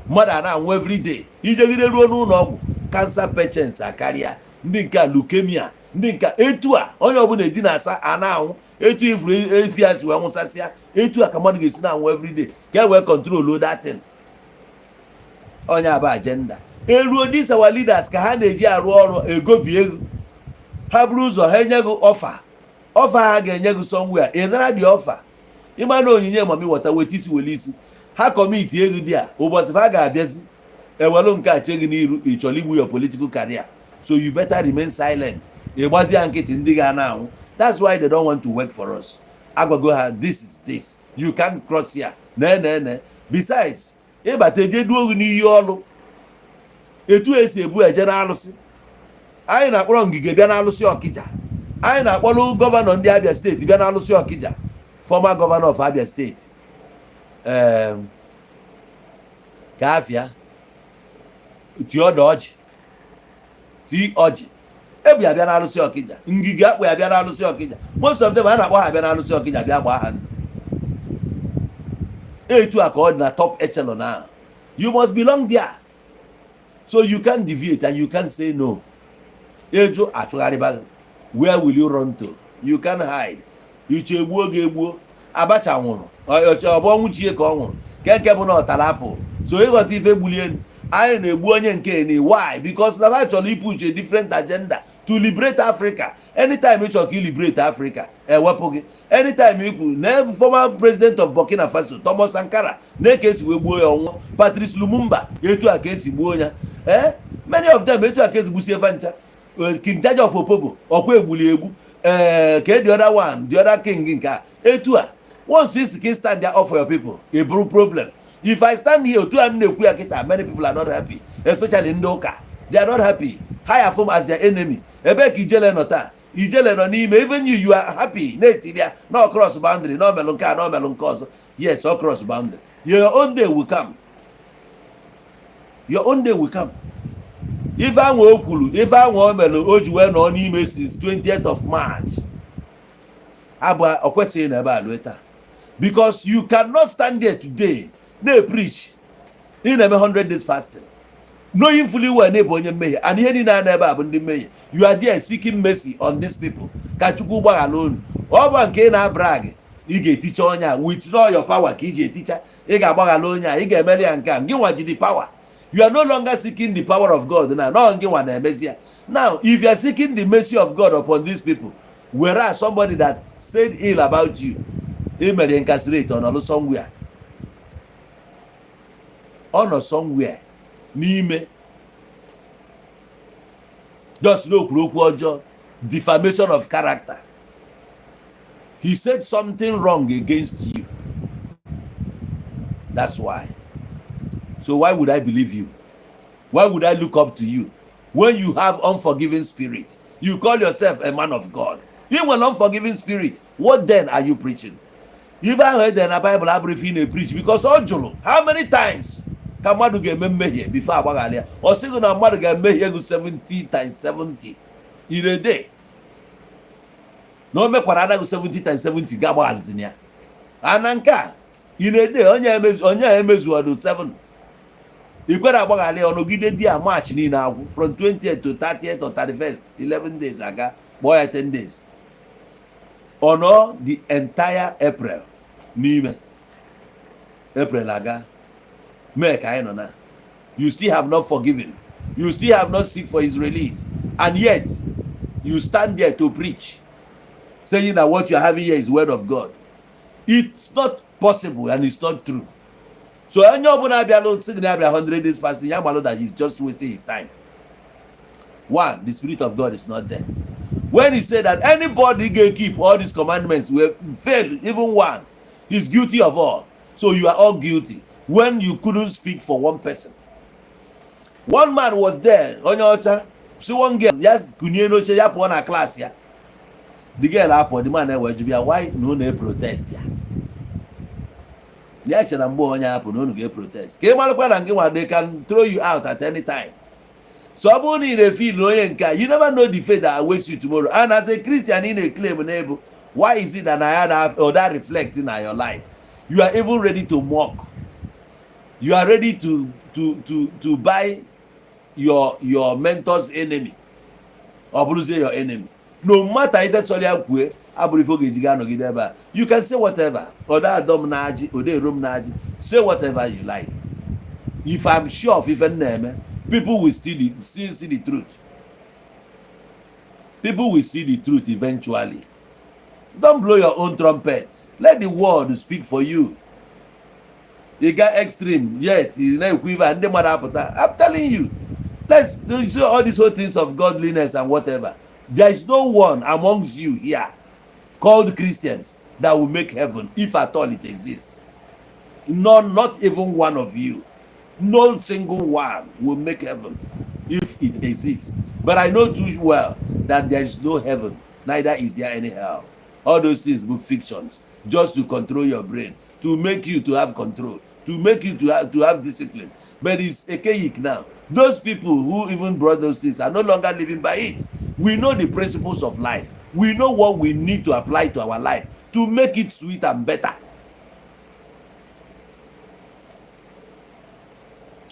mmadụ a na-anwụ everyday. Ijegide ruo n'ụlọ ọgwụ, cancer patients akarịa, ndị nke a leukemia, ndị nke etu a, onye ọbụla edina asa a na-anwụ. Etu ifuru efi a si wee nwụsasịa, etu a ka mmadụ ga-esi na-anwụ everyday ka e wee control that thing. Onye abụ agenda eruo these our leaders ka ha na-eji arụ ọrụ egobi ego ha buru ụzọ ha enye gị offer. Offer ha ga-enye gị somewhere, ị nara dị offer, ịma na onyinye mami wọta, weta isi, wele isi ha commit ego dị a. Ụbọchị ha ga-abịazi ewelu nke a chee gị n'iru, ị chọrọ igbu your political career, so you better remain silent. Ị gbazi ya nkịtị, ndị ga na-anwụ. That's why they don't want to work for us. Agwago ha, this is this, you can't cross here. Ne ne ne. Besides, ịbata eje duo gị n'iyi ọlụ, etu esi ebu eje na alụsị. Anyị na-akpọrọ Ngige bịa n'alụsị Ọkịja. Anyị na-akpọrọ governor ndị Abia State bịa n'alụsị Ọkịja, former governor of Abia State, ka afịa Theodore Ọjị T Ọjị ebu ya bịa n'alụsị Ọkịja. Ngige akpụ ya bịa n'alụsị Ọkịja. Most of them, a na-akpọ ha bịa n'alụsị Ọkịja, bịa gbaa ha ndụ. Etu a ka ọ dị na top echelon ahụ. You must belong there, so you can deviate and you can say no. Eju achụgharịba gị. Where will you run to? You can hide. Iche egbuo gị egbuo. Abacha nwụrụ, ọ bụ ọnwụ chie ka ọ nwụrụ. Nke bụ na ọ tara apụ so ịghọta ife gbulie elu. Anyị na-egbu onye nke ni. Why? Because na ha chọrọ ipush a different agenda to liberate Africa. Anytime ị chọrọ ka ị liberate Africa, ewepụ gị. Anytime ikwu na former president of Burkina Faso, Thomas Sankara, na ka esi wee gbuo ya ọnwụ. Patrice Lumumba, etu a ka esi gbuo ya. Ee, many of them, etu a ka esi gbusie fa ncha. King Jaja of Opobo, ọkwa egbuli egbu. Ee, ka the other one, the other king nke a, etu a. Once isi ka stand there up for your people, e bụrụ problem. If I stand here otu a m na-ekwu ya kịta, many people are not happy, especially ndị ụka. They are not happy. Ha ya fụ m as their enemy. Ebee ka Ijele nọ taa? Ijele nọ n'ime. Even you are happy na-etiri ya na cross boundary, na omelụ nke a, na omelụ nke ọzọ. Yes, ọ cross boundary. Your own day will come. Your own day will come. Ife anwa o kwuru, ife anwa o melụ, o ji wee nọ n'ime since 20th of March abụ. Ọ kwesịghị na ebe a lue taa, because you cannot stand there today na-preach ị na-eme 100 days fasting, knowing fully well na ịbụ onye mmehie, and ihe niile a na ebe a bụ ndị mmehie. You are there seeking mercy on these people, ka Chukwu gbaghara unu. Ọ bụ nke ị na-abrag, ị ga-eticha onye a with all your power, ka iji eticha, ị ga-agbaghara onye a, ị ga-emeli ya nke a. Gị nwa ji the power. You are no longer seeking the power of God now. No, gị nwa na-emezi ya now. If you are seeking the mercy of God upon these people, whereas somebody that said ill about you, ị mere incarcerate, ọ nọlụ somewhere, ọ nọ somewhere n'ime, just na okwuru okwu ọjọọ, defamation of character. He said something wrong against you. That's why. So why would I believe you? Why would I look up to you when you have unforgiving spirit? You call yourself a man of God. You nwere unforgiving spirit. What then are you preaching? Ife ahụ ede na Bible abụrụ ife ị na-preach, because ọ jụrụ, how many times ka mmadụ ga-eme mmehie before agbaghara ya? Ọ sịghị na mmadụ ga-emehie gị 70 times 70 in a day, na o mekwara anaghị 70 times 70 ga-agbagharazin ya. Ana nke a in a day, onye a emezuọdụ 7, ikwere agbaghara ya. Ọnọgide di a March niile agwụ, from 20th to 30th or 31st, 11 days aga, kpọọ ya 10 days, ọ nọ the entire April n'ime. April aga, mee ka anyị nọ na, you still have not forgiven, you still have not seek for his release, and yet you stand there to preach, saying that what you are having here is word of God. It's not possible and it's not true. So onye ọbụla abịala sị gị na abịa 100 days fasting, ya malụ that he's just wasting his time. One, the Spirit of God is not there. When he said that anybody ga keep all these commandments will fail even one, he's guilty of all. So you are all guilty when you couldn't speak for one person. One man was there, onye ọcha si one girl ya kunie n'oche, ya pụọ na class ya. The girl apụọ. The man ewe jụ ya why na unu protest ya. Ya chere na mgbe onye apụ na unu ga-protest, ka ị marakwa na ngị nwa, they can throw you out at any time. So ọ bụrụ na ị na-efeel na onye nke a, you never know the fate that awaits you tomorrow. And as a Christian ị na-eclaim na ebu, why is it that na ya na or that reflect na your life? You are even ready to mock, you are ready to buy your mentor's enemy. Ọ bụrụzie your enemy, no matter ife sọrọ ya kwue, abụrụ ife ọ ga-eji ga anọgide ebe a. You can say whatever. Ọ da adọ m n'ajị, ọ da ero m n'ajị. Say whatever you like. If I'm sure of ife m na-eme, people will still see the truth. People will see the truth eventually. Don't blow your own trumpet. Let the world speak for you. You got extreme, yet ị na-ekwu ife a ndị mmadụ apụta. I'm telling you, let's do so. All these whole things of godliness and whatever, there is no one amongst you here called Christians that will make heaven, if at all it exists. None, not even one of you. No single one will make heaven. if it exists. But I know too well that there is no heaven, neither is there any hell. All those things bụ fictions, just to control your brain, to make you to have control, to make you to have discipline. But it's archaic now. Those people who even brought those things are no longer living by it. We know the principles of life. We know what we need to apply to our life to make it sweet and better.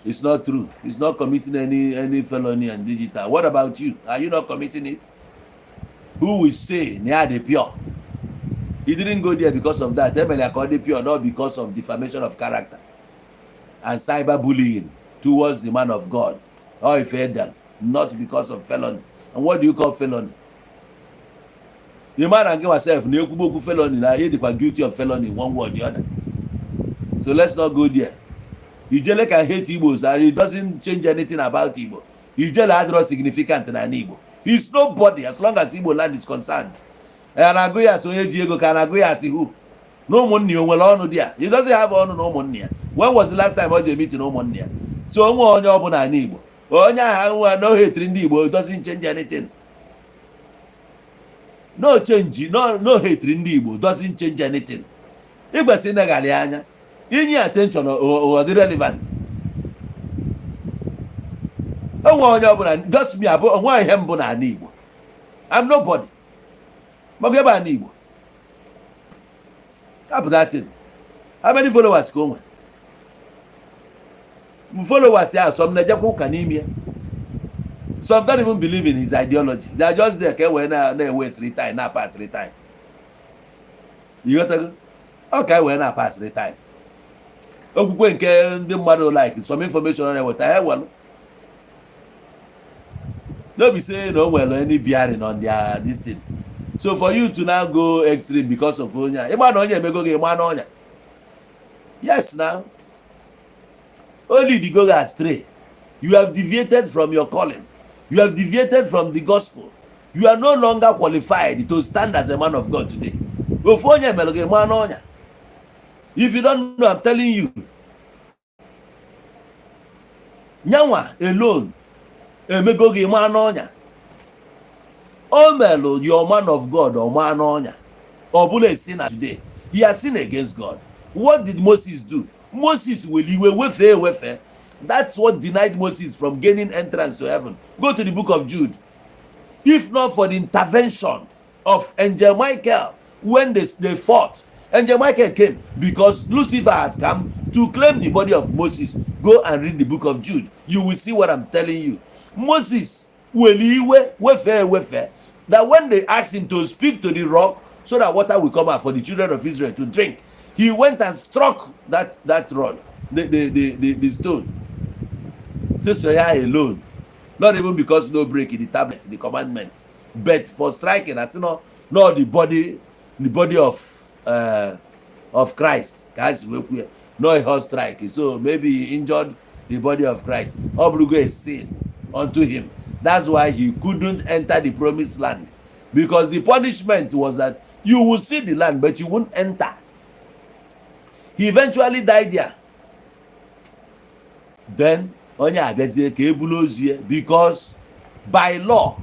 It's not true. He's not committing any felony and digital. What about you? Are you not committing it? Who will say na ya dị pure? He didn't go there because of that. Emere ya ka ọ dị pure, not because of defamation of character and cyberbullying towards the man of God or if done, not because of felony. And what do you call felony? The man and give myself na ekwugbo okwu felony na ihe dịkwa guilty of felony one way or the other. So let's not go there. Ijele can hate Igbos and it doesn't change anything about Igbo. Ijele adịrọ significant na Igbo. He's nobody as long as Igbo land is concerned. A na-agụ ya asị onye ji ego ka a na-agụ ya asị who na ụmụnne ya o nwere ọnụ dị ya. He doesn't have ọnụ na ụmụnne ya. When was the last time ọ ji meeting ụmụnne ya? So onwe onye ọbụla n'Igbo, onye ahụ nwa no hate ndị Igbo doesn't change anything. No change, no, no hate ndị Igbo doesn't change anything. Ị kwesịrị ịnegharị anya inye attention, ọ dị relevant. Onwe onye ọbụla, just me abụ onwe ihe mbụ n'ala Igbo. I'm nobody maka ebe ala Igbo. Hapụ that thing. How many followers ka o nwere? Followers ya, some na-ejekwa ụka n'ime ya, some don't even believe in his ideology. They are just there ka e wee na-ewesịrị time, na-apasịrị time. Ịghọtago? Ọ ka e wee na-apasịrị time. Okwukwe nke ndị mmadụ like some information ọ na-eweta ya ewelu. No be say na o nwere any bearing on their this thing. So for you to now go extreme because of onye a, ịma na onye emego gị ịma n'ọnya. Yes, now only the go astray. You have deviated from your calling. You have deviated from the gospel. You are no longer qualified to stand as a man of God today. Ofu onye mere gị ịma n'ọnya. If you don't know, I'm telling you, nyanwa alone emego gị ịma n'ọnya. O melụ your man of God ọma n'ọnya. Ọ bụla esi na today he has sinned against God. What did Moses do? Moses were iwe wefee ewefe. That's what denied Moses from gaining entrance to heaven. Go to the book of Jude. If not for the intervention of Angel Michael when they fought, Angel Michael came because Lucifer has come to claim the body of Moses. Go and read the book of Jude. You will see what I'm telling you. Moses were iwe wefee ewefe that when they asked him to speak to the rock so that water will come out for the children of Israel to drink, he went and struck that rod, the stone. Say so ya alone, not even because no break in the tablet, the commandment, but for striking, I say no, no, the body of Christ. Ka a si wee kwuo ya, no ihe strike. So maybe he injured the body of Christ. Ọ bụrụgo a sin unto him. That's why he couldn't enter the promised land, because the punishment was that you will see the land but you won't enter. He eventually died there. Then onye abịazie ka e bulu ozu ya, because by law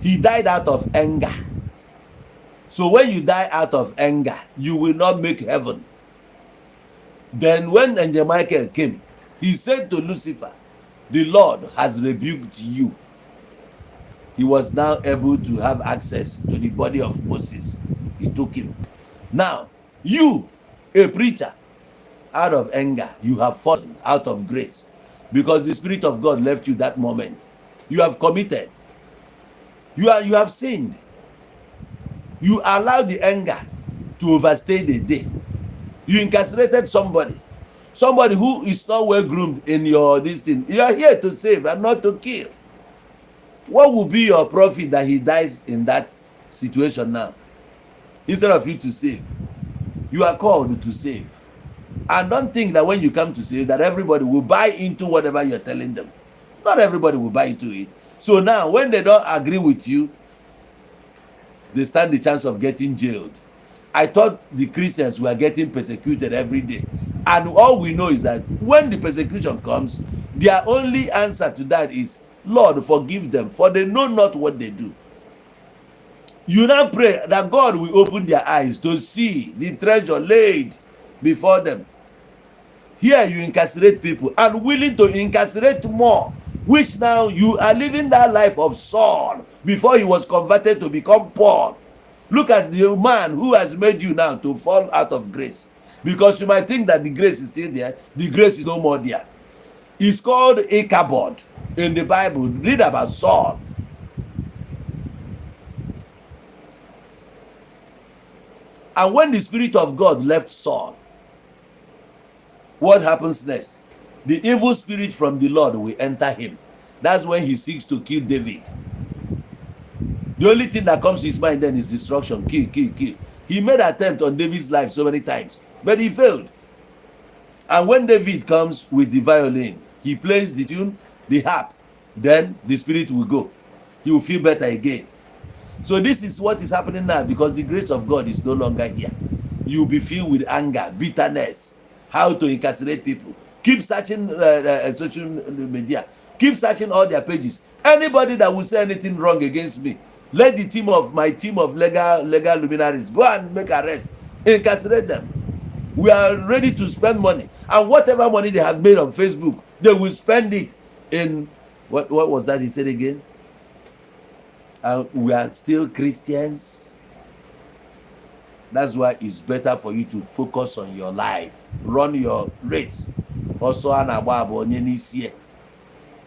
he died out of anger. So when you die out of anger, you will not make heaven. Then when Angel Michael came, he said to Lucifer, "The Lord has rebuked you." He was now able to have access to the body of Moses. He took him. Now you, a preacher, out of anger you have fallen out of grace, because the Spirit of God left you that moment. You have committed, you have sinned. You allow the anger to overstay the day. You incarcerated somebody, somebody who is not well groomed in your this thing. You are here to save and not to kill. What will be your profit that he dies in that situation now, instead of you to save? You are called to save. And don't think that when you come to save, that everybody will buy into whatever you're telling them. Not everybody will buy into it. So now when they don't agree with you, they stand the chance of getting jailed. I thought the Christians were getting persecuted every day, and all we know is that when the persecution comes, Their only answer to that is, "Lord, forgive them, for they know not what they do." You now pray that God will open their eyes to see the treasure laid before them. Here you incarcerate people and willing to incarcerate more, which now you are living that life of Saul before he was converted to become Paul. Look at the man who has made you now to fall out of grace, because you might think that the grace is still there. The grace is no more there. It's called Ichabod in the Bible. Read about Saul. And when the Spirit of God left Saul, what happens next? The evil spirit from the Lord will enter him. That's when he seeks to kill David. The only thing that comes to his mind then is destruction. Kill, kill, kill. He made attempt on David's life so many times, but he failed. And when David comes with the violin, he plays the tune, the harp, then the spirit will go. He will feel better again. So this is what is happening now, because the grace of God is no longer here. You'll be filled with anger, bitterness, how to incarcerate people. Keep searching social media. Keep searching all their pages. Anybody that will say anything wrong against me, let the team of my team of legal luminaries go and make arrest, incarcerate them. We are ready to spend money, and whatever money they have made on Facebook, they will spend it in what was that he said again? We are still Christians. That's why it's better for you to focus on your life, run your race. Ọsọ a na-agba abụ onye n'isi ya.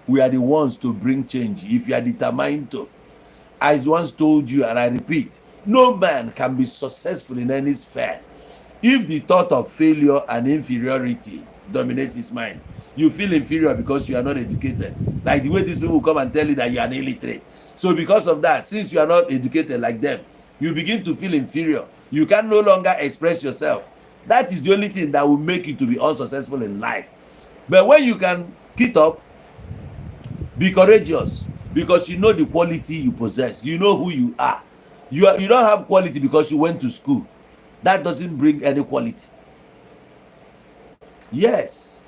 We are the ones to bring change if you are determined to. I once told you, and I repeat, no man can be successful in any sphere if the thought of failure and inferiority dominates his mind. You feel inferior because you are not educated. Like the way these people come and tell you that you are an illiterate. So because of that, since you are not educated like them, you begin to feel inferior. You can no longer express yourself. That is the only thing that will make you to be unsuccessful in life. But when you can get up, be courageous, because you know the quality you possess. You know who you are. You don't have quality because you went to school. That doesn't bring any quality. Yes,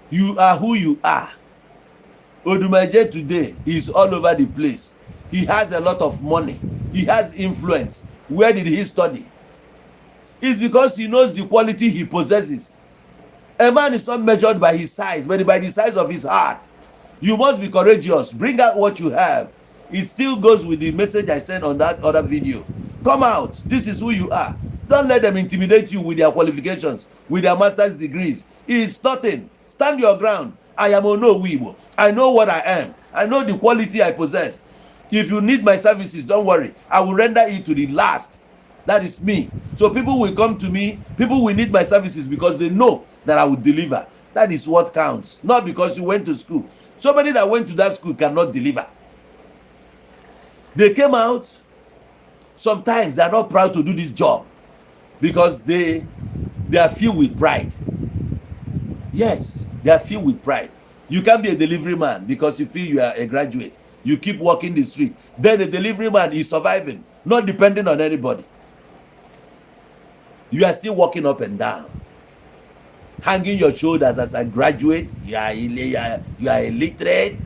you are who you are. Odumeje today is all over the place. He has a lot of money. He has influence. Where did he study? It's because he knows the quality he possesses. A man is not measured by his size, but by the size of his heart. You must be courageous. Bring out what you have. It still goes with the message I sent on that other video. Come out. This is who you are. Don't let them intimidate you with their qualifications, with their master's degrees. It's nothing. Stand your ground. I am Onowu Igbo. I know what I am. I know the quality I possess. If you need my services, don't worry. I will render it to the last. That is me. So people will come to me. People will need my services because they know that I will deliver. That is what counts. Not because you went to school. So many that went to that school cannot deliver. They came out. Sometimes they are not proud to do this job because they are filled with pride. Yes, they are filled with pride. You can't be a delivery man because you feel you are a graduate. You keep walking the street. Then the delivery man is surviving, not depending on anybody. You are still walking up and down, hanging your shoulders as a graduate. You are illiterate.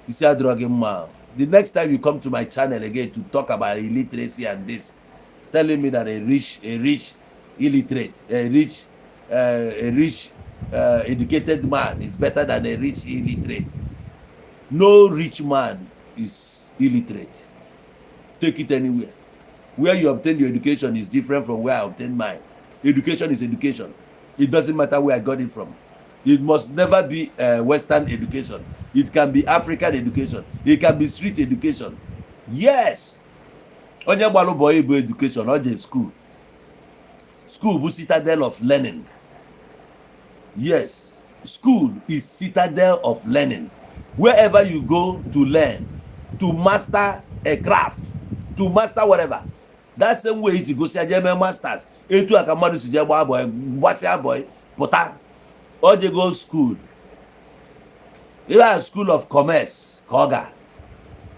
You see, drug man. The next time you come to my channel again to talk about illiteracy and this, telling me that a rich illiterate, a rich educated man is better than a rich illiterate. No rich man is illiterate. Take it anywhere. Where you obtain your education is different from where I obtained mine. Education is education. It doesn't matter where I got it from. It must never be Western education. It can be African education. It can be street education. Yes. Onye gbalụ boy bụ education, ọ je school. School bụ citadel of learning. Yes, school is citadel of learning. Wherever you go to learn, to master a craft, to master whatever. That same way isi gosi aje mee masters, etu a ka mmadụ si jee gbaa boy, gbasịa boy, pụta. O jego school. Ihe a, school of commerce ka ọ ga.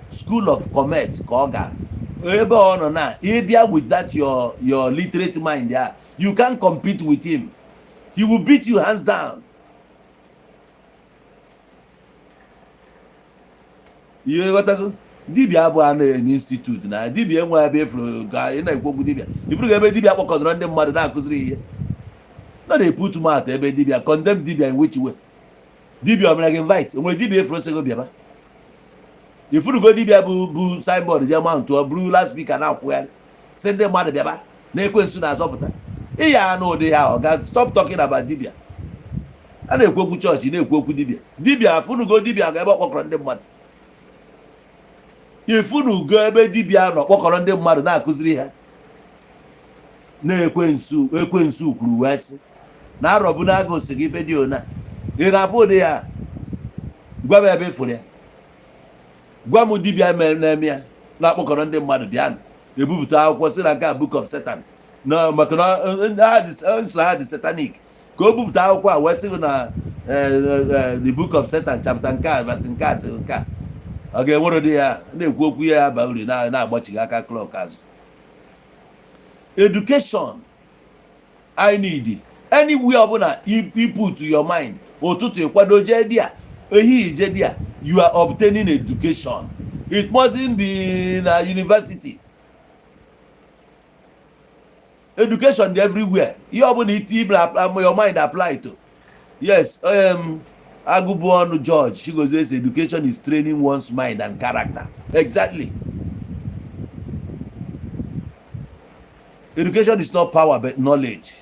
School of commerce ka ọ ga. Ebe ọ nọ na, ịbịa with that your literate mind ya, you can compete with him. He will beat you hands down. Ihe ghọtago, dibịa abụọ a na institute na dibịa enwe ebe ifuru ka ị na-ekwu okwu dibịa, ifuru ga ebe dibịa kpọkọtara ndị mmadụ na-akụziri ihe na dey put mouth ebe dibịa condemn dibịa. In which way? Dibịa ọ mere gị invite? O nwere dibịa efuru sị gị bịaba? Ifurugo dibịa bụ signboard je mount ọ bụrụ loudspeaker na-akwụgharị sị ndị mmadụ bịaba na ekwensu na-azọpụta ịya anụ ụdị ya? Ọ ga stop talking about dibịa. A na-ekwu okwu chọọchị, na-ekwu okwu dibịa. Dibịa, afụnugo dibịa ga ebe ọ kpọkọrọ ndị mmadụ? Ifunugo ebe dibịa nọ kpọkọrọ ndị mmadụ na-akụziri ha na-ekwensu? Ekwensu kwuru wee sị na arọbụ na-agụ sị gị ife dị ona. Ị na-afụ ụdị ya? Gwa m ebe ịfụrụ ya. Gwa m dibịa na-eme ya, na-akpọkọrọ ndị mmadụ bịa ebupụta akwụkwọ si na nke a book of Satan, na maka na ha dị so, ha dị satanic, ka o bupụta akwụkwọ a wee sị gị na the book of Satan, chapter nke a, verse nke a, sị nke a. Ọ ga-enwere ụdị ya na-ekwu okwu ya aba uru na-agbachighị aka clock azụ. Education I need anywhere ọbụla you put your mind. Ụtụtụ ịkwado jee di a, ehihie je di a, you are obtaining education. It mustn't be na university. Education dị everywhere. Ihe ọbụla iti your mind apply to. Yes, agụbụ ọnụ George Chigozie says education is training one's mind and character. Exactly. Education is not power but knowledge.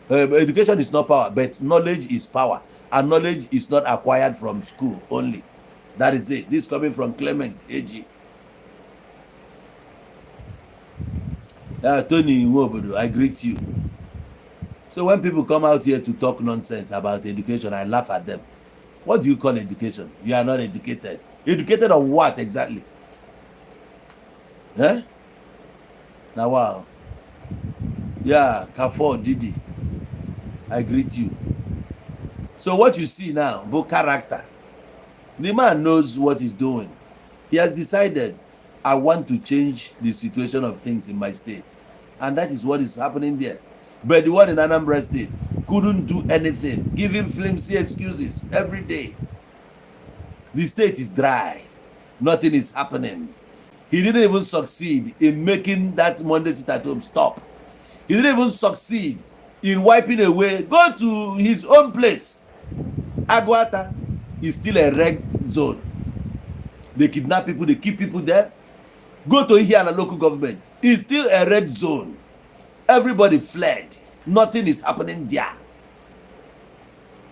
Education is not power, but knowledge is power, and knowledge is not acquired from school only. That is it. This is coming from Clement AG. Tony Nwobodo, I greet you. So when people come out here to talk nonsense about education, I laugh at them. What do you call education? You are not educated. Educated on what exactly? Eh? Now, wow. Yeah, Kafor Didi, I greet you. So what you see now, both character. The man knows what he's doing. He has decided, I want to change the situation of things in my state. And that is what is happening there. But the one in Anambra State couldn't do anything, giving flimsy excuses every day. The state is dry. Nothing is happening. He didn't even succeed in making that Monday sit at home stop. He didn't even succeed in wiping away. Go to his own place. Aguata is still a red zone. They kidnap people, they keep people there. Go to Ihiala local government. It's still a red zone. Everybody fled. Nothing is happening there.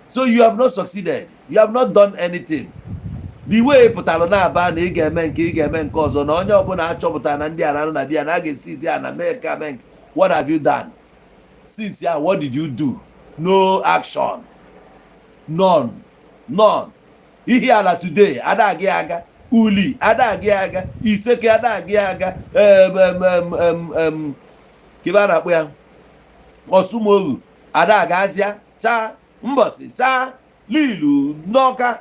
So you have not succeeded. You have not done anything. The way pụtara na-aba na ị ga-eme nke, ị ga-eme nke ọzọ, na onye ọbụla achọpụtara na ndị a na-anọ na di ya na a ga-esizi ya na mee nke a, mee nke. What have you done since ya? What did you do? No action, none, none. Ihiala today ada aga, Uli ada aga, Iseke ada aga, em, em, em, em, kebe a na-akpọ ya, Ọsụmogu ada agazịa chaa mbọsị chaa lilu n'Ọka,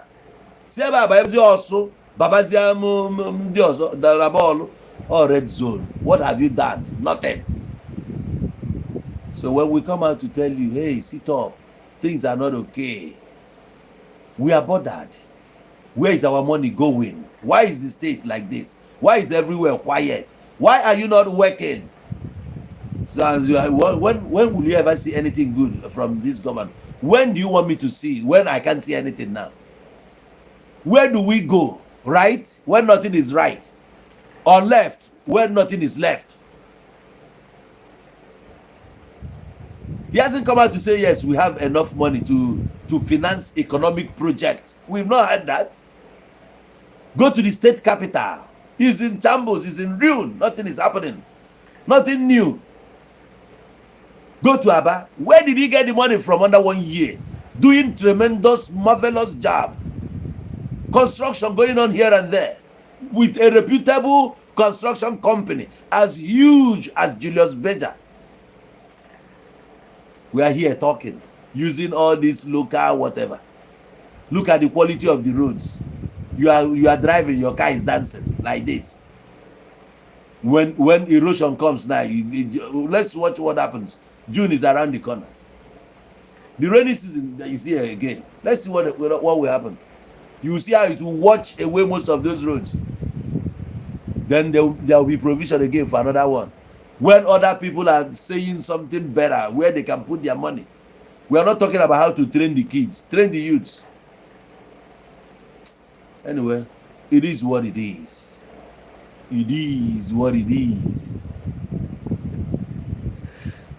si ebe a banyezie Ọsụ, babazie m ndị ọzọ dara bọọlụ ọ red zone. What have you done? Nothing. So when we come out to tell you, hey, sit up, things are not okay, we are bothered. Where is our money going? Why is the state like this? Why is everywhere quiet? Why are you not working? So as you are, when will you ever see anything good from this government? When do you want me to see when I can't see anything now? Where do we go? Right when nothing is right, or left when nothing is left? He hasn't come out to say, yes, we have enough money to finance economic project. We've not heard that. Go to the state capital. He's in shambles. He's in ruin. Nothing is happening. Nothing new. Go to Aba. Where did he get the money from under one year? Doing tremendous, marvelous job. Construction going on here and there with a reputable construction company as huge as Julius Berger. We are here talking, using all this local whatever. Look at the quality of the roads. You are driving, your car is dancing like this. When erosion comes now, let's watch what happens. June is around the corner. The rainy season is here again. Let's see what will happen. You see how it will wash away most of those roads. Then there will be provision again for another one. When other people are saying something better, where they can put their money. We are not talking about how to train the kids, train the youths. Anyway, it is what it is. It is what it is.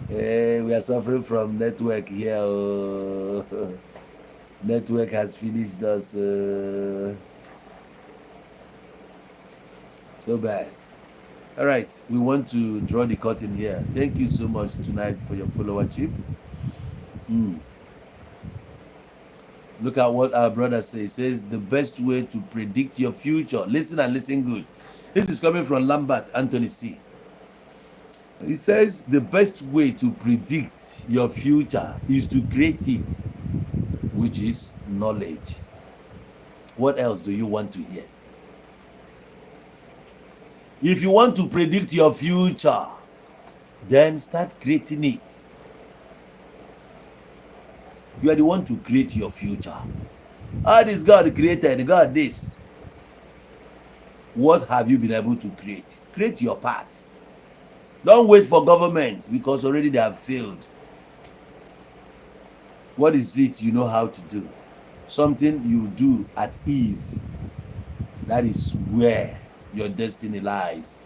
We are suffering from network here. Oh. Network has finished us. So bad. All right, we want to draw the curtain here. Thank you so much tonight for your followership. Look at what our brother says. He says the best way to predict your future. Listen and listen good. This is coming from Lambert Anthony C. He says the best way to predict your future is to create it, which is knowledge. What else do you want to hear? If you want to predict your future, then start creating it. You are the one to create your future. All this God created, God this. What have you been able to create? Create your part. Don't wait for government, because already they have failed. What is it you know how to do? Something you do at ease. That is where your destiny lies.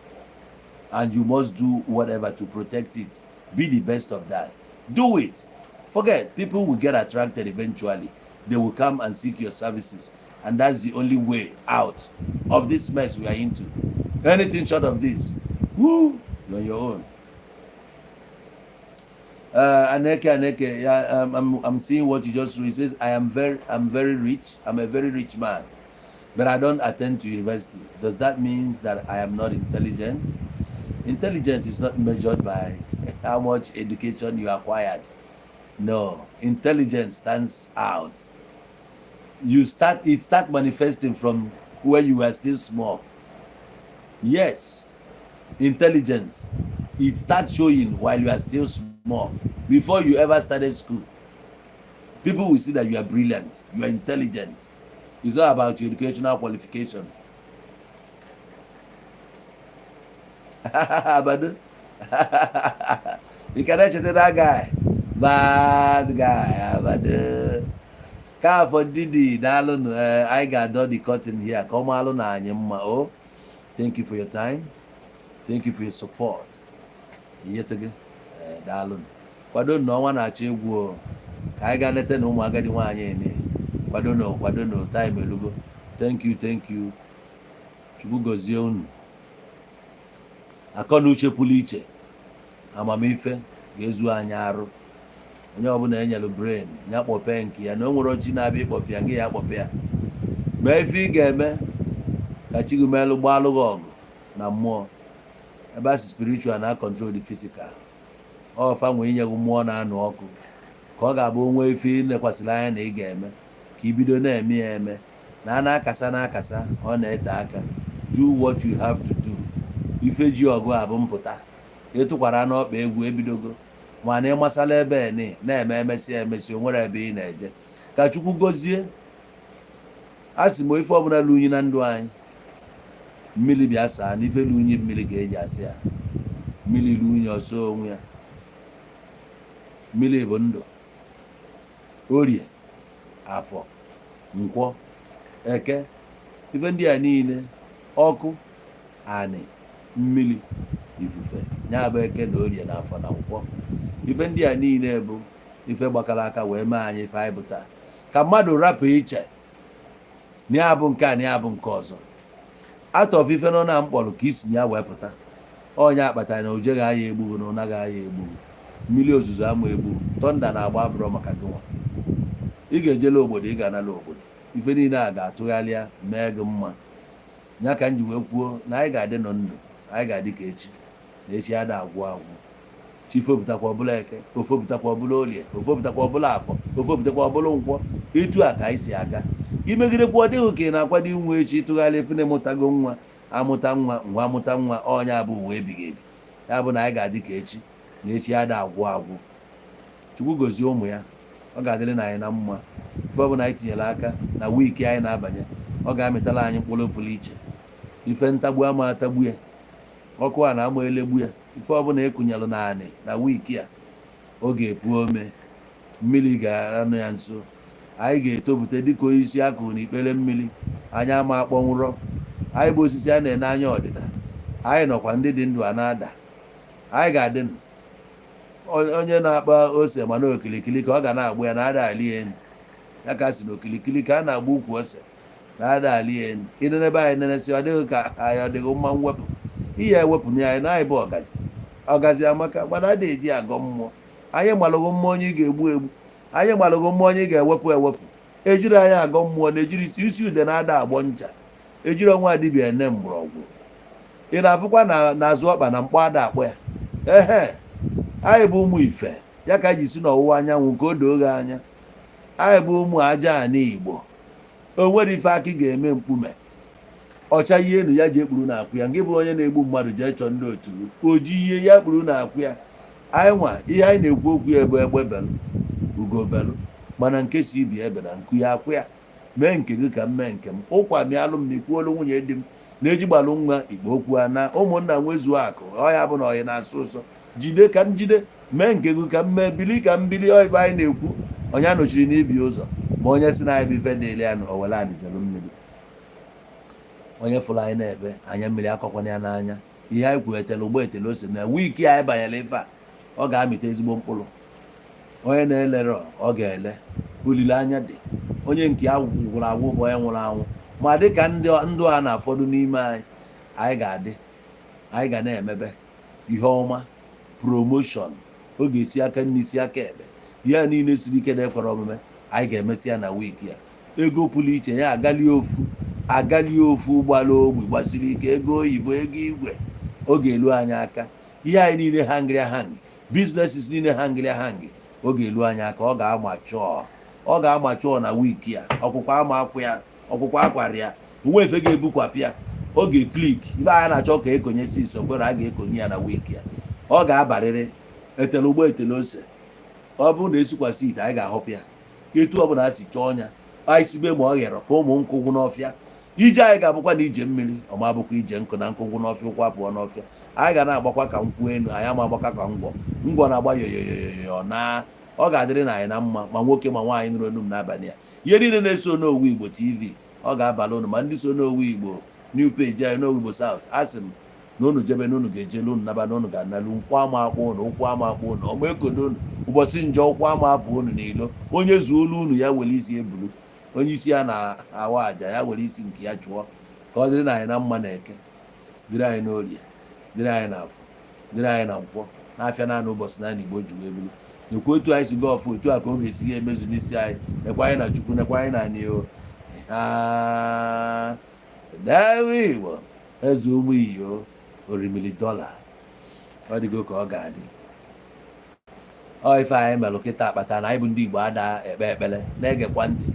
And you must do whatever to protect it. Be the best of that. Do it. Forget, people will get attracted eventually. They will come and seek your services. And that's the only way out of this mess we are into. Anything short of this, woo, you're on your own. Aneke, Aneke, yeah, I'm seeing what you just read. It says, I'm very rich. I'm a very rich man, but I don't attend to university. Does that mean that I am not intelligent? Intelligence is not measured by how much education you acquired. No, intelligence stands out. You start it start manifesting from when you were still small. Yes, intelligence, it starts showing while you are still small. Before you ever started school, people will see that you are brilliant, you are intelligent. It's not about your educational qualification. Abadu, you cannot echeta that guy, bad guy, Abadu. Ka afọ didi, daalụnụ. Ee, anyị ga-adọ the curtain here ka ọ maalụ na anyị mma o. Thank you for your time. Thank you for your support. Iyetego. Ee, daalụnụ. Kwado na ọnwa na-achọ egwu o, ka anyị gaa nete na ụmụ agadi nwaanyị ene. Kwadonụ, kwadonụ, time elugo. Thank you, thank you. Chukwu gọzie unu. Akọ na uche pụrụ iche, amamife ga-ezu anyị arụ. Onye ọbụla enyelu brain ya, kpọpee nke ya, na o nwere ochi na-abịa ịkpọpe ya. Gị ya kpọpe ya, mee ife ị ga-eme ka chi gị melụ, gbaalụ gị ọgụ na mmụọ ebe a si. Spiritual na control the physical. Ọ fa nwee inye gị mmụọ na-anụ ọkụ, ka ọ ga-abụ onwe ife ị lekwasịrị anya na ị ga-eme, ka ibido na-eme ya eme na a na-akasa na-akasa, ọ na-ete aka. Do what you have to do. Ife ji ọgụ a bụ mpụta ịtụkwara n'ọkpa egwu ebidogo, mana ịmasala ebe ni na-eme, emesịa emesịa, o nwere ebe ị na-eje. Ka Chukwu gozie. A sị m, ife ọbụla lu unyi na ndụ anyị, mmiri bịa saa na ife lu unyi, mmiri ka eji asị ya. Mmiri lu unyi, ọsọ onwe ya. Mmiri bụ ndụ. Orie, Afọ, Nkwọ, Eke, ife ndị a niile, ọkụ, anị, mmiri, ifufe, ya bụ Eke na Orie na Afọ na Nkwọ. Ife ndị a niile bụ ife gbakọrọ aka wee mee anyị ife anyị bụ taa. Ka mmadụ rapụ iche na ya bụ nke a, na ya bụ nke ọzọ. Out of ife nọ na mkpọrọ ka isi ya wee pụta, onye akpatara na oje ga-aya egbughu na ụna ga-aya egbughu, mmiri ozuzo ama egbughu, thunder na-agba abụrọ maka gị nwa. Ị ga-ejela obodo, ị ga-anala obodo. Ife niile a ga-atụgharịa mee gị mma. Ya ka m ji wee kwuo na anyị ga-adị nọ ndụ, anyị ga-adị ka echi, na echi ada agwụ agwụ. Chi fopụtakwa ọbụla Eke, ofopụtakwa ọbụla Olie, ofopụtakwa ọbụla Afọ, ofopụtakwa ọbụla Nkwọ. Etu a ka anyị si aga. Imegidekwa, ọ dịghị ka ị na-akwado inwe echi. Ịtụgharị efu na-emụtago nwa, amụta nwa, nwa amụta nwa, ọnya bụ uwe ebighị ebi. Ya bụ na anyị ga-adị ka echi, na echi ada agwụ agwụ. Chukwu gozie ụmụ ya. Ọ ga-adịrị na anyị na mma. Ife ọbụla anyị tinyere aka na week anyị na-abanye, ọ ga-amịtara anyị mkpụrụ pụrụ iche. Ife ntagbu ama atagbu ya, ọkụ a na-ama elegbu ya. Ife ọbụla ekụnyelụ naanị na week a, ọ ga-epu ome, mmiri ga-anụ ya nso. Anyị ga-etopụta dịka osisi akụrụ n'ikpere mmiri. Anyị ama akpọnwụrọ. Anyị bụ osisi a na-ene anya ọdịda. Anyị nọkwa, ndị dị ndụ a na-ada. Anyị ga-adị ndụ. Onye na-akpa ose, mana okilikili ka ọ ga na-agbụ ya, na-ada ali elu ya, ka si na okilikili ka a na-agba ukwu ose, na-ada ali elu. Ịnenebe anyị nenesi, ọ dịghị ka anyị ọ dịghị mma mwepụ ihe ewepụ na anyị na anyị bụ ọgazi. Ọgazi amaka, mana a na-eji agọ mmụọ. Anyị malụghị mmụọ onye ị ga-egbu egbu, anyị malụghị mmụọ onye ị ga-ewepụ ewepụ. Ejiri anyị agọ mmụọ na ejiri isi ude na-ada agbọ ncha, ejiri ọnwa dibịa ene mgbọrọgwụ. Ị na-afụkwa na n'azụ ọkpa na mkpọ ada akpọ ya. Ehe, anyị bụ ụmụ ife ya ka ji si n'ọwụwa anyanwụ ka o doo gị anya. Anyị bụ ụmụ aja ana Igbo. O nwere ife akị ga-eme mkpume ọcha ihe enu ya ji ekpuru na akwụ ya. Ngị bụ onye na-egbu mmadụ, jee chọọ ndị otu o ji ihe ya kpuru na akwụ ya. Anyị nwa, ihe anyị na-ekwu okwu ya bụ egbe belụ, ugo belụ, mana nke si ibi ebe na nku ya akwụ ya. Mee nke gị ka m mee nke m. Ụkwa mịalụ m na ikwuolu nwunye di m na-eji gbalụ nwa igbo okwu a na ụmụnna nwezuo akụ. Ọ ya bụ na ọyị na-asụ ụsọ, jide ka m jide. Mee nke gị ka m mee, bili ka m bili. Ọ ife anyị na-ekwu, onye a nọchiri n'ibi ụzọ ma onye si na anyị bụ ife dịrị ya na o were anịzelu mmiri. Onye fụrụ anyị na-ebe anya mmiri akọkwana ya n'anya. Ihe anyị kwuetele ụgbọ etele ose na week anyị banyere, ife a ọ ga-amịta ezigbo mkpụrụ. Onye na-elere, ọ ga-ele. Olileanya dị. Onye nke ya gwụrụ agwụ bụ onye nwụrụ anwụ, ma dịka ndị ndụ a na-afọdụ n'ime anyị, anyị ga-adị, anyị ga na-emebe ihe ọma. Promotion, ọ ga-esi aka nri, si aka ekpe. Ihe a niile siri ike na-ekwere omume, anyị ga-emesi ya na week ya. Ego pụrụ iche ya agali ofu, agali ofu gbara ogbi gbasiri ike, ego oyibo, ego igwe, ọ ga-elu anyị aka. Ihe anyị niile hangịrị ahangi, businesses niile hangịrị ahangi, ọ ga-elu anyị aka. Ọ ga-amachọọ, ọ ga-amachọọ na week a. Ọkwụkwọ ama akwụ ya, ọkwụkwọ akwara ya, onwe efe ga-ebukwapụ ya. Ọ ga-eclick. Ife anyị na-achọ ka ekonye si sokwere, a ga-ekonye ya na week ya. Ọ ga-abarịrị etele ụgbọ etele ose. Ọ bụrụ na esikwasị ite, anyị ga-ahọpụ ya etu ọ bụla a si chọọ ya. Anyị sibe ma ọ ghere ka ụmụ nkwụ gwụ n'ọfịa. Ije anyị ga-abụkwa na ije mmiri ọma, bụkwa ije nkụ na nkụ gwụ n'ọfịa, ụkwụ apụọ n'ọfịa. Anyị ga na-agbakwa ka nkwụ elu, anyị ama agbaka ka ngwọ. Ngwọ na-agba yoyoyoyo na ọ ga-adịrị na anyị na mma, ma nwoke ma nwaanyị nụrụ onu m n'abalị a. Ihe niile na-eso n'Owu Igbo TV, ọ ga-abalị unu, ma ndị so n'Owu Igbo new page anyị, n'Owu Igbo South. A sị m na unu jebe na unu ga-ejelu, unu naba na unu ga-analụ. Nkwụ ama akpọ unu, ụkwụ ama akpọ unu, ọma ekodo unu ụbọchị njọ, ụkwụ ama apụ unu n'ilo. Onye zuo olu unu ya were isi ebulu, onye isi ya na-awa àjà ya were isi nke ya chụọ. Ka ọ dịrị na anyị na mma na Eke, dịrị anyị n'Orie, dịrị anyị n'Afọ, dịrị anyị na Nkwọ, n'afịa naanị ụbọchị naanị Igbo ji wee buru. Nekwa otu anyị si gaa ọfụ, otu a ka ọ ga-esi ga emezu n'isi anyị. Nekwa anyị na Chukwu, nekwa anyị na anyị o ha dewe Igbo eze ụmụ iyo orimili dọla. Ọ dịgo ka ọ ga-adị. Ọ ife anyị melụ kịta akpata na anyị bụ ndị Igbo ada ekpe ekpere na-egekwa ntị,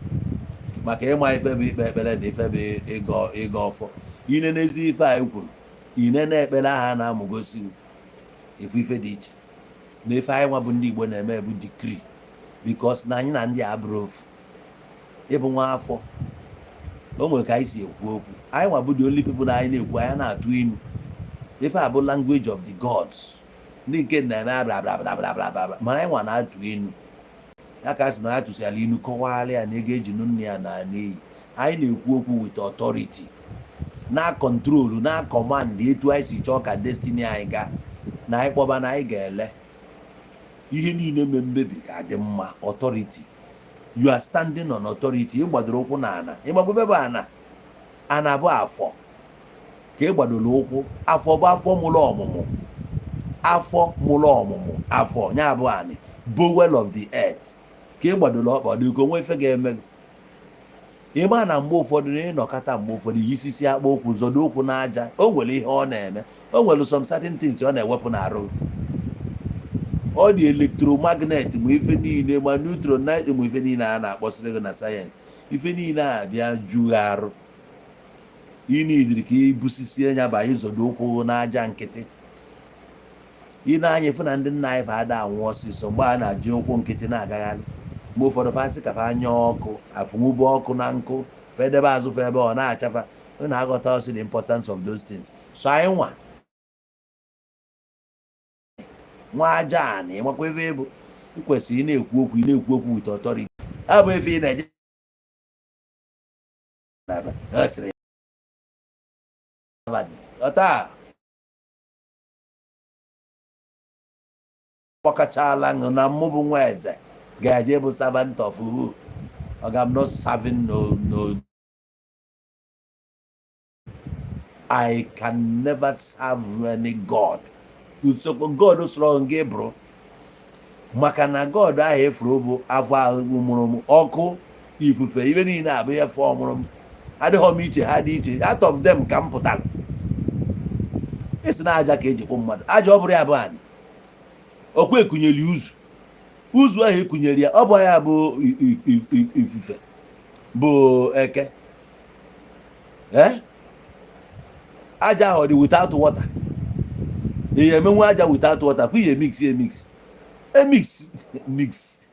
maka ịma ife bụ ikpe ekpere na ife bụ ịgọ ịgọ ọfọ. Ine n'ezi ife anyị kwuru, ine na ekpere ahụ a na-amụgosi ife ife dị iche na ife anyị nwa bụ ndị Igbo na-eme bụ decree, because na anyị na ndị a abụrụ ofu. Ịbụ nwa afọ, o nwere ka anyị si ekwu okwu. Anyị nwa bụ the only people na anyị na-ekwu, anyị na-atụ inu. Ife a bụ language of the gods. Ndị nke na-eme bla bla bla bla bla bla, mana anyị nwa na-atụ inu ya ka a sị na ya tụsịala inu kọwara ya na ego eji nụ nne ya na n'iyi. Anyị na-ekwu okwu with authority, na control, na command etu anyị si chọọ ka destiny anyị gaa, na anyị kpọba na anyị ga-ele ihe niile me mmebi ga-adị mma. Authority, you are standing on authority. Ịgbadoro ụkwụ na ana, ịgbagobe bụ ana. Ana bụ afọ ka ị gbadoro ụkwụ. Afọ bụ afọ mụrụ ọmụmụ, afọ mụrụ ọmụmụ, afọ ya bụ anị, bowel of the earth ka ị gbadoro ọkpa. Dị ka onwe ife ga-eme gị. Ịma na mgbe ụfọdụ na ịnọkọta, mgbe ụfọdụ yisisi akpa ụkwụ, zọdo ụkwụ n'aja, o nwere ihe ọ na-eme. O nwere some certain things ọ na-ewepụ n'arụ. Ọ dị electromagnet, ma ife niile, ma neutron na ma ife niile a na-akpọsịrị gị na sayensị, ife niile a bịa ju arụ. Ị nidiri ka ibusisie ya bụ anyị zọdo ụkwụ n'aja nkịtị. Ị na-anya ịfụ na ndị nna anyị fa ada anwụ ọsịsọ mgbe a na-ji ụkwụ nkịtị na-agagharị. Mgbe ụfọdụ fa sị ka fa anya ọkụ, afụnwube ọkụ na nkụ, fedebe azụ fa ebe ọ na-achafa. Ị na-aghọta ọsị the importance of those things. So anyị nwa nwa aja anị, ịmakwa ebe ịbụ, ị kwesịrị ị na-ekwu okwu, ị na-ekwu okwu with authority. Abụ efe ị na-eje ọ sịrị ọta kpọkachala ṅụ na mụ bụ nwa eze ga-eje bụ servant of who? Oga, I'm not serving no no. I can never serve any God. Usokwu God sọrọ gị bụrụ, maka na God ahụ efuru bụ afọ ahụ mụrụ m, ọkụ, ifufe, ibe niile abụ ihe fọ mụrụ m. Adịghọ m iche, ha dị iche. Out of them ka m pụtara. Isi na aja ka eji kpụ mmadụ. Aja ọ bụrụ ya bụ anyị ọkwa ekunyere uzu, uzu ahụ ekunyere ya, ọ bụ ya bụ ifufe bụ eke. Ee, aja ahụ ọ dị without water? Ihe emenwu aja without water kwa ihe mix, emix, emix, mix,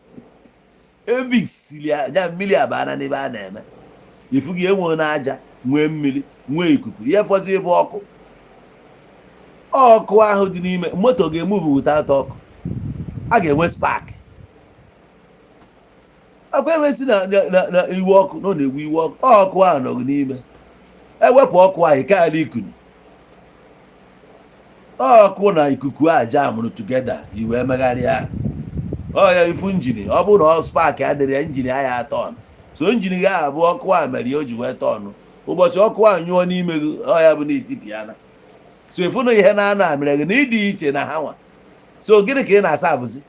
emix ya, mmiri abana n'ebe a na-eme ifu gị. Enwe na aja, nwee mmiri, nwee ikuku, ihe fọzi bụ ọkụ. Ọkụ ahụ dị n'ime moto ga-emove without ọkụ? A ga-enwe spark. Ọkụ enwesị na na iwe ọkụ na ọ na-egbu iwe ọkụ. Ọkụ ahụ nọgụ n'ime. Ewepụ ọkụ ahụ, ike ala ikuni ọkụ na ikuku a jamụrụ together, iwee megharịa ọ ya. Ifu engine, ọ bụrụ na ọ spark adịrị ya, engine ya turn. So engine ga abụ ọkụ a mere ya o ji wee turn. Ụbọchị ọkụ a nyụọ n'ime gị, ọ ya bụ na etipịana. So ifu na ihe na-anọ a mere gị na ịdị iche na ha nwa. So gịnị ka ị na-asa avụzi?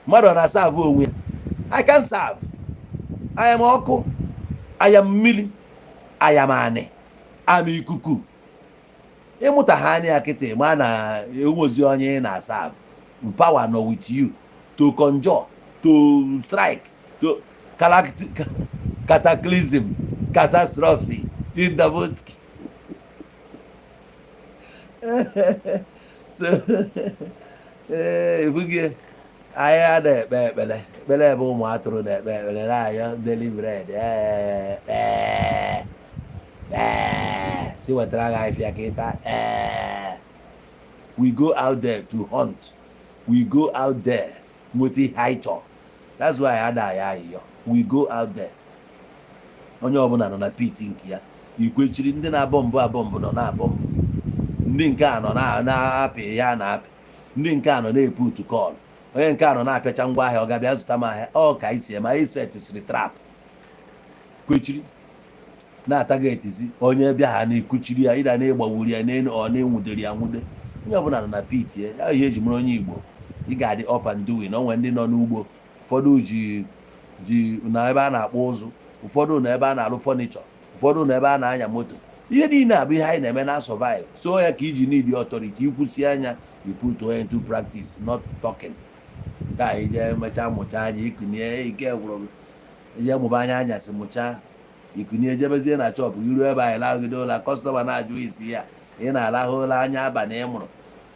Mmadụ ọ na-asa avụ onwe ya? I can serve. I am ọkụ, I am mmiri, I am anị, am ikuku. Ịmụta ha anya kịta, ma na enwezi onye ị na-asa avụ. Power nọ with you to conjure, to strike, to cataclysm, catastrophe in Daboski. So ee, ebughị anyị a na-ekpe ekpere. Ekpere ebe ụmụ atụrụ na-ekpe ekpere na-ayọ daily bread, ee ee ee, si wetara gị afịa ka ịta. Ee, we go out there to hunt, we go out there nweta ihe anyị chọrọ. That's why a na-aya ayịyọ. We go out there. Onye ọbụla nọ na pit nke ya. Ikwechiri ndị na-abọ mbụ, abọ mbụ nọ na-abọ mbụ, ndị nke a nọ na-apị ya na-apị, ndị nke a nọ na-epu utu call, onye nke a nọ na-apịacha ngwa ahịa, ọ ga-abịa zụta m ahịa. Ọ ka anyị si eme. Anyị setisiri trap, kwechiri na-ataga etizi onye bịa ha na-ekuchiri ya, ịda na-ịgbagburu ya n'elu, ọ na-enwudere ya nwude. Onye ọbụla nọ na pit ya. Ya ihe eji mara onye Igbo, ị ga-adị up and doing. Onwe ndị nọ n'ugbo, ụfọdụ ji ji na ebe a na-akpụ ụzụ, ụfọdụ na ebe a na-arụ furniture, ụfọdụ na ebe a na-anya moto. Ihe niile a bụ ihe anyị na-eme na survive. So ya ka iji need authority, ikwusi anya, you put into practice, not talking. Ka anyị jee mechaa mụchaa anya, ikunie ike gwụrụ gị, ihe mụba anya anyasị, mụchaa, ikunie, jebezie na shop. Iru ebe anyị lahụgide ụla, customer na-ajụ isi ya. Ị na-alahụ ụla anya abalị, ị mụrụ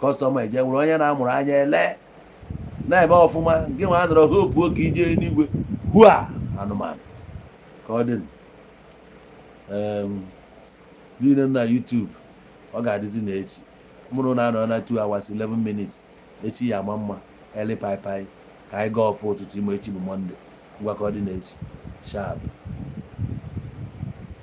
customer eje nwere onye na-amụrụ anya ele na-eme ọfụma. Gị nwa nọrọ hope oke ije n'igwe hua anụmanụ ka ọ dị niile na YouTube. Ọ ga-adịzi na echi mụrụ na anọ na 2 hours 11 minutes. Echi ya ama mma early pai pai ka anyị gaa ọfụ ụtụtụ ime. Echi bụ Monday. Ngwa, ka ọ dị na echi sharp.